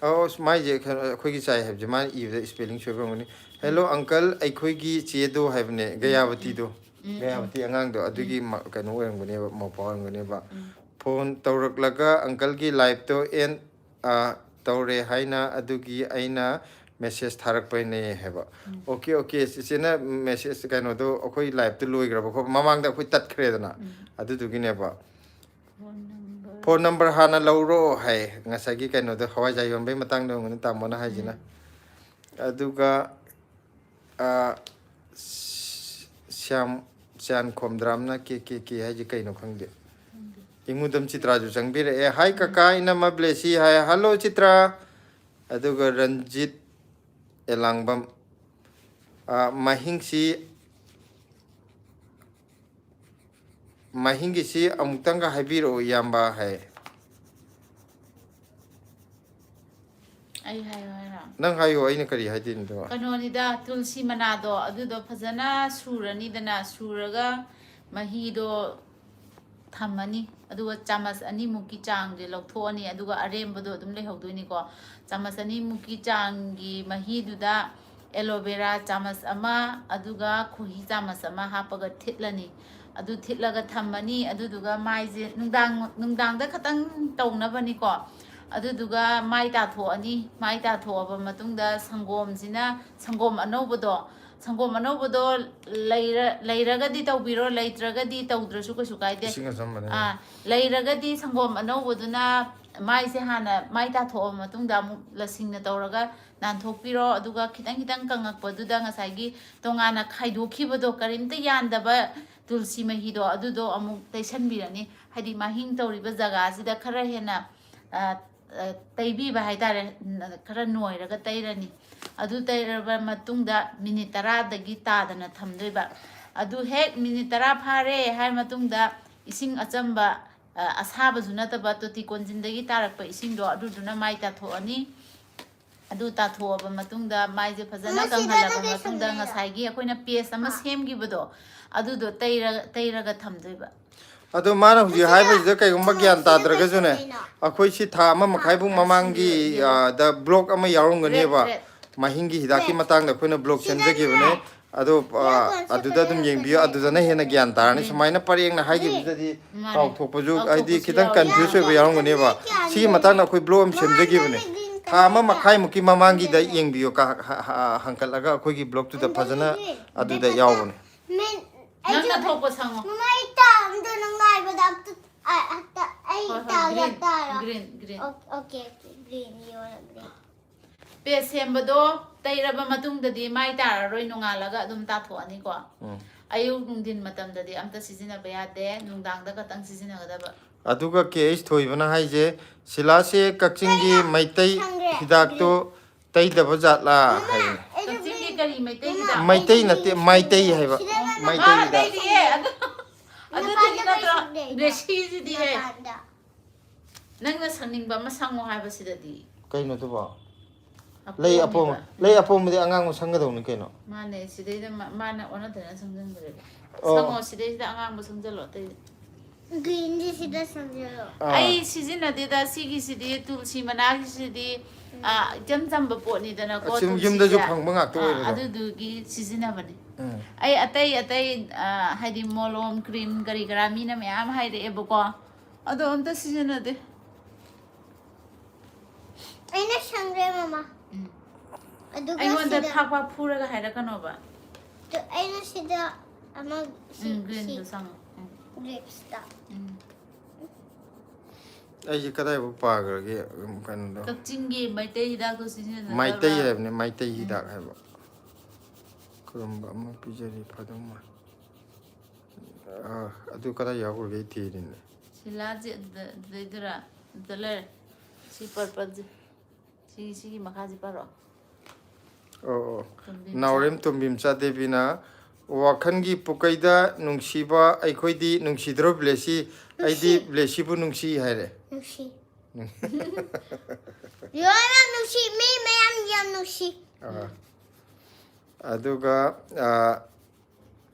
ꯑꯣ, ꯑꯁ, ꯃꯥꯏꯁꯦ ꯀꯩꯅꯣ, ꯑꯩꯈꯣꯏꯒꯤ ꯆꯥꯏ ꯍꯥꯏꯕꯁꯦ ꯃꯥꯅ ꯏꯕꯗ spelling ꯁꯣꯏꯕ ꯑꯣꯏꯔꯝꯒꯅꯤ꯫ "Hello uncle, ꯑꯩꯈꯣꯏꯒꯤ ꯆꯦꯗꯣ" ꯍꯥꯏꯕꯅꯦ, ꯎꯝ, ꯒꯌꯥꯕꯇꯤꯗꯣ꯫ ꯎꯝ, ꯎꯝ, ꯒꯌꯥꯕꯇꯤ ꯎꯝ꯫ ꯑꯉꯥꯡꯗꯣ, ꯑꯗꯨꯒꯤ ꯎꯝ꯫ ꯃ-, ꯀꯩꯅꯣ ꯑꯣꯏꯔꯝꯒꯅꯦꯕ, ꯃꯧꯄ꯭ꯋꯥ ꯑꯣꯏꯔꯝꯒꯅꯦꯕ꯫ ꯎꯝ꯫ "Phone ꯇꯧꯔꯛꯂꯒ uncle ꯒꯤ live ꯇꯣ end, ꯑ, ꯇꯧꯔꯦ ꯍꯥꯏꯅ ꯑꯗꯨꯒꯤ ꯑꯩꯅ message ꯊꯥꯔꯛꯄꯩꯅꯦ" ꯍꯥꯏꯕ꯫ ꯎꯝ꯫ "Okay, okay, ꯆꯤꯆꯦꯅ message ꯀꯩꯅꯣꯗꯣ, ꯑꯩꯈꯣꯏ live ꯇꯣ ꯂꯣꯏꯈ꯭ꯔꯕ ꯈꯣꯠꯄ", ꯃꯃꯥꯡꯗ ꯑꯩꯈꯣꯏ ꯇꯠꯈ꯭ꯔꯦꯗꯅ, ꯎꯝ꯫ ꯑꯗꯨꯗꯨꯒꯤꯅꯦꯕ꯫ Phone number꯫ "Phone number ꯍꯥꯟꯅ ꯂꯧꯔꯣ" ꯍꯥꯏ, ꯉꯁꯥꯏꯒꯤ ꯀꯩꯅꯣꯗꯣ, ꯍꯋꯥꯏꯖꯥꯔ ꯌꯣꯟꯕꯩ ꯃꯇꯥꯡꯗ ꯑꯣꯏꯔꯝꯒꯅꯤ ꯇꯥꯃꯣꯅ ꯍꯥꯏꯁꯤꯅ꯫ ꯎꯝ꯫ ꯑꯗꯨꯒ, ꯑ, ꯁ꯭ꯌꯥꯝ, ꯁ꯭ꯌꯥꯟ ꯈꯣꯝꯗ꯭ꯔꯥꯝꯅ "ꯀꯦ ꯀꯦ ꯀꯦ" ꯍꯥꯏꯁꯦ ꯀꯩꯅꯣ ꯈꯪꯗꯦ꯫ ꯈꯪꯗꯦ꯫ ꯏꯉꯨꯗꯝ ꯆꯤꯇ꯭ꯔꯥꯁꯨ ꯆꯪꯕꯤꯔꯛꯑꯦ꯫ "Hi ꯎꯝ꯫ ꯀꯀꯥ, ꯏꯅꯝꯃ ꯕ꯭ꯂꯦꯁꯤ" ꯍꯥꯏ꯫ "Hello ꯆꯤꯇ꯭ꯔꯥ"꯫ ꯑꯗꯨꯒ ꯔꯟꯖꯤꯠ ꯑꯦꯂꯥꯡꯕꯝ, ꯑ, ꯃꯍꯤꯡꯁꯤ ꯃꯍꯤꯡꯒꯤꯁꯤ ꯑꯃꯨꯛꯇꯪꯒ ꯍꯥꯏꯕꯤꯔꯛꯑꯣ, ꯏꯌꯥꯝꯕ ꯍꯥꯏ꯫ ꯑꯩ ꯍꯥꯏꯌꯣ ꯍꯥꯏꯔꯣ? ꯅꯪ ꯍꯥꯏꯌꯣ, ꯑꯩꯅ ꯀꯔꯤ ꯍꯥꯏꯗꯣꯏꯅꯣ? ꯀꯩꯅꯣꯅꯤꯗ, ꯇꯨꯜꯁꯤ ꯃꯅꯥꯗꯣ ꯑꯗꯨꯗꯣ ꯐꯖꯅ ꯁꯨꯔꯅꯤꯗꯅ, ꯁꯨꯔꯒ ꯃꯍꯤꯗꯣ ꯊꯝꯃꯅꯤ꯫ ꯑꯗꯨꯒ ꯆꯥꯃꯁ ꯑꯅꯤꯃꯨꯛꯀꯤ ꯆꯥꯡꯁꯦ ꯂꯧꯊꯣꯛꯑꯅꯤ꯫ ꯑꯗꯨꯒ ꯑꯔꯦꯝꯕꯗꯣ ꯑꯗꯨꯝ ꯂꯩꯍꯧꯗꯣꯏꯅꯤꯀꯣ꯫ ꯆꯥꯃꯁ ꯑꯅꯤꯃꯨꯛꯀꯤ ꯆꯥꯡꯒꯤ ꯃꯍꯤꯗꯨꯗ ꯑꯦꯂꯣꯚꯦꯔꯥ ꯆꯥꯃꯁ ꯑꯃ, ꯑꯗꯨꯒ ꯈꯣꯍꯤ ꯆꯥꯃꯁ ꯑꯃ ꯍꯥꯞꯄꯒ ꯊꯤꯠꯂꯅꯤ꯫ ꯑꯗꯨ ꯊꯤꯠꯂꯒ ꯊꯝꯃꯅꯤ꯫ ꯑꯗꯨꯗꯨꯒ ꯃꯥꯏꯁꯦ ꯅꯨꯡꯗꯥꯡ, ꯅꯨꯡꯗꯥꯡꯗ ꯈꯇꯪ ꯇꯧꯅꯕꯅꯤꯀꯣ꯫ ꯑꯗꯨꯗꯨꯒ ꯃꯥꯏ ꯇꯥꯊꯣꯛꯑꯅꯤ꯫ ꯃꯥꯏ ꯇꯥꯊꯣꯛꯑꯕ ꯃꯇꯨꯡꯗ ꯁꯪꯒꯣꯝꯁꯤꯅ, ꯁꯪꯒꯣꯝ ꯑꯅꯧꯕꯗꯣ, ꯁꯪꯒꯣꯝ ꯑꯅꯧꯕꯗꯣ ꯂꯩꯔ-, ꯂꯩꯔꯒꯗꯤ ꯇꯧꯕꯤꯔꯣ, ꯂꯩꯇ꯭ꯔꯒꯗꯤ ꯇꯧꯗ꯭ꯔꯁꯨ ꯀꯩꯁꯨ ꯀꯥꯏꯗꯦ꯫ ꯏꯁꯤꯡ ꯑꯆꯝꯕꯅꯦ꯫ ꯑꯥ, ꯂꯩꯔꯒꯗꯤ ꯁꯪꯒꯣꯝ ꯑꯅꯧꯕꯗꯨꯅ ꯃꯥꯏꯁꯦ ꯍꯥꯟꯅ ꯃꯥꯏ ꯇꯥꯊꯣꯛꯑꯕ ꯃꯇꯨꯡꯗ ꯑꯃꯨꯛ ꯂꯁꯤꯡꯅ ꯇꯧꯔꯒ ꯅꯥꯟꯊꯣꯛꯄꯤꯔꯣ꯫ ꯑꯗꯨꯒ ꯈꯤꯇꯪ ꯈꯤꯇꯪ ꯀꯪꯉꯛꯄꯗꯨꯗ ꯉꯁꯥꯏꯒꯤ ꯇꯣꯉꯥꯟꯅ ꯈꯥꯏꯗꯣꯛꯈꯤꯕꯗꯣ, ꯀꯔꯤꯝꯇ ꯌꯥꯟꯗꯕ ꯇꯨꯜꯁꯤ ꯃꯍꯤꯗꯣ, ꯑꯗꯨꯗꯣ ꯑꯃꯨꯛ ꯇꯩꯁꯟꯕꯤꯔꯅꯤ꯫ ꯍꯥꯏꯗꯤ ꯃꯍꯤꯡ ꯇꯧꯔꯤꯕ ꯖꯒꯥꯁꯤꯗ ꯈꯔ ꯍꯦꯟꯅ, ꯑ, ꯑ, ꯇꯩꯕꯤꯕ ꯍꯥꯏꯇꯥꯔꯦ꯫ ꯈꯔ ꯅꯣꯏꯔꯒ ꯇꯩꯔꯅꯤ꯫ ꯑꯗꯨ ꯇꯩꯔꯕ ꯃꯇꯨꯡꯗ ꯃꯤꯅꯤꯠ ꯇꯔꯥꯗꯒꯤ ꯇꯥꯗꯅ ꯊꯝꯗꯣꯏꯕ꯫ ꯑꯗꯨ ꯍꯦꯛ ꯃꯤꯅꯤꯠ ꯇꯔꯥ ꯐꯥꯔꯦ ꯍꯥꯏꯔ ꯃꯇꯨꯡꯗ ꯏꯁꯤꯡ ꯑꯆꯝꯕ, ꯑ, ꯑꯁꯥꯕꯁꯨ ꯅꯠꯇꯕ ꯇꯣꯇꯤ ꯀꯣꯟꯖꯤꯟꯗꯒꯤ ꯇꯥꯔꯛꯄ ꯏꯁꯤꯡꯗꯣ, ꯑꯗꯨꯗꯨꯅ ꯃꯥꯏ ꯇꯥꯊꯣꯛꯑꯅꯤ꯫ ꯑꯗꯨ ꯇꯥꯊꯣꯛꯑꯕ ꯃꯇꯨꯡꯗ ꯃꯥꯏꯁꯦ ꯐꯖꯅ ꯀꯪꯍꯜꯂꯕ ꯃꯇꯨꯡꯗ ꯉꯁꯥꯏꯒꯤ ꯑꯩꯈꯣꯏꯅ ꯄꯦꯁ ꯑꯃ ꯁꯦꯝꯈꯤꯕꯗꯣ, ꯑꯗꯨꯗꯣ ꯇꯩꯔ-, ꯇꯩꯔꯒ ꯊꯝꯗꯣꯏꯕ꯫ ꯑꯗꯣ ꯃꯥꯅ ꯍꯧꯖꯤꯛ ꯍꯥꯏꯕꯁꯤꯗ ꯀꯩꯒꯨꯝꯕ ꯒ꯭ꯌꯥꯟ ꯇꯥꯗ꯭ꯔꯒꯁꯨꯅꯦ, ꯑꯩꯈꯣꯏ ꯁꯤ ꯊꯥ ꯑꯃ ꯃꯈꯥꯏꯃꯨꯛ ꯃꯃꯥꯡꯒꯤ, ꯑ, ꯗ ꯕ꯭ꯂꯣꯛ ꯑꯃ ꯌꯥꯎꯔꯝꯒꯅꯦꯕ, ꯃꯍꯤꯡꯒꯤ ꯍꯤꯗꯥꯛꯀꯤ ꯃꯇꯥꯡꯗ ꯑꯩꯈꯣꯏꯅ ꯕ꯭ꯂꯣꯛ ꯁꯦꯝꯖꯈꯤꯕꯅꯦ꯫ ꯑꯗꯣ, ꯑ, ꯑꯗꯨꯗ ꯑꯗꯨꯝ ꯌꯦꯡꯕꯤꯌꯨ, ꯑꯗꯨꯗꯅ ꯍꯦꯟꯅ ꯒ꯭ꯌꯥꯟ ꯇꯥꯔꯅꯤ꯫ ꯁꯨꯃꯥꯏꯅ ꯄꯔꯦꯡꯅ ꯍꯥꯏꯈꯤꯕꯗꯨꯗꯗꯤ ꯀꯥꯎꯊꯣꯛꯄꯁꯨ, ꯍꯥꯏꯗꯤ ꯈꯤꯇꯪ ꯀꯟꯐ꯭ꯌꯨꯁ ꯑꯣꯏꯕ ꯌꯥꯎꯔꯝꯒꯅꯦꯕ꯫ ꯁꯤꯒꯤ ꯃꯇꯥꯡꯗ ꯑꯩꯈꯣꯏ ꯕ꯭ꯂꯣꯛ ꯑꯃ ꯁꯦꯝꯖꯈꯤꯕꯅꯦ꯫ ꯊꯥ ꯑꯃ ꯃꯈꯥꯏꯃꯨꯛꯀꯤ ꯃꯃꯥꯡꯒꯤꯗ ꯌꯦꯡꯕꯤꯌꯨ, ꯀ-, ꯍ-, ꯍ-, ꯍꯪꯀꯠꯂꯒ ꯑꯩꯈꯣꯏꯒꯤ ꯕ꯭ꯂꯣꯛꯇꯨꯗ ꯐꯖꯅ ꯑꯗꯨꯗ ꯌꯥꯎꯕꯅꯦ꯫ ꯅꯪꯅ ꯊꯣꯛꯄ ꯁꯪꯉꯣ꯫ ꯃꯃꯥ, ꯑꯩ ꯇꯥꯕꯗꯣ ꯅꯪ ꯉꯥꯏꯕꯗ ꯑꯝꯇ, ꯑ, ꯑꯝꯇ, ꯑꯩ ꯍꯣꯏ, ꯍꯣꯏ, ꯇꯥꯒꯦ, green, ꯇꯥꯔꯣ꯫ green, green. ꯑꯣ-, okay, okay, green, you are green. ꯄꯦꯁ ꯁꯦꯝꯕꯗꯣ ꯇꯩꯔꯕ ꯃꯇꯨꯡꯗꯗꯤ ꯃꯥꯏ ꯇꯥꯔꯔꯣꯏ, ꯅꯣꯡꯉꯥꯜꯂꯒ ꯑꯗꯨꯝ ꯇꯥꯊꯣꯛꯑꯅꯤꯀꯣ꯫ ꯎꯝ꯫ ꯑꯌꯨꯛ ꯅꯨꯡꯊꯤꯟ ꯃꯇꯝꯗꯗꯤ ꯑꯝꯇ ꯁꯤꯖꯤꯟꯅꯕ ꯌꯥꯗꯦ, ꯅꯨꯡꯗꯥꯡꯗ ꯈꯛꯇꯪ ꯁꯤꯖꯤꯟꯅꯒꯗꯕ꯫ ꯑꯗꯨꯒ ꯀꯦ ꯑꯩꯆ ꯊꯣꯏꯕꯅ ꯍꯥꯏꯁꯦ, ꯁꯤꯂꯥꯁꯦ ꯀꯛꯆꯤꯡꯒꯤ ꯃꯩꯇꯩ ꯁꯪꯒ꯭ꯔꯦ꯫ ꯍꯤꯗꯥꯛꯇꯣ ꯇꯩꯗꯕ ꯖꯥꯠꯂꯥ ꯍꯥꯏꯕꯅꯦ꯫ ꯀꯛꯆꯤꯡꯒꯤ ꯀꯔꯤ ꯃꯩꯇꯩ ꯍꯤꯗꯥꯛ? ꯃꯩꯇꯩ ꯅꯠꯇꯦ, ꯃꯥꯏꯇꯩ ꯍꯥꯏꯕ꯫ ꯁꯤꯗ ꯅꯪ ꯃꯥꯏꯇꯩ ꯃꯥ ꯍꯤꯗꯥꯛ꯫ ꯇꯩꯗꯤꯌꯦ, ꯑꯗꯨ, ꯑꯗꯨꯗꯤ ꯕ꯭ꯂꯦꯁꯤꯁꯤꯗꯤ ꯍꯦ꯫ ꯅꯪꯅ ꯁꯪꯅꯤꯡꯕ ꯑꯃ ꯁꯪꯉꯣ ꯍꯥꯏꯕꯁꯤꯗꯗꯤ꯫ ꯀꯩꯅꯣ ꯑꯗꯨꯕꯣ? ꯂꯩ ꯑꯄꯣꯝꯕ, ꯑꯄꯣꯝꯕꯤꯕ꯫ ꯂꯩ ꯑꯄꯣꯝꯕꯗꯤ ꯑꯉꯥꯡꯕ ꯁꯪꯒꯗꯧꯅꯤ ꯀꯩꯅꯣ꯫ ꯃꯥꯅꯦ, ꯁꯤꯗꯩꯗ ꯃꯥ-, ꯃꯥꯅ ꯑꯣꯟꯅ ꯇꯩꯅ ꯁꯪꯖꯟꯈ꯭ꯔꯦꯕ꯫ ꯑꯣ꯫ ꯁꯪꯉꯣ, ꯁꯤꯗꯩꯁꯤꯗ ꯑꯉꯥꯡꯕ ꯁꯪꯖꯜꯂꯣ, ꯑꯇꯩꯗꯤ꯫ Greenꯁꯦ ꯁꯤꯗ ꯁꯪꯖꯜꯂꯣ꯫ ꯑꯥ꯫ ꯑꯩ ꯁꯤꯖꯤꯟꯅꯗꯦꯗ, ꯁꯤꯒꯤꯁꯤꯗꯤ ꯇꯨꯜꯁꯤ ꯃꯅꯥꯒꯤꯁꯤꯗꯤ, ꯎꯝ꯫ ꯑꯥ, ꯏꯆꯝ ꯆꯝꯕ ꯄꯣꯠꯅꯤꯗꯅꯀꯣ, ꯑꯁꯨꯝ ꯇꯨꯜꯁꯤꯁꯦ꯫ ꯌꯨꯝꯗꯁꯨ ꯐꯪꯕ ꯉꯥꯛꯇ ꯑꯥ, ꯑꯣꯏꯕꯗꯣ꯫ ꯑꯗꯨꯗꯨꯒꯤ ꯁꯤꯖꯤꯟꯅꯕꯅꯦ꯫ ꯎꯝ꯫ ꯑꯩ ꯑꯇꯩ ꯑꯇꯩ, ꯑꯥ, ꯍꯥꯏꯗꯤ ꯃꯣꯂꯣꯝ, cream ꯀꯔꯤ ꯀꯔꯥ ꯃꯤꯅ ꯃꯌꯥꯝ ꯍꯥꯏꯔꯛꯑꯦꯕꯀꯣ, ꯑꯗꯣ ꯑꯝꯇ ꯁꯤꯖꯤꯟꯅꯗꯦ꯫ ꯑꯩꯅ ꯁꯪꯈ꯭ꯔꯦ, ꯃꯃꯥ꯫ ꯎꯝ꯫ ꯑꯗꯨꯒ ꯑꯩꯉꯣꯟꯗ ꯁꯤꯗ ꯐꯥꯛ ꯐꯥꯛ ꯐꯨꯔꯒ ꯍꯥꯏꯔꯛꯀꯅꯣꯕ꯫ ꯑꯗꯨ ꯑꯩꯅ ꯁꯤꯗ ꯑꯃ ꯁꯤ, ꯎꯝ, greenꯗꯣ ꯁꯤ ꯁꯪꯉꯣ꯫ ꯎꯝ꯫ Grapesꯇ꯫ ꯎꯝ꯫ ꯑꯩꯁꯦ ꯀꯗꯥꯏꯐꯥꯎ ꯄꯥꯈ꯭ꯔꯒꯦ? ꯎꯝ, ꯀꯩꯅꯣꯗꯣ꯫ ꯀꯛꯆꯤꯡꯒꯤ ꯃꯩꯇꯩ ꯍꯤꯗꯥꯛꯇꯣ ꯁꯤꯖꯤꯟꯅꯗꯕ꯭ꯔꯥ? ꯃꯩꯇꯩ ꯍꯥꯏꯕꯅꯦ, ꯃꯩꯇꯩ ꯎꯝ꯫ ꯍꯤꯗꯥꯛ ꯍꯥꯏꯕ꯫ ꯀꯔꯝꯕ ꯑꯃ ꯄꯤꯖꯔꯤ ꯐꯗꯧ ꯃꯥꯜꯂꯤ? ꯑꯥ, ꯑꯗꯨ ꯀꯗꯥꯏ ꯌꯥꯎꯈ꯭ꯔꯒꯦ ꯑꯩ ꯊꯤꯔꯤꯅꯦ꯫ ꯁꯤꯂꯥꯁꯦ ꯑꯗꯨꯗ, ꯑꯗꯨꯗꯩꯗꯨꯔꯥ? ꯑꯗꯨꯗ ꯂꯩꯔꯦ꯫ ꯁꯤ purpleꯁꯦ꯫ ꯁꯤ, ꯁꯤꯒꯤ ꯃꯈꯥꯁꯤ ꯄꯥꯔꯣ꯫ ꯑꯣ, ꯑꯣ꯫ ꯇꯣꯝꯕꯤ ꯃꯆꯥ꯫ ꯅꯥꯎꯔꯦꯝ ꯇꯣꯝꯕꯤ ꯃꯆꯥ ꯗꯦꯕꯤꯅ, "ꯋꯥꯈꯜꯒꯤ ꯄꯨꯀꯩꯗ ꯅꯨꯡꯁꯤꯕ ꯑꯩꯈꯣꯏꯗꯤ ꯅꯨꯡꯁꯤꯗ꯭ꯔꯣ ꯕ꯭ꯂꯦꯁꯤ? ꯑꯩꯗꯤ ꯅꯨꯡꯁꯤ꯫ ꯕ꯭ꯂꯦꯁꯤꯕꯨ ꯅꯨꯡꯁꯤ" ꯍꯥꯏꯔꯦ꯫ ꯅꯨꯡꯁꯤ꯫ ꯂꯣꯏꯅ ꯅꯨꯡꯁꯤ, ꯃꯤ ꯃꯌꯥꯝ ꯌꯥꯝ ꯅꯨꯡꯁꯤ꯫ ꯑꯥ꯫ ꯑꯗꯨꯒ, ꯑꯥ,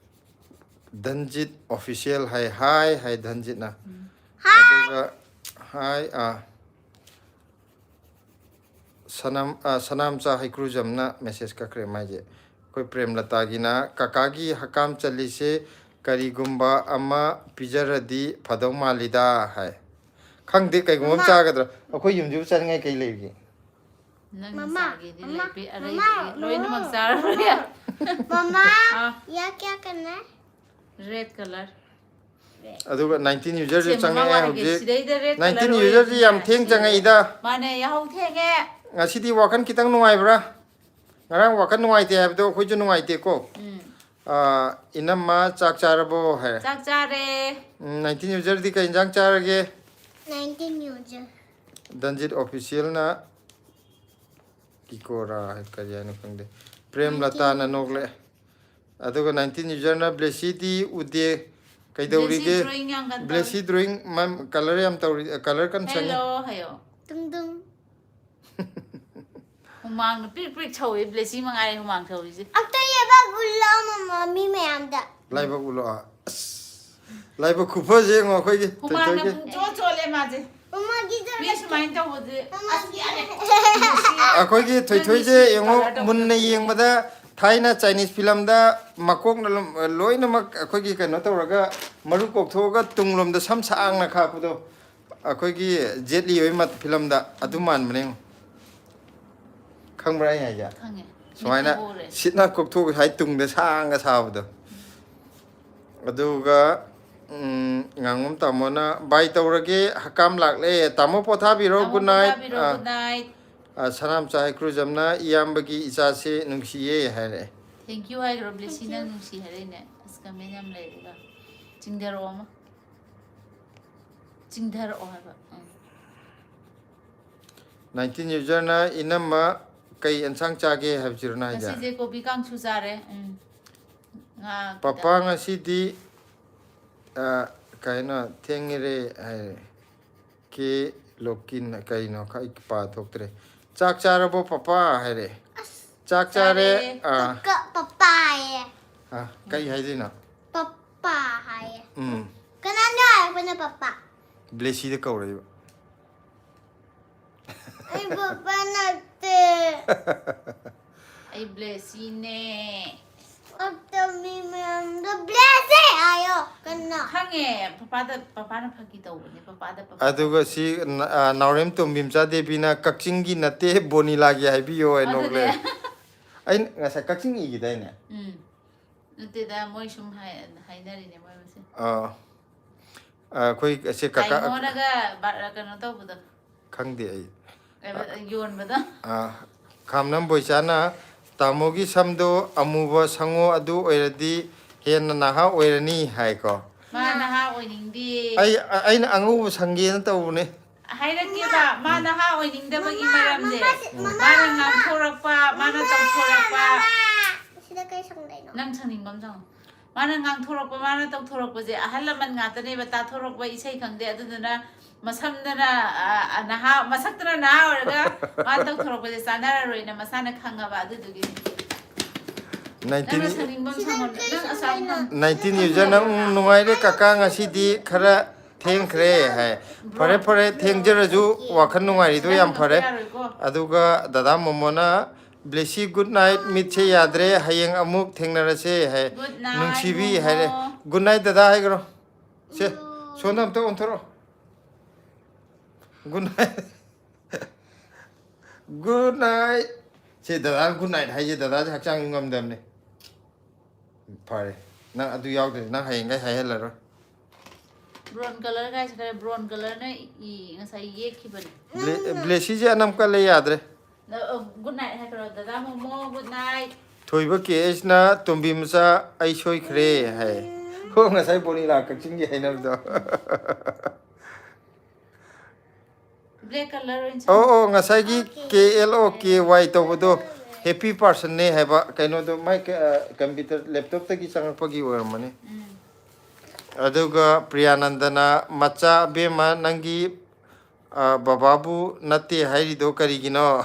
ꯙꯟꯖꯤꯠ Official ꯍꯥꯏ, ꯍꯥꯏ, ꯍꯥꯏ ꯙꯟꯖꯤꯠꯅ꯫ ꯎꯝ꯫ ꯑꯗꯨꯒ, ꯍꯥꯏ, ꯑꯥ, ꯁꯅꯥꯝ-, ꯑꯥ, ꯁꯅꯥꯝꯆꯥ ꯍꯩꯀ꯭ꯔꯨꯖꯝꯅ message ꯀꯛꯈ꯭ꯔꯦ ꯃꯥꯏꯁꯦ꯫ ꯑꯩꯈꯣꯏ ꯄ꯭ꯔꯦꯝꯂꯇꯥꯒꯤꯅ, "ꯀꯀꯥꯒꯤ ꯍꯛꯀꯥꯝ ꯆꯜꯂꯤꯁꯦ ꯀꯔꯤꯒꯨꯝꯕ ꯑꯃ ꯄꯤꯖꯔꯗꯤ ꯐꯗꯧ ꯃꯥꯜꯂꯤꯗ" ꯍꯥꯏ꯫ ꯈꯪꯗꯦ, ꯀꯩꯒꯨꯝꯕ ꯑꯃ ꯃꯃꯥ꯫ ꯆꯥꯒꯗ꯭ꯔꯥ? ꯑꯩꯈꯣꯏ ꯌꯨꯝꯁꯤꯕꯨ ꯆꯥꯅꯤꯡꯉꯥꯏ ꯀꯩ ꯂꯩꯔꯤꯒꯦ? ꯅꯪ ꯃꯃꯥ, ꯆꯥꯒꯦꯗꯤ ꯃꯃꯥ, ꯂꯩ-, ꯄꯤ-, ꯃꯃꯥ, ꯑꯔꯩꯕꯒꯤ ꯂꯣꯏꯅꯃꯛ ꯃꯃꯥ, ꯆꯥꯔꯕ ꯌꯥꯏ꯫ ꯃꯃꯥ, ꯑꯥ꯫ ꯌꯥ ꯀꯌꯥ ꯀꯟꯅ? Red colour꯫ ꯑꯗꯨꯒ nineteen userꯁꯨ ꯁꯦ, ꯃꯃꯥ ꯆꯪꯉꯛꯑꯦ ꯋꯥꯔꯤꯒꯦ꯫ ꯍꯧꯖꯤꯛ꯫ ꯁꯤꯗꯩꯗ red colour nineteen userꯁꯤ ꯑꯣꯏꯕꯅꯤꯅ ꯌꯥꯝ ꯊꯦꯡ ꯁꯤ ꯆꯪꯉꯛꯏꯗ꯫ ꯃꯥꯅꯦ, ꯌꯥꯍꯧ ꯊꯦꯡꯉꯦ꯫ ꯉꯁꯤꯗꯤ ꯋꯥꯈꯜ ꯈꯤꯇꯪ ꯅꯨꯡꯉꯥꯏꯕ꯭ꯔꯥ? ꯉꯔꯥꯡ ꯋꯥꯈꯜ ꯅꯨꯡꯉꯥꯏꯇꯦ ꯍꯥꯏꯕꯗꯣ ꯑꯩꯈꯣꯏꯁꯨ ꯅꯨꯡꯉꯥꯏꯇꯦꯀꯣ꯫ ꯎꯝ꯫ ꯑꯥ, "ꯏꯅꯝꯃ ꯆꯥꯛ ꯆꯥꯔꯕꯣ?" ꯍꯥꯏꯔꯦ꯫ ꯆꯥꯛ ꯆꯥꯔꯦ꯫ ꯎꯝ, nineteen userꯗꯤ ꯀꯩ ꯏꯟꯖꯥꯡ ꯆꯥꯔꯒꯦ? Nineteen user꯫ ꯙꯟꯖꯤꯠ Officialꯅ ꯀꯤꯀꯣꯔꯥ ꯍꯥꯏ, ꯀꯔꯤ ꯍꯥꯏꯅꯣ ꯈꯪꯗꯦ꯫ ꯄ꯭ꯔꯦꯝꯂꯇꯥꯅ ꯅꯣꯛꯂꯛꯑꯦ꯫ ꯑꯗꯨꯒ nineteen userꯅ "ꯕ꯭ꯂꯦꯁꯤꯗꯤ ꯎꯗꯦ, ꯀꯩꯗꯧꯔꯤꯒꯦ? Drawing ꯌꯥꯝ ꯀꯟꯅ ꯕ꯭ꯂꯦꯁꯤ ꯗ꯭ꯔꯣꯌꯤꯡ ꯀꯂꯔ ꯌꯥꯝ ꯇꯧꯔꯤ, ꯀꯂꯔ ꯀꯟꯅ ꯆꯪꯉꯤ꯫ Hello ꯍꯥꯏꯌꯣ꯫ tung dung. ꯍꯨꯃꯥꯡꯅ ꯄ꯭ꯔꯤꯛ ꯄ꯭ꯔꯤꯛ ꯁꯧꯏ꯫ ꯕ꯭ꯂꯦꯁꯤ ꯃꯉꯥꯏꯔꯦ ꯍꯨꯃꯥꯡ ꯁꯧꯔꯤꯁꯦ꯫ ꯑꯝꯇ ꯌꯦꯡꯕ ꯎꯠꯂꯣ ꯃꯃꯥ ꯃꯤ ꯃꯌꯥꯝꯗ. ꯂꯥꯏꯕꯛ ꯎꯠꯂꯣ꯫ ꯑꯁ, ꯂꯥꯏꯕꯛ ꯈꯨꯐꯁꯦ ꯌꯦꯡꯉꯣ ꯑꯩꯈꯣꯏꯒꯤ ꯍꯨꯃꯥꯡꯅ ꯊꯣꯏꯊꯣꯏꯒꯤ꯫ ꯄꯨꯡꯆꯣꯠ ꯆꯣꯠꯂꯦ ꯃꯥꯁꯦ꯫ ꯃꯃꯥꯒꯤ ꯃꯤ ꯁꯨꯃꯥꯏꯅ ꯇꯧꯕꯁꯦ꯫ ꯃꯃꯥꯒꯤ ꯑꯩꯈꯣꯏꯒꯤ ꯊꯣꯏꯊꯣꯏꯁꯦ ꯌꯦꯡꯉꯣ, ꯃꯨꯟꯅ ꯌꯦꯡꯕꯗ ꯊꯥꯏꯅ ꯆꯥꯏꯅꯤꯁ ꯐꯤꯂꯝꯗ ꯃꯀꯣꯛꯅ ꯂꯣꯏꯅꯃꯛ ꯑꯩꯈꯣꯏꯒꯤ ꯀꯩꯅꯣ ꯇꯧꯔꯒ, ꯃꯔꯨ ꯀꯣꯛꯊꯣꯛꯑꯒ ꯇꯨꯡꯂꯣꯝꯗ ꯁꯝ ꯁꯥꯡꯅ ꯈꯥꯛꯄꯗꯣ, ꯑꯩꯈꯣꯏꯒꯤ ꯖꯦꯠ ꯂꯤ ꯍꯣꯏ ꯃꯠ- ꯐꯤꯂꯝꯗ ꯑꯗꯨ ꯃꯥꯟꯕꯅꯦ ꯌꯦꯡꯉꯣ꯫ ꯈꯪꯕ꯭ꯔꯥ ꯑꯩ ꯍꯥꯏꯁꯦ? ꯈꯪꯉꯦ꯫ ꯁꯨꯃꯥꯏꯅ ꯃꯤꯠꯇ ꯎꯔꯦ꯫ ꯁꯤꯠꯅ ꯀꯣꯛꯊꯣꯛ ꯍꯥꯏ, ꯇꯨꯡꯗ ꯁꯥꯡꯅ ꯁꯥꯕꯗꯣ꯫ ꯑꯗꯨꯒ ꯎꯝ, ꯉꯥꯉꯣꯝ ꯇꯥꯃꯣꯅ ꯕꯥꯏ ꯇꯧꯔꯒꯦ, ꯍꯛꯀꯥꯝ ꯂꯥꯛꯂꯦ꯫ ꯇꯥꯃꯣ ꯄꯣꯊꯥꯕꯤꯔꯣ, ꯇꯥꯃꯣ good night꯫ ꯄꯣꯊꯥꯕꯤꯔꯣ, ꯑꯥ, good night꯫ ꯑꯥ, ꯁꯅꯥꯝꯆꯥ ꯍꯩꯀ꯭ꯔꯨꯖꯝꯅ ꯏꯌꯥꯝꯕꯒꯤ ꯏꯆꯥꯁꯦ ꯅꯨꯡꯁꯤꯌꯦ ꯍꯥꯏꯔꯛꯑꯦ꯫ Thank you ꯍꯥꯏꯈ꯭ꯔꯣ, ꯕ꯭ꯂꯦꯁꯤꯅ ꯅꯨꯡꯁꯤ ꯍꯥꯏꯔꯛꯏꯅꯦ꯫ ꯑꯁ, comment ꯌꯥꯝ ꯂꯩꯔꯦꯗ꯫ ꯆꯤꯡꯊꯔꯛꯑꯣ ꯑꯃ꯫ ꯆꯤꯡꯊꯔꯛꯑꯣ ꯍꯥꯏꯕ꯫ ꯎꯝ꯫ ꯅꯥꯏꯟꯇꯤꯟ ꯌꯨꯖꯔꯅ ꯏꯅꯝꯃ ꯀꯩ ꯑꯦꯟꯁꯥꯡ ꯆꯥꯒꯦ ꯍꯥꯏꯕꯁꯤꯔꯣꯅ ꯍꯥꯏꯁꯦ? ꯉꯁꯤꯁꯦ ꯀꯣꯕꯤ ꯀꯥꯡꯁꯨ ꯆꯥꯔꯦ꯫ ꯎꯝ꯫ ꯉꯥ ꯈꯤꯇꯪ꯫ ꯄꯄꯥ ꯉꯁꯤꯗꯤ ꯑ, ꯀꯩꯅꯣ ꯊꯦꯡꯉꯦꯔꯦ ꯍꯥꯏꯔꯦ꯫ ꯀꯦ ꯂꯣꯀꯤꯟ ꯀꯩꯅꯣ ꯈ-, ꯑꯩ ꯄꯥ ꯊꯣꯛꯇ꯭ꯔꯦ꯫ ꯆꯥꯛ ꯆꯥꯔꯕꯣ ꯄꯄꯥ ꯍꯥꯏꯔꯦ꯫ ꯆꯥꯛ ꯆꯥꯔꯦ꯫ ꯆꯥꯔꯦ꯫ ꯑꯥ, ꯀ ꯄꯄꯥꯌꯦ. ꯑꯥ, ꯀꯩ ꯍꯥꯏꯗꯣꯏꯅꯣ? ꯄꯄꯥ ꯍꯥꯏꯌꯦ. ꯎꯝ, ꯀꯅꯥꯅ ꯍꯥꯏꯔꯛꯄꯅꯣ ꯄꯄꯥ? ꯕ꯭ꯂꯦꯁꯤꯗ ꯀꯧꯔꯛꯏꯕ꯫ ꯑꯩ ꯄꯄꯥ ꯅꯠꯇꯦ. ꯑꯩ ꯕ꯭ꯂꯦꯁꯤꯅꯦ꯫ ꯑꯝꯇ ꯃꯤ ꯃꯌꯥꯝꯗ ꯕ꯭ꯂꯦꯁꯤ ꯍꯥꯏꯌꯣ ꯀꯟꯅ. ꯈꯪꯉꯦ, ꯄꯄꯥꯗ, ꯄꯄꯥꯅ ꯐꯥꯒꯤ ꯇꯧꯕꯅꯦ, ꯄꯄꯥꯗ, ꯄꯄꯥ꯫ ꯑꯗꯨꯒ ꯁꯤ ꯅ-, ꯑ, ꯅꯥꯎꯔꯦꯝ ꯇꯣꯝꯕꯤꯝꯆꯥ ꯗꯦꯕꯤꯅ "ꯀꯛꯆꯤꯡꯒꯤ ꯅꯠꯇꯦ, ꯕꯣꯅꯤꯂꯥꯒꯤ ꯍꯥꯏꯕꯤꯌꯣ" ꯍꯥꯏ ꯑꯗꯨꯅꯦ꯫ ꯅꯣꯛꯂꯦ꯫ ꯑꯩꯅ ꯉꯁꯥꯏ ꯀꯛꯆꯤꯡ ꯏꯈꯤꯗꯥꯏꯅꯦ? ꯎꯝ꯫ ꯅꯠꯇꯦꯗ, ꯃꯣꯏ ꯁꯨꯝ ꯍꯥꯏ-, ꯍꯥꯏꯅꯔꯤꯅꯦ ꯃꯣꯏ ꯃꯁꯦꯟ꯫ ꯑꯥ꯫ ꯑ, ꯑꯩꯈꯣꯏ ꯑꯁꯦ ꯀꯀꯥ ꯀꯥꯏꯃꯣꯅꯒ ꯕꯥ-, ꯀꯩꯅꯣ ꯇꯧꯕꯗꯣ꯫ ꯈꯪꯗꯦ ꯑꯩ꯫ ꯑꯦꯕ-, ꯌꯣꯟꯕꯗꯣ꯫ ꯑ, ꯈꯥꯝꯅꯝ ꯕꯣꯏꯆꯥꯅ "ꯇꯥꯃꯣꯒꯤ ꯁꯝꯗꯣ ꯑꯃꯨꯕ ꯁꯪꯉꯣ, ꯑꯗꯨ ꯑꯣꯏꯔꯗꯤ ꯍꯦꯟꯅ ꯅꯍꯥ ꯑꯣꯏꯔꯅꯤ" ꯍꯥꯏꯀꯣ꯫ ꯃꯥ ꯅꯍꯥ ꯑꯣꯏꯅꯤꯡꯗꯦ꯫ ꯑꯩ, ꯑꯩꯅ ꯑꯉꯧꯕ ꯁꯪꯒꯦꯅ ꯇꯧꯕꯅꯦ꯫ ꯍꯥꯏꯔꯛꯀꯦꯕ, ꯃꯥ ꯅꯍꯥ ꯑꯣꯏꯅꯤꯡꯗꯕꯒꯤ ꯃꯃꯥ, ꯃꯔꯝꯁꯦ꯫ ꯃꯃꯥ, ꯁꯤ-, ꯃꯃꯥ, ꯃꯥꯅ ꯃꯃꯥ, ꯉꯥꯡꯊꯣꯔꯛꯄ, ꯃꯥꯅ ꯃꯃꯥ, ꯇꯧꯊꯣꯔꯛꯄ꯫ ꯃꯃꯥ. ꯁꯤꯗ ꯀꯩ ꯁꯪꯗꯣꯏꯅꯣ? ꯅꯪ ꯁꯪꯅꯤꯡꯕ ꯑꯃ ꯁꯪꯉꯣ꯫ ꯃꯥꯅ ꯉꯥꯡꯊꯣꯔꯛꯄ, ꯃꯥꯅ ꯇꯧꯊꯣꯔꯛꯄꯁꯦ ꯑꯍꯜ ꯂꯃꯟ ꯉꯥꯛꯇꯅꯦꯕ ꯇꯥꯊꯣꯔꯛꯄ ꯏꯁꯩ ꯈꯪꯗꯦ꯫ ꯑꯗꯨꯗꯨꯅ ꯃꯁꯝꯗꯅ, ꯑ, ꯑ, ꯅꯍꯥ, ꯃꯁꯛꯇꯅ ꯅꯍꯥ ꯑꯣꯏꯔꯒ ꯃꯥꯅ ꯇꯧꯊꯣꯔꯛꯄꯁꯦ ꯆꯥꯟꯅꯔꯔꯣꯏꯅ ꯃꯁꯥꯅ ꯈꯪꯉꯕ꯫ ꯑꯗꯨꯗꯨꯒꯤꯅꯤ꯫ ꯅꯪꯅ ꯁꯪꯅꯤꯡꯕ ꯑꯃ ꯁꯪꯉꯣ꯫ ꯅꯪ ꯑꯁꯥꯝ ꯐꯝ- ꯅꯥꯏꯟꯇꯤꯟ ꯌꯨꯖꯔ, ꯅꯪ ꯅꯨꯡꯉꯥꯏꯔꯦ ꯀꯀꯥ, ꯉꯁꯤꯗꯤ ꯈꯔ ꯊꯦꯡꯈ꯭ꯔꯦ ꯍꯥꯏ꯫ ꯐꯔꯦ, ꯐꯔꯦ, ꯊꯦꯡꯖꯔꯁꯨ ꯋꯥꯈꯜ ꯅꯨꯡꯉꯥꯏꯔꯤꯗꯣ ꯌꯥꯝ ꯐꯔꯦ꯫ ꯌꯥꯔꯣꯏꯀꯣ꯫ ꯑꯗꯨꯒ ꯗꯗꯥ ꯃꯣꯃꯣꯅ, "ꯕ꯭ꯂꯦꯁꯤ, ꯒꯨꯗ ꯅꯥꯏꯠ, ꯃꯤꯠꯁꯦ ꯌꯥꯗ꯭ꯔꯦ, ꯍꯌꯦꯡ ꯑꯃꯨꯛ ꯊꯦꯡꯅꯔꯁꯦ" ꯍꯥꯏ꯫ ꯒꯨꯗ ꯅꯥꯏꯠ, ꯅꯨꯡꯁꯤꯕꯤ ꯍꯥꯏꯔꯦ꯫ ꯃꯣꯃꯣ꯫ ꯒꯨꯗ ꯅꯥꯏꯠ ꯗꯗꯥ ꯍꯥꯏꯈ꯭ꯔꯣ꯫ ꯁꯦ, ꯁꯣꯝꯗ ꯑꯝꯇ ꯑꯣꯟꯊꯣꯔꯛꯑꯣ꯫ Good night. Good night. ꯁꯦ, ꯗꯗꯥ ꯒꯨꯗ ꯅꯥꯏꯠ ꯍꯥꯏꯁꯦ ꯗꯗꯥꯁꯦ ꯍꯛꯆꯥꯡ ꯉꯝꯗꯕꯅꯦ꯫ ꯐꯔꯦ꯫ ꯅꯪ ꯑꯗꯨ ꯌꯥꯎꯗ꯭ꯔꯗꯤ ꯅꯪ ꯍꯌꯦꯡꯈꯩ ꯍꯥꯏꯍꯜꯂꯔꯣꯏ꯫ ꯕ꯭ꯔꯣꯟ ꯀꯂꯔ ꯒꯥꯏꯁꯦ ꯈꯔ ꯕ꯭ꯔꯣꯟ ꯀꯂꯔꯅ ꯏ-, ꯉꯁꯥꯏ ꯌꯦꯛꯈꯤꯕꯅꯦ꯫ ꯕ꯭ꯂꯦ-, ꯕ꯭ꯂꯦꯁꯤꯁꯦ ꯑꯅꯝ ꯀꯜꯂꯦ, ꯌꯥꯗ꯭ꯔꯦ꯫ ꯅ-, ꯑ, ꯒꯨꯗ ꯅꯥꯏꯠ ꯍꯥꯏꯈ꯭ꯔꯣ, ꯗꯗꯥ ꯃꯣꯃꯣ, ꯒꯨꯗ ꯅꯥꯏꯠ꯫ ꯊꯣꯏꯕ ꯀꯦ ꯑꯦꯁꯅ, "ꯇꯣꯝꯕꯤ ꯃꯆꯥ, ꯑꯩ ꯁꯣꯏꯈ꯭ꯔꯦ" ꯍꯥꯏ꯫ ꯍꯣ, ꯉꯁꯥꯏ ꯕꯣꯅꯤꯂꯥ ꯀꯛꯆꯤꯡꯒꯤ ꯍꯥꯏꯅꯕꯗꯣ꯫ ꯕ꯭ꯂꯦꯛ ꯀꯂꯔ ꯑꯣꯏꯅ ꯑꯣ, ꯁꯪꯉꯣ꯫ ꯑꯣ, ꯉꯁꯥꯏꯒꯤ ꯑꯣꯀꯦ꯫ ꯀꯦ ꯑꯦꯜ ꯑꯣ ꯀꯦ ꯋꯥꯏ ꯇꯧꯕꯗꯣ ꯍꯦꯄꯤ ꯄꯥꯔꯁꯟꯅꯦ ꯍꯥꯏꯕ꯫ ꯀꯩꯅꯣꯗꯣ ꯃꯥꯏ ꯀ-, ꯑ, ꯀꯝꯄ꯭ꯌꯨꯇꯔ ꯂꯦꯞꯇꯣꯞꯇꯒꯤ ꯆꯪꯉꯛꯄꯒꯤ ꯑꯣꯏꯔꯝꯃꯅꯤ꯫ ꯎꯝ꯫ ꯑꯗꯨꯒ ꯄ꯭ꯔꯤꯌꯥꯅꯟꯗꯅ, "ꯃꯆꯥ ꯑꯕꯦꯝꯃ, ꯅꯪꯒꯤ, ꯑ, ꯕꯕꯥꯕꯨ ꯅꯠꯇꯦ ꯍꯥꯏꯔꯤꯗꯣ ꯀꯔꯤꯒꯤꯅꯣ?"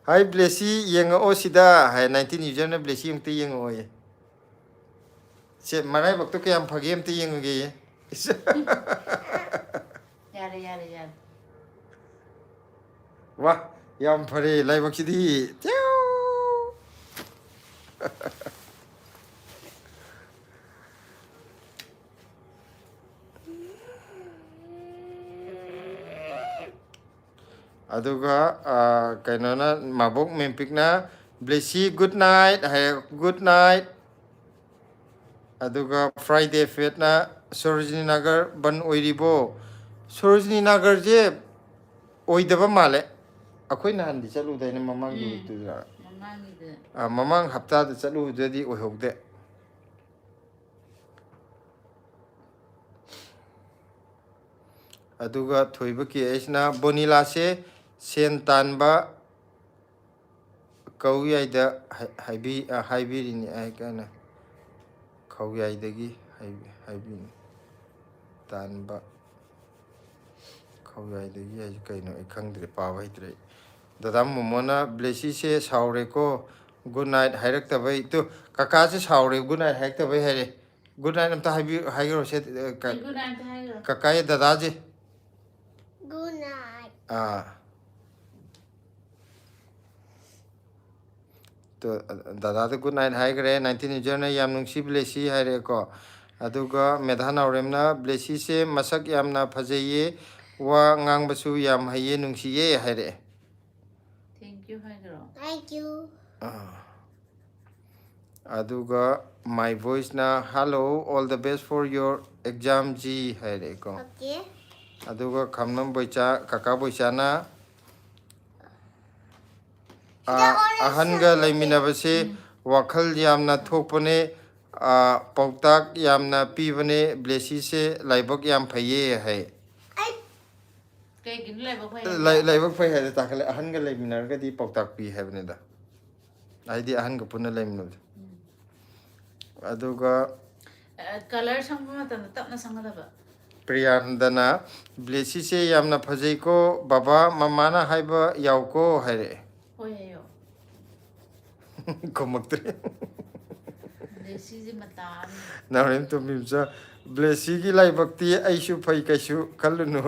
ꯍꯥꯏ, "ꯕ꯭ꯂꯦꯁꯤ ꯌꯦꯡꯉꯛꯑꯣ ꯁꯤꯗ" ꯍꯥꯏ, ꯅꯥꯏꯟꯇꯤꯟ ꯌꯨꯖꯔꯅ ꯕ꯭ꯂꯦꯁꯤ ꯑꯃꯨꯛꯇ ꯌꯦꯡꯉꯛꯑꯣꯌꯦ꯫ ꯁꯦ, ꯃꯔꯥꯏꯕꯛꯇꯣ ꯀꯌꯥꯝ ꯐꯒꯦ ꯑꯝꯇ ꯌꯦꯡꯉꯨꯒꯦꯌꯦ꯫ ꯌꯥꯔꯦ, ꯌꯥꯔꯦ, ꯌꯥꯔꯦ꯫ ꯋꯥ, ꯌꯥꯝ ꯐꯔꯦ ꯂꯥꯏꯕꯛꯁꯤꯗꯤ꯫ ꯇ꯭ꯌꯥꯎ! ꯑꯗꯨꯒ, ꯑ, ꯀꯩꯅꯣꯅ, ꯃꯕꯣꯛ ꯃꯦꯝꯄꯤꯛꯅ, "ꯕ꯭ꯂꯦꯁꯤ, ꯒꯨꯗ ꯅꯥꯏꯠ" ꯍꯥꯏꯔꯦ, "ꯒꯨꯗ ꯅꯥꯏꯠ"꯫ ꯑꯗꯨꯒ ꯐ꯭ꯔꯥꯏꯗꯦ ꯐꯦꯠꯅ, "ꯁꯣꯔꯣꯖꯤꯅꯤ ꯅꯒꯔ ꯕꯟ ꯑꯣꯏꯔꯤꯕꯣ?" ꯁꯣꯔꯣꯖꯤꯅꯤ ꯅꯒꯔꯁꯦ ꯑꯣꯏꯗꯕ ꯃꯥꯜꯂꯦ꯫ ꯑꯩꯈꯣꯏ ꯅꯍꯥꯟꯗꯤ ꯆꯠꯂꯨꯗꯥꯏꯅꯦ, ꯃꯃꯥꯡꯒꯤ ꯎꯝ, ꯋꯤꯛꯇꯨꯗ? ꯃꯃꯥꯡꯒꯤꯗ꯫ ꯑ, ꯃꯃꯥꯡ ꯍꯞꯇꯥꯗ ꯆꯠꯂꯨꯕꯗꯗꯤ ꯑꯣꯏꯍꯧꯗꯦ꯫ ꯑꯗꯨꯒ ꯊꯣꯏꯕ ꯀꯦ ꯑꯩꯁꯅ, "ꯕꯣꯅꯤꯂꯥꯁꯦ ꯁꯦꯟ ꯇꯥꯟꯕ ꯀꯧꯌꯥꯏꯗ ꯍꯥꯏ-, ꯍꯥꯏꯕꯤ-, ꯑ, ꯍꯥꯏꯕꯤꯔꯤꯅꯤ ꯑꯩ ꯀꯩꯅꯣ, ꯈꯧꯌꯥꯏꯗꯒꯤ ꯍꯥꯏꯕꯤ-, ꯍꯥꯏꯕꯤꯅꯤ꯫ ꯇꯥꯟꯕ ꯈꯧꯌꯥꯏꯗꯒꯤ ꯍꯥꯏꯁꯦ ꯀꯩꯅꯣ ꯑꯩ ꯈꯪꯗ꯭ꯔꯦ, ꯄꯥꯕ ꯍꯩꯇ꯭ꯔꯦ ꯑꯩ꯫ ꯗꯗꯥ ꯃꯣꯃꯣꯅ ꯕ꯭ꯂꯦꯁꯤꯁꯦ ꯁꯥꯎꯔꯦꯀꯣ, ꯒꯨꯗ ꯅꯥꯏꯠ ꯍꯥꯏꯔꯛꯇꯕꯩ꯫ ꯇꯨ, ꯀꯀꯥꯁꯦ ꯁꯥꯎꯔꯦ, ꯒꯨꯗ ꯅꯥꯏꯠ ꯍꯥꯏꯔꯛꯇꯕꯩ ꯍꯥꯏꯔꯦ꯫ ꯒꯨꯗ ꯅꯥꯏꯠ ꯑꯝꯇ ꯍꯥꯏꯕꯤꯌꯨ, ꯍꯥꯏꯈ꯭ꯔꯣ ꯁꯦ, ꯑ, ꯀ-, ꯒꯨꯗ ꯅꯥꯏꯠ ꯍꯥꯏꯈ꯭ꯔꯣ꯫ ꯀꯀꯥꯒꯤ ꯗꯗꯥꯁꯦ꯫ Good night. ꯑꯥ꯫ ꯇꯣ, ꯗꯗꯥꯗ ꯒꯨꯗ ꯅꯥꯏꯠ ꯍꯥꯏꯈ꯭ꯔꯦ꯫ ꯅꯥꯏꯟꯇꯤꯟ ꯌꯨꯖꯔꯅ ꯌꯥꯝ ꯅꯨꯡꯁꯤ ꯕ꯭ꯂꯦꯁꯤ ꯍꯥꯏꯔꯦꯀꯣ꯫ ꯑꯗꯨꯒ ꯃꯦꯙꯥ ꯅꯥꯎꯔꯦꯝꯅ ꯕ꯭ꯂꯦꯁꯤꯁꯦ ꯃꯁꯛ ꯌꯥꯝꯅ ꯐꯖꯩꯌꯦ, ꯋꯥ ꯉꯥꯡꯕꯁꯨ ꯌꯥꯝ ꯍꯩꯌꯦ, ꯅꯨꯡꯁꯤꯌꯦ ꯍꯥꯏꯔꯛꯑꯦ꯫ Thank you ꯍꯥꯏꯈ꯭ꯔꯣ꯫ Thank you꯫ ꯑꯥ꯫ ꯑꯗꯨꯒ my voiceꯅ, "Hello, all the best for your exam ji" ꯍꯥꯏꯔꯛꯑꯦꯀꯣ꯫ Okay꯫ ꯑꯗꯨꯒ ꯈꯝꯅꯝ ꯕꯣꯏꯆꯥ, ꯀꯀꯥ ꯕꯣꯏꯆꯥꯅ, ꯁꯤꯗ ꯑꯥ, orange ꯑꯍꯟꯒ ꯁꯪꯉꯦ꯫ ꯂꯩꯃꯤꯟꯅꯕꯁꯦ ꯎꯝ꯫ ꯋꯥꯈꯜ ꯌꯥꯝꯅ ꯊꯣꯛꯄꯅꯦ, ꯑꯥ, ꯄꯥꯎꯇꯥꯛ ꯌꯥꯝꯅ ꯄꯤꯕꯅꯦ, ꯕ꯭ꯂꯦꯁꯤꯁꯦ ꯂꯥꯏꯕꯛ ꯌꯥꯝ ꯐꯩꯌꯦ ꯍꯥꯏ꯫ ꯑꯩ ꯀꯩꯒꯤꯅꯣ ꯂꯥꯏꯕꯛ ꯐꯩ ꯍꯥꯏꯕ? ꯂꯥꯏ-, ꯂꯥꯏꯕꯛ ꯐꯩ ꯍꯥꯏꯗꯣ ꯇꯥꯈꯠꯂꯦ, ꯑꯍꯟꯒ ꯂꯩꯃꯤꯟꯅꯔꯒꯗꯤ ꯄꯥꯎꯇꯥꯛ ꯄꯤ ꯍꯥꯏꯕꯅꯤꯗ, ꯍꯥꯏꯗꯤ ꯑꯍꯟꯒ ꯄꯨꯟꯅ ꯂꯩꯃꯤꯟꯅꯕꯗꯣ꯫ ꯎꯝ꯫ ꯑꯗꯨꯒ ꯑ, ꯀꯂꯔ ꯁꯪꯕ ꯃꯇꯝꯗ ꯇꯞꯅ ꯁꯪꯒꯗꯕ꯫ ꯄ꯭ꯔꯤꯌꯥꯅꯟꯗꯅ, "ꯕ꯭ꯂꯦꯁꯤꯁꯦ ꯌꯥꯝꯅ ꯐꯖꯩꯀꯣ, ꯕꯕꯥ ꯃꯃꯥꯅ ꯍꯥꯏꯕ ꯌꯥꯎꯀꯣ" ꯍꯥꯏꯔꯛꯑꯦ꯫ ꯍꯣꯏ ꯍꯥꯏꯌꯣ꯫ ꯈꯨꯝꯃꯛꯇ꯭ꯔꯦ꯫ ꯕ꯭ꯂꯦꯁꯤꯁꯦ ꯃꯇꯥ ꯑꯃꯅꯤ꯫ ꯅꯥꯎꯔꯦꯝ ꯇꯣꯝꯕꯤꯝꯆꯥ, "ꯕ꯭ꯂꯦꯁꯤꯒꯤ ꯂꯥꯏꯕꯛꯇꯤ ꯑꯩꯁꯨ ꯐꯩ, ꯀꯩꯁꯨ ꯈꯜꯂꯨꯅꯨ"꯫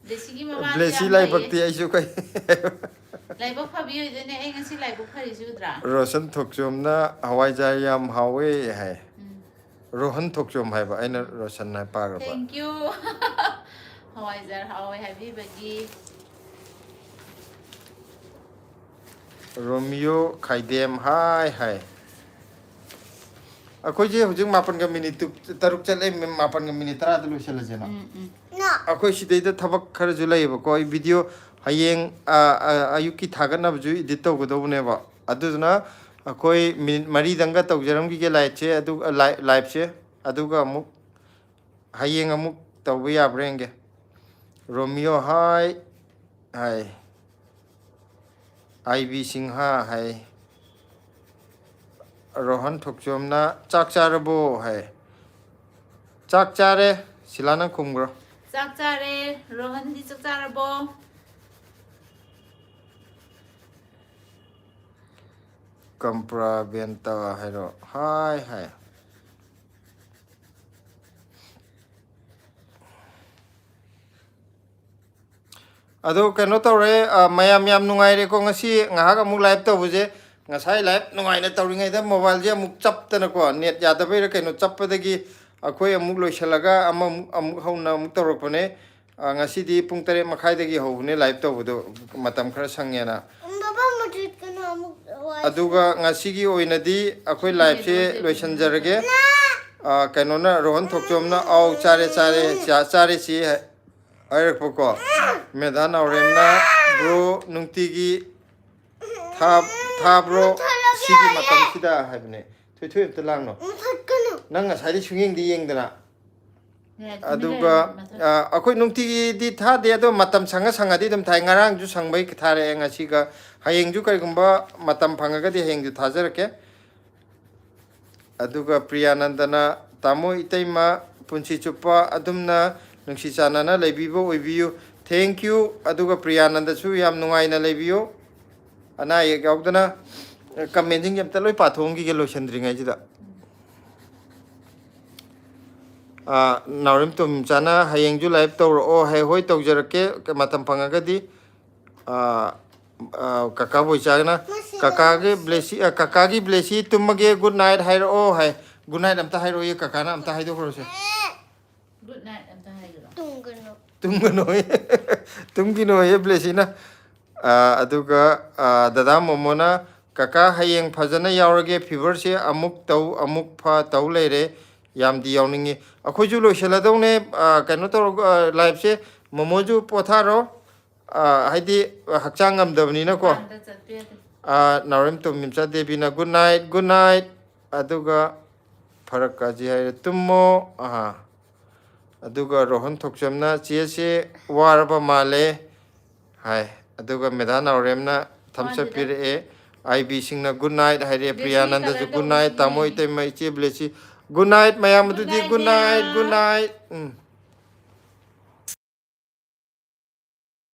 ꯕ꯭ꯂꯦꯁꯤꯒꯤ ꯃꯃꯥꯁꯦ ꯕ꯭ꯂꯦꯁꯤ ꯌꯥꯝ ꯂꯥꯏꯕꯛꯇꯤ ꯐꯩꯌꯦ꯫ ꯑꯩꯁꯨ ꯀꯩ ꯂꯥꯏꯕꯛ ꯐꯕꯤ ꯑꯣꯏꯗꯣꯏꯅꯦ꯫ ꯑꯩ ꯉꯁꯤ ꯂꯥꯏꯕꯛ ꯐꯔꯤꯁꯤ ꯎꯗ꯭ꯔꯥ? ꯔꯣꯁꯟ ꯊꯣꯛꯆꯣꯝꯅ, "ꯍꯋꯥꯏꯖꯥꯔ ꯌꯥꯝ ꯍꯥꯎꯋꯦ" ꯍꯥꯏ꯫ ꯎꯝ꯫ ꯔꯣꯍꯟ ꯊꯣꯛꯆꯣꯝ ꯍꯥꯏꯕ, ꯑꯩꯅ ꯔꯣꯁꯟ ꯍꯥꯏ ꯄꯥꯈ꯭ꯔꯕ꯫ Thank you꯫ ꯍꯋꯥꯏꯖꯥꯔ ꯍꯥꯎꯋꯦ ꯍꯥꯏꯕꯤꯕꯒꯤ꯫ ꯔꯣꯃꯤꯌꯣ ꯈꯥꯏꯗꯦꯝ, ꯍꯥꯏ ꯍꯥꯏ꯫ ꯑꯩꯈꯣꯏꯁꯦ ꯍꯧꯖꯤꯛ ꯃꯥꯄꯟꯒ ꯃꯤꯅꯤꯠ ꯇꯨ-, ꯇꯔꯨꯛ ꯆꯠꯂꯦ, ꯃꯤ-, ꯃꯥꯄꯟꯒ ꯃꯤꯅꯤꯠ ꯇꯔꯥꯗ ꯂꯣꯏꯁꯤꯜꯂꯁꯦꯅ꯫ ꯎꯝ, ꯎꯝ꯫ ꯑꯩꯈꯣꯏ ꯁꯤꯗꯩꯗ ꯊꯕꯛ ꯈꯔꯁꯨ ꯂꯩꯌꯦꯕꯀꯣ, ꯑꯩ ꯚꯤꯗꯤꯑꯣ ꯍꯌꯦꯡ, ꯑ, ꯑ, ꯑꯌꯨꯛꯀꯤ ꯊꯥꯒꯠꯅꯕꯁꯨ ꯏꯗꯤꯠ ꯇꯧꯒꯗꯧꯕꯅꯦꯕ꯫ ꯑꯗꯨꯗꯨꯅ ꯑꯩꯈꯣꯏ ꯃꯤꯅꯤꯠ ꯃꯔꯤꯗꯪꯒ ꯇꯧꯖꯔꯝꯈꯤꯒꯦ ꯂꯥꯏꯠꯁꯦ, ꯑꯗꯨ, ꯑ, ꯂꯥꯏ-, ꯂꯥꯏꯞꯁꯦ, ꯑꯗꯨꯒ ꯑꯃꯨꯛ ꯍꯌꯦꯡ ꯑꯃꯨꯛ ꯇꯧꯕ ꯌꯥꯕ꯭ꯔꯥ ꯌꯦꯡꯒꯦ꯫ ꯔꯣꯃꯤꯌꯣ, ꯍꯥꯏ, ꯍꯥꯏ꯫ ꯑꯥꯏ ꯕꯤ ꯁꯤꯡꯍ ꯍꯥꯏ꯫ ꯔꯣꯍꯟ ꯊꯣꯛꯆꯣꯝꯅ "ꯆꯥꯛ ꯆꯥꯔꯕꯣ?" ꯍꯥꯏ꯫ "ꯆꯥꯛ ꯆꯥꯔꯦ"꯫ ꯁꯤꯂꯥ, ꯅꯪ ꯈꯨꯝꯈ꯭ꯔꯣ꯫ "ꯆꯥꯛ ꯆꯥꯔꯦ"꯫ ꯔꯣꯍꯟꯗꯤ ꯆꯥꯛ ꯆꯥꯔꯕꯣ? ꯀꯝꯄ꯭ꯔꯥ ꯕꯦꯟꯇ ꯍꯥꯏꯔꯣ꯫ ꯍꯥꯏ ꯍꯥꯏ꯫ ꯑꯗꯣ ꯀꯩꯅꯣ ꯇꯧꯔꯦ, ꯑ, ꯃꯌꯥꯝ ꯌꯥꯝ ꯅꯨꯡꯉꯥꯏꯔꯦꯀꯣ ꯉꯁꯤ ꯉꯥꯏꯍꯥꯛ ꯑꯃꯨꯛ ꯂꯥꯏꯚ ꯇꯧꯕꯁꯦ꯫ ꯉꯁꯥꯏ ꯂꯥꯏꯚ ꯅꯨꯡꯉꯥꯏꯅ ꯇꯧꯔꯤꯉꯩꯗ ꯃꯣꯕꯥꯏꯜꯁꯦ ꯑꯃꯨꯛ ꯆꯞꯇꯅꯀꯣ, ꯅꯦꯠ ꯌꯥꯗꯕꯩꯔꯥ ꯀꯩꯅꯣ ꯆꯞꯄꯗꯒꯤ ꯑꯩꯈꯣꯏ ꯑꯃꯨꯛ ꯂꯣꯏꯁꯤꯜꯂꯒ ꯑꯃꯃꯨꯛ, ꯑꯃꯨꯛ ꯍꯧꯅ ꯑꯃꯨꯛ ꯇꯧꯔꯛꯄꯅꯦ꯫ ꯑ, ꯉꯁꯤꯗꯤ ꯄꯨꯡ ꯇꯔꯦꯠ ꯃꯈꯥꯏꯗꯒꯤ ꯍꯧꯕꯅꯦ ꯂꯥꯏꯚ ꯇꯧꯕꯗꯣ, ꯃꯇꯝ ꯈꯔ ꯁꯪꯉꯦꯅ꯫ ꯕꯕꯥ, ꯃꯨꯊꯠꯀꯅꯨ, ꯑꯃꯨꯛ ꯋꯥꯏ ꯑꯗꯨꯒ ꯉꯁꯤꯒꯤ ꯑꯣꯏꯅꯗꯤ ꯑꯩꯈꯣꯏ ꯂꯥꯏꯚꯁꯦ ꯂꯣꯏꯁꯤꯟꯖꯔꯒꯦ꯫ ꯑ, ꯀꯩꯅꯣꯅ, ꯔꯣꯍꯟ ꯊꯣꯛꯆꯣꯝꯅ "ꯑꯥꯎ, ꯆꯥꯔꯦ, ꯆꯥꯔꯦ, ꯆꯥ-, ꯆꯥꯔꯦ ꯆꯦ" ꯍꯥꯏ-, ꯍꯥꯏꯔꯛꯄꯀꯣ꯫ ꯃꯦꯙꯥ ꯅꯥꯎꯔꯦꯝꯅ "ꯕ꯭ꯔꯣ, ꯅꯨꯡꯇꯤꯒꯤ ꯊꯥ-, ꯊꯥꯕ꯭ꯔꯣ ꯁꯤꯒꯤ ꯃꯇꯝꯁꯤꯗ?" ꯍꯥꯏꯕꯅꯦ꯫ "ꯊꯣꯏꯊꯣꯏ, ꯑꯝꯇ ꯂꯥꯡꯅꯣ꯫ ꯃꯨꯊꯠꯀꯅꯨ꯫ ꯅꯪ ꯉꯁꯥꯏꯗꯩ ꯁꯨꯡꯌꯦꯡꯗꯤ ꯌꯦꯡꯗꯅ?" ꯌꯥ, ꯇꯨꯃꯤꯟ ꯑꯗꯨꯒ, ꯂꯩꯌꯣ, ꯃꯊꯛ꯫ ꯑ, ꯑꯩꯈꯣꯏ ꯅꯨꯡꯇꯤꯒꯤꯗꯤ ꯊꯥꯗꯦ, ꯑꯗꯣ ꯃꯇꯝ ꯁꯪꯉ ꯁꯪꯉꯗꯤ ꯑꯗꯨꯝ ꯊꯥꯏ꯫ ꯉꯔꯥꯡꯁꯨ ꯁꯪꯕꯩ ꯊꯥꯔꯛꯑꯦ, ꯉꯁꯤꯒ ꯍꯌꯦꯡꯁꯨ ꯀꯔꯤꯒꯨꯝꯕ ꯃꯇꯝ ꯐꯪꯉꯒꯗꯤ ꯍꯌꯦꯡꯁꯨ ꯊꯥꯖꯔꯛꯀꯦ꯫ ꯑꯗꯨꯒ ꯄ꯭ꯔꯤꯌꯥꯅꯟꯗꯅ, "ꯇꯥꯃꯣ ꯏꯇꯩꯃ ꯄꯨꯟꯁꯤ ꯆꯨꯞꯄ ꯑꯗꯨꯝꯅ ꯅꯨꯡꯁꯤ ꯆꯥꯟꯅꯅ ꯂꯩꯕꯤꯕ ꯑꯣꯏꯕꯤꯌꯨ꯫ Thank you꯫ ꯑꯗꯨꯒ ꯄ꯭ꯔꯤꯌꯥꯅꯟꯗꯁꯨ ꯌꯥꯝ ꯅꯨꯡꯉꯥꯏꯅ ꯂꯩꯕꯤꯌꯨ, ꯑꯅꯥ ꯑꯌꯦꯛ ꯌꯥꯎꯗꯅ"꯫ ꯀꯃꯦꯟꯁꯤꯡꯁꯦ ꯑꯝꯇ ꯂꯣꯏ ꯄꯥꯊꯣꯛꯑꯝꯈꯤꯒꯦ ꯂꯣꯏꯁꯤꯟꯗ꯭ꯔꯤꯉꯩꯁꯤꯗ꯫ ꯑ, ꯅꯥꯎꯔꯦꯝ ꯇꯣꯝꯆꯥꯅ "ꯍꯌꯦꯡꯁꯨ ꯂꯥꯏꯚ ꯇꯧꯔꯛꯑꯣ" ꯍꯥꯏ꯫ "ꯍꯣꯏ, ꯇꯧꯖꯔꯛꯀꯦ, ꯃꯇꯝ ꯐꯪꯉꯒꯗꯤ"꯫ ꯑ, ꯑ, ꯀꯀꯥ ꯕꯣꯏꯆꯥꯒꯅ, "ꯀꯀꯥꯒꯤ ꯕ꯭ꯂꯦꯁꯤ, ꯑ, ꯀꯀꯥꯒꯤ ꯕ꯭ꯂꯦꯁꯤ ꯇꯨꯝꯃꯒꯦ, ꯒꯨꯗ ꯅꯥꯏꯠ ꯍꯥꯏꯔꯛꯑꯣ" ꯍꯥꯏ꯫ ꯒꯨꯗ ꯅꯥꯏꯠ ꯑꯝꯇ ꯍꯥꯏꯔꯛꯑꯣꯌꯦ, ꯀꯀꯥꯅ ꯑꯝꯇ ꯍꯥꯏꯗꯣꯛꯈ꯭ꯔꯣꯁꯦ꯫ ꯒꯨꯗ ꯅꯥꯏꯠ ꯑꯝꯇ ꯍꯥꯏꯒꯦꯔꯣ? ꯇꯨꯝꯒꯅꯨ꯫ ꯇꯨꯝꯒꯅꯨꯌꯦ꯫ ꯇꯨꯝꯒꯤꯅꯣꯌꯦ ꯕ꯭ꯂꯦꯁꯤꯅ꯫ ꯑ, ꯑꯗꯨꯒ, ꯑ, ꯗꯗꯥ ꯃꯣꯃꯣꯅ, "ꯀꯀꯥ, ꯍꯌꯦꯡ ꯐꯖꯅ ꯌꯥꯎꯔꯒꯦ, ꯐꯤꯚꯔꯁꯦ ꯑꯃꯨꯛ ꯇꯧ, ꯑꯃꯨꯛ ꯐ ꯇꯧ ꯂꯩꯔꯦ, ꯌꯥꯝꯗꯤ ꯌꯥꯎꯅꯤꯡꯉꯤ"꯫ ꯑꯩꯈꯣꯏꯁꯨ ꯂꯣꯏꯁꯤꯜꯂꯗꯧꯅꯦ, ꯑ, ꯀꯩꯅꯣ ꯇꯧꯔꯒ, ꯑ, ꯂꯥꯏꯚꯁꯦ꯫ ꯃꯣꯃꯣꯁꯨ ꯄꯣꯊꯥꯔꯣ, ꯑ, ꯍꯥꯏꯗꯤ ꯍꯛꯆꯥꯡ ꯉꯝꯗꯕꯅꯤꯅꯀꯣ꯫ ꯃꯄꯥꯟꯗ ꯆꯠꯄ ꯌꯥꯗꯦ꯫ ꯑ, ꯅꯥꯎꯔꯦꯝ ꯇꯣꯝꯕꯤꯝꯆꯥ ꯗꯦꯕꯤꯅ, "ꯒꯨꯗ ꯅꯥꯏꯠ, ꯒꯨꯗ ꯅꯥꯏꯠ"꯫ ꯑꯗꯨꯒ ꯐꯔꯛ ꯀꯥꯖꯤ ꯍꯥꯏꯔꯦ, "ꯇꯨꯝꯃꯣ"꯫ ꯑꯍꯥ꯫ ꯑꯗꯨꯒ ꯔꯣꯍꯟ ꯊꯣꯛꯆꯝꯅ, "ꯆꯦꯁꯦ ꯋꯥꯔꯕ ꯃꯥꯜꯂꯦ" ꯍꯥꯏ꯫ ꯑꯗꯨꯒ ꯃꯦꯗꯥ ꯅꯥꯎꯔꯦꯝꯅ, ꯊꯝꯁ ꯑꯞ ꯄꯤꯔꯛꯑꯦ꯫ ꯑꯥꯏ ꯕꯤ ꯁꯤꯡꯅ good night ꯍꯥꯏꯔꯛꯑꯦ꯫ ꯄ꯭ꯔꯤꯌꯥꯅꯟꯗꯁꯨ good night꯫ ꯇꯥꯃꯣ, ꯏꯇꯩꯃ, ꯏꯆꯦ ꯕ꯭ꯂꯦꯁꯤ good night꯫ ꯃꯌꯥꯝ ꯑꯗꯨꯗꯤ good night, good night꯫ ꯎꯝ꯫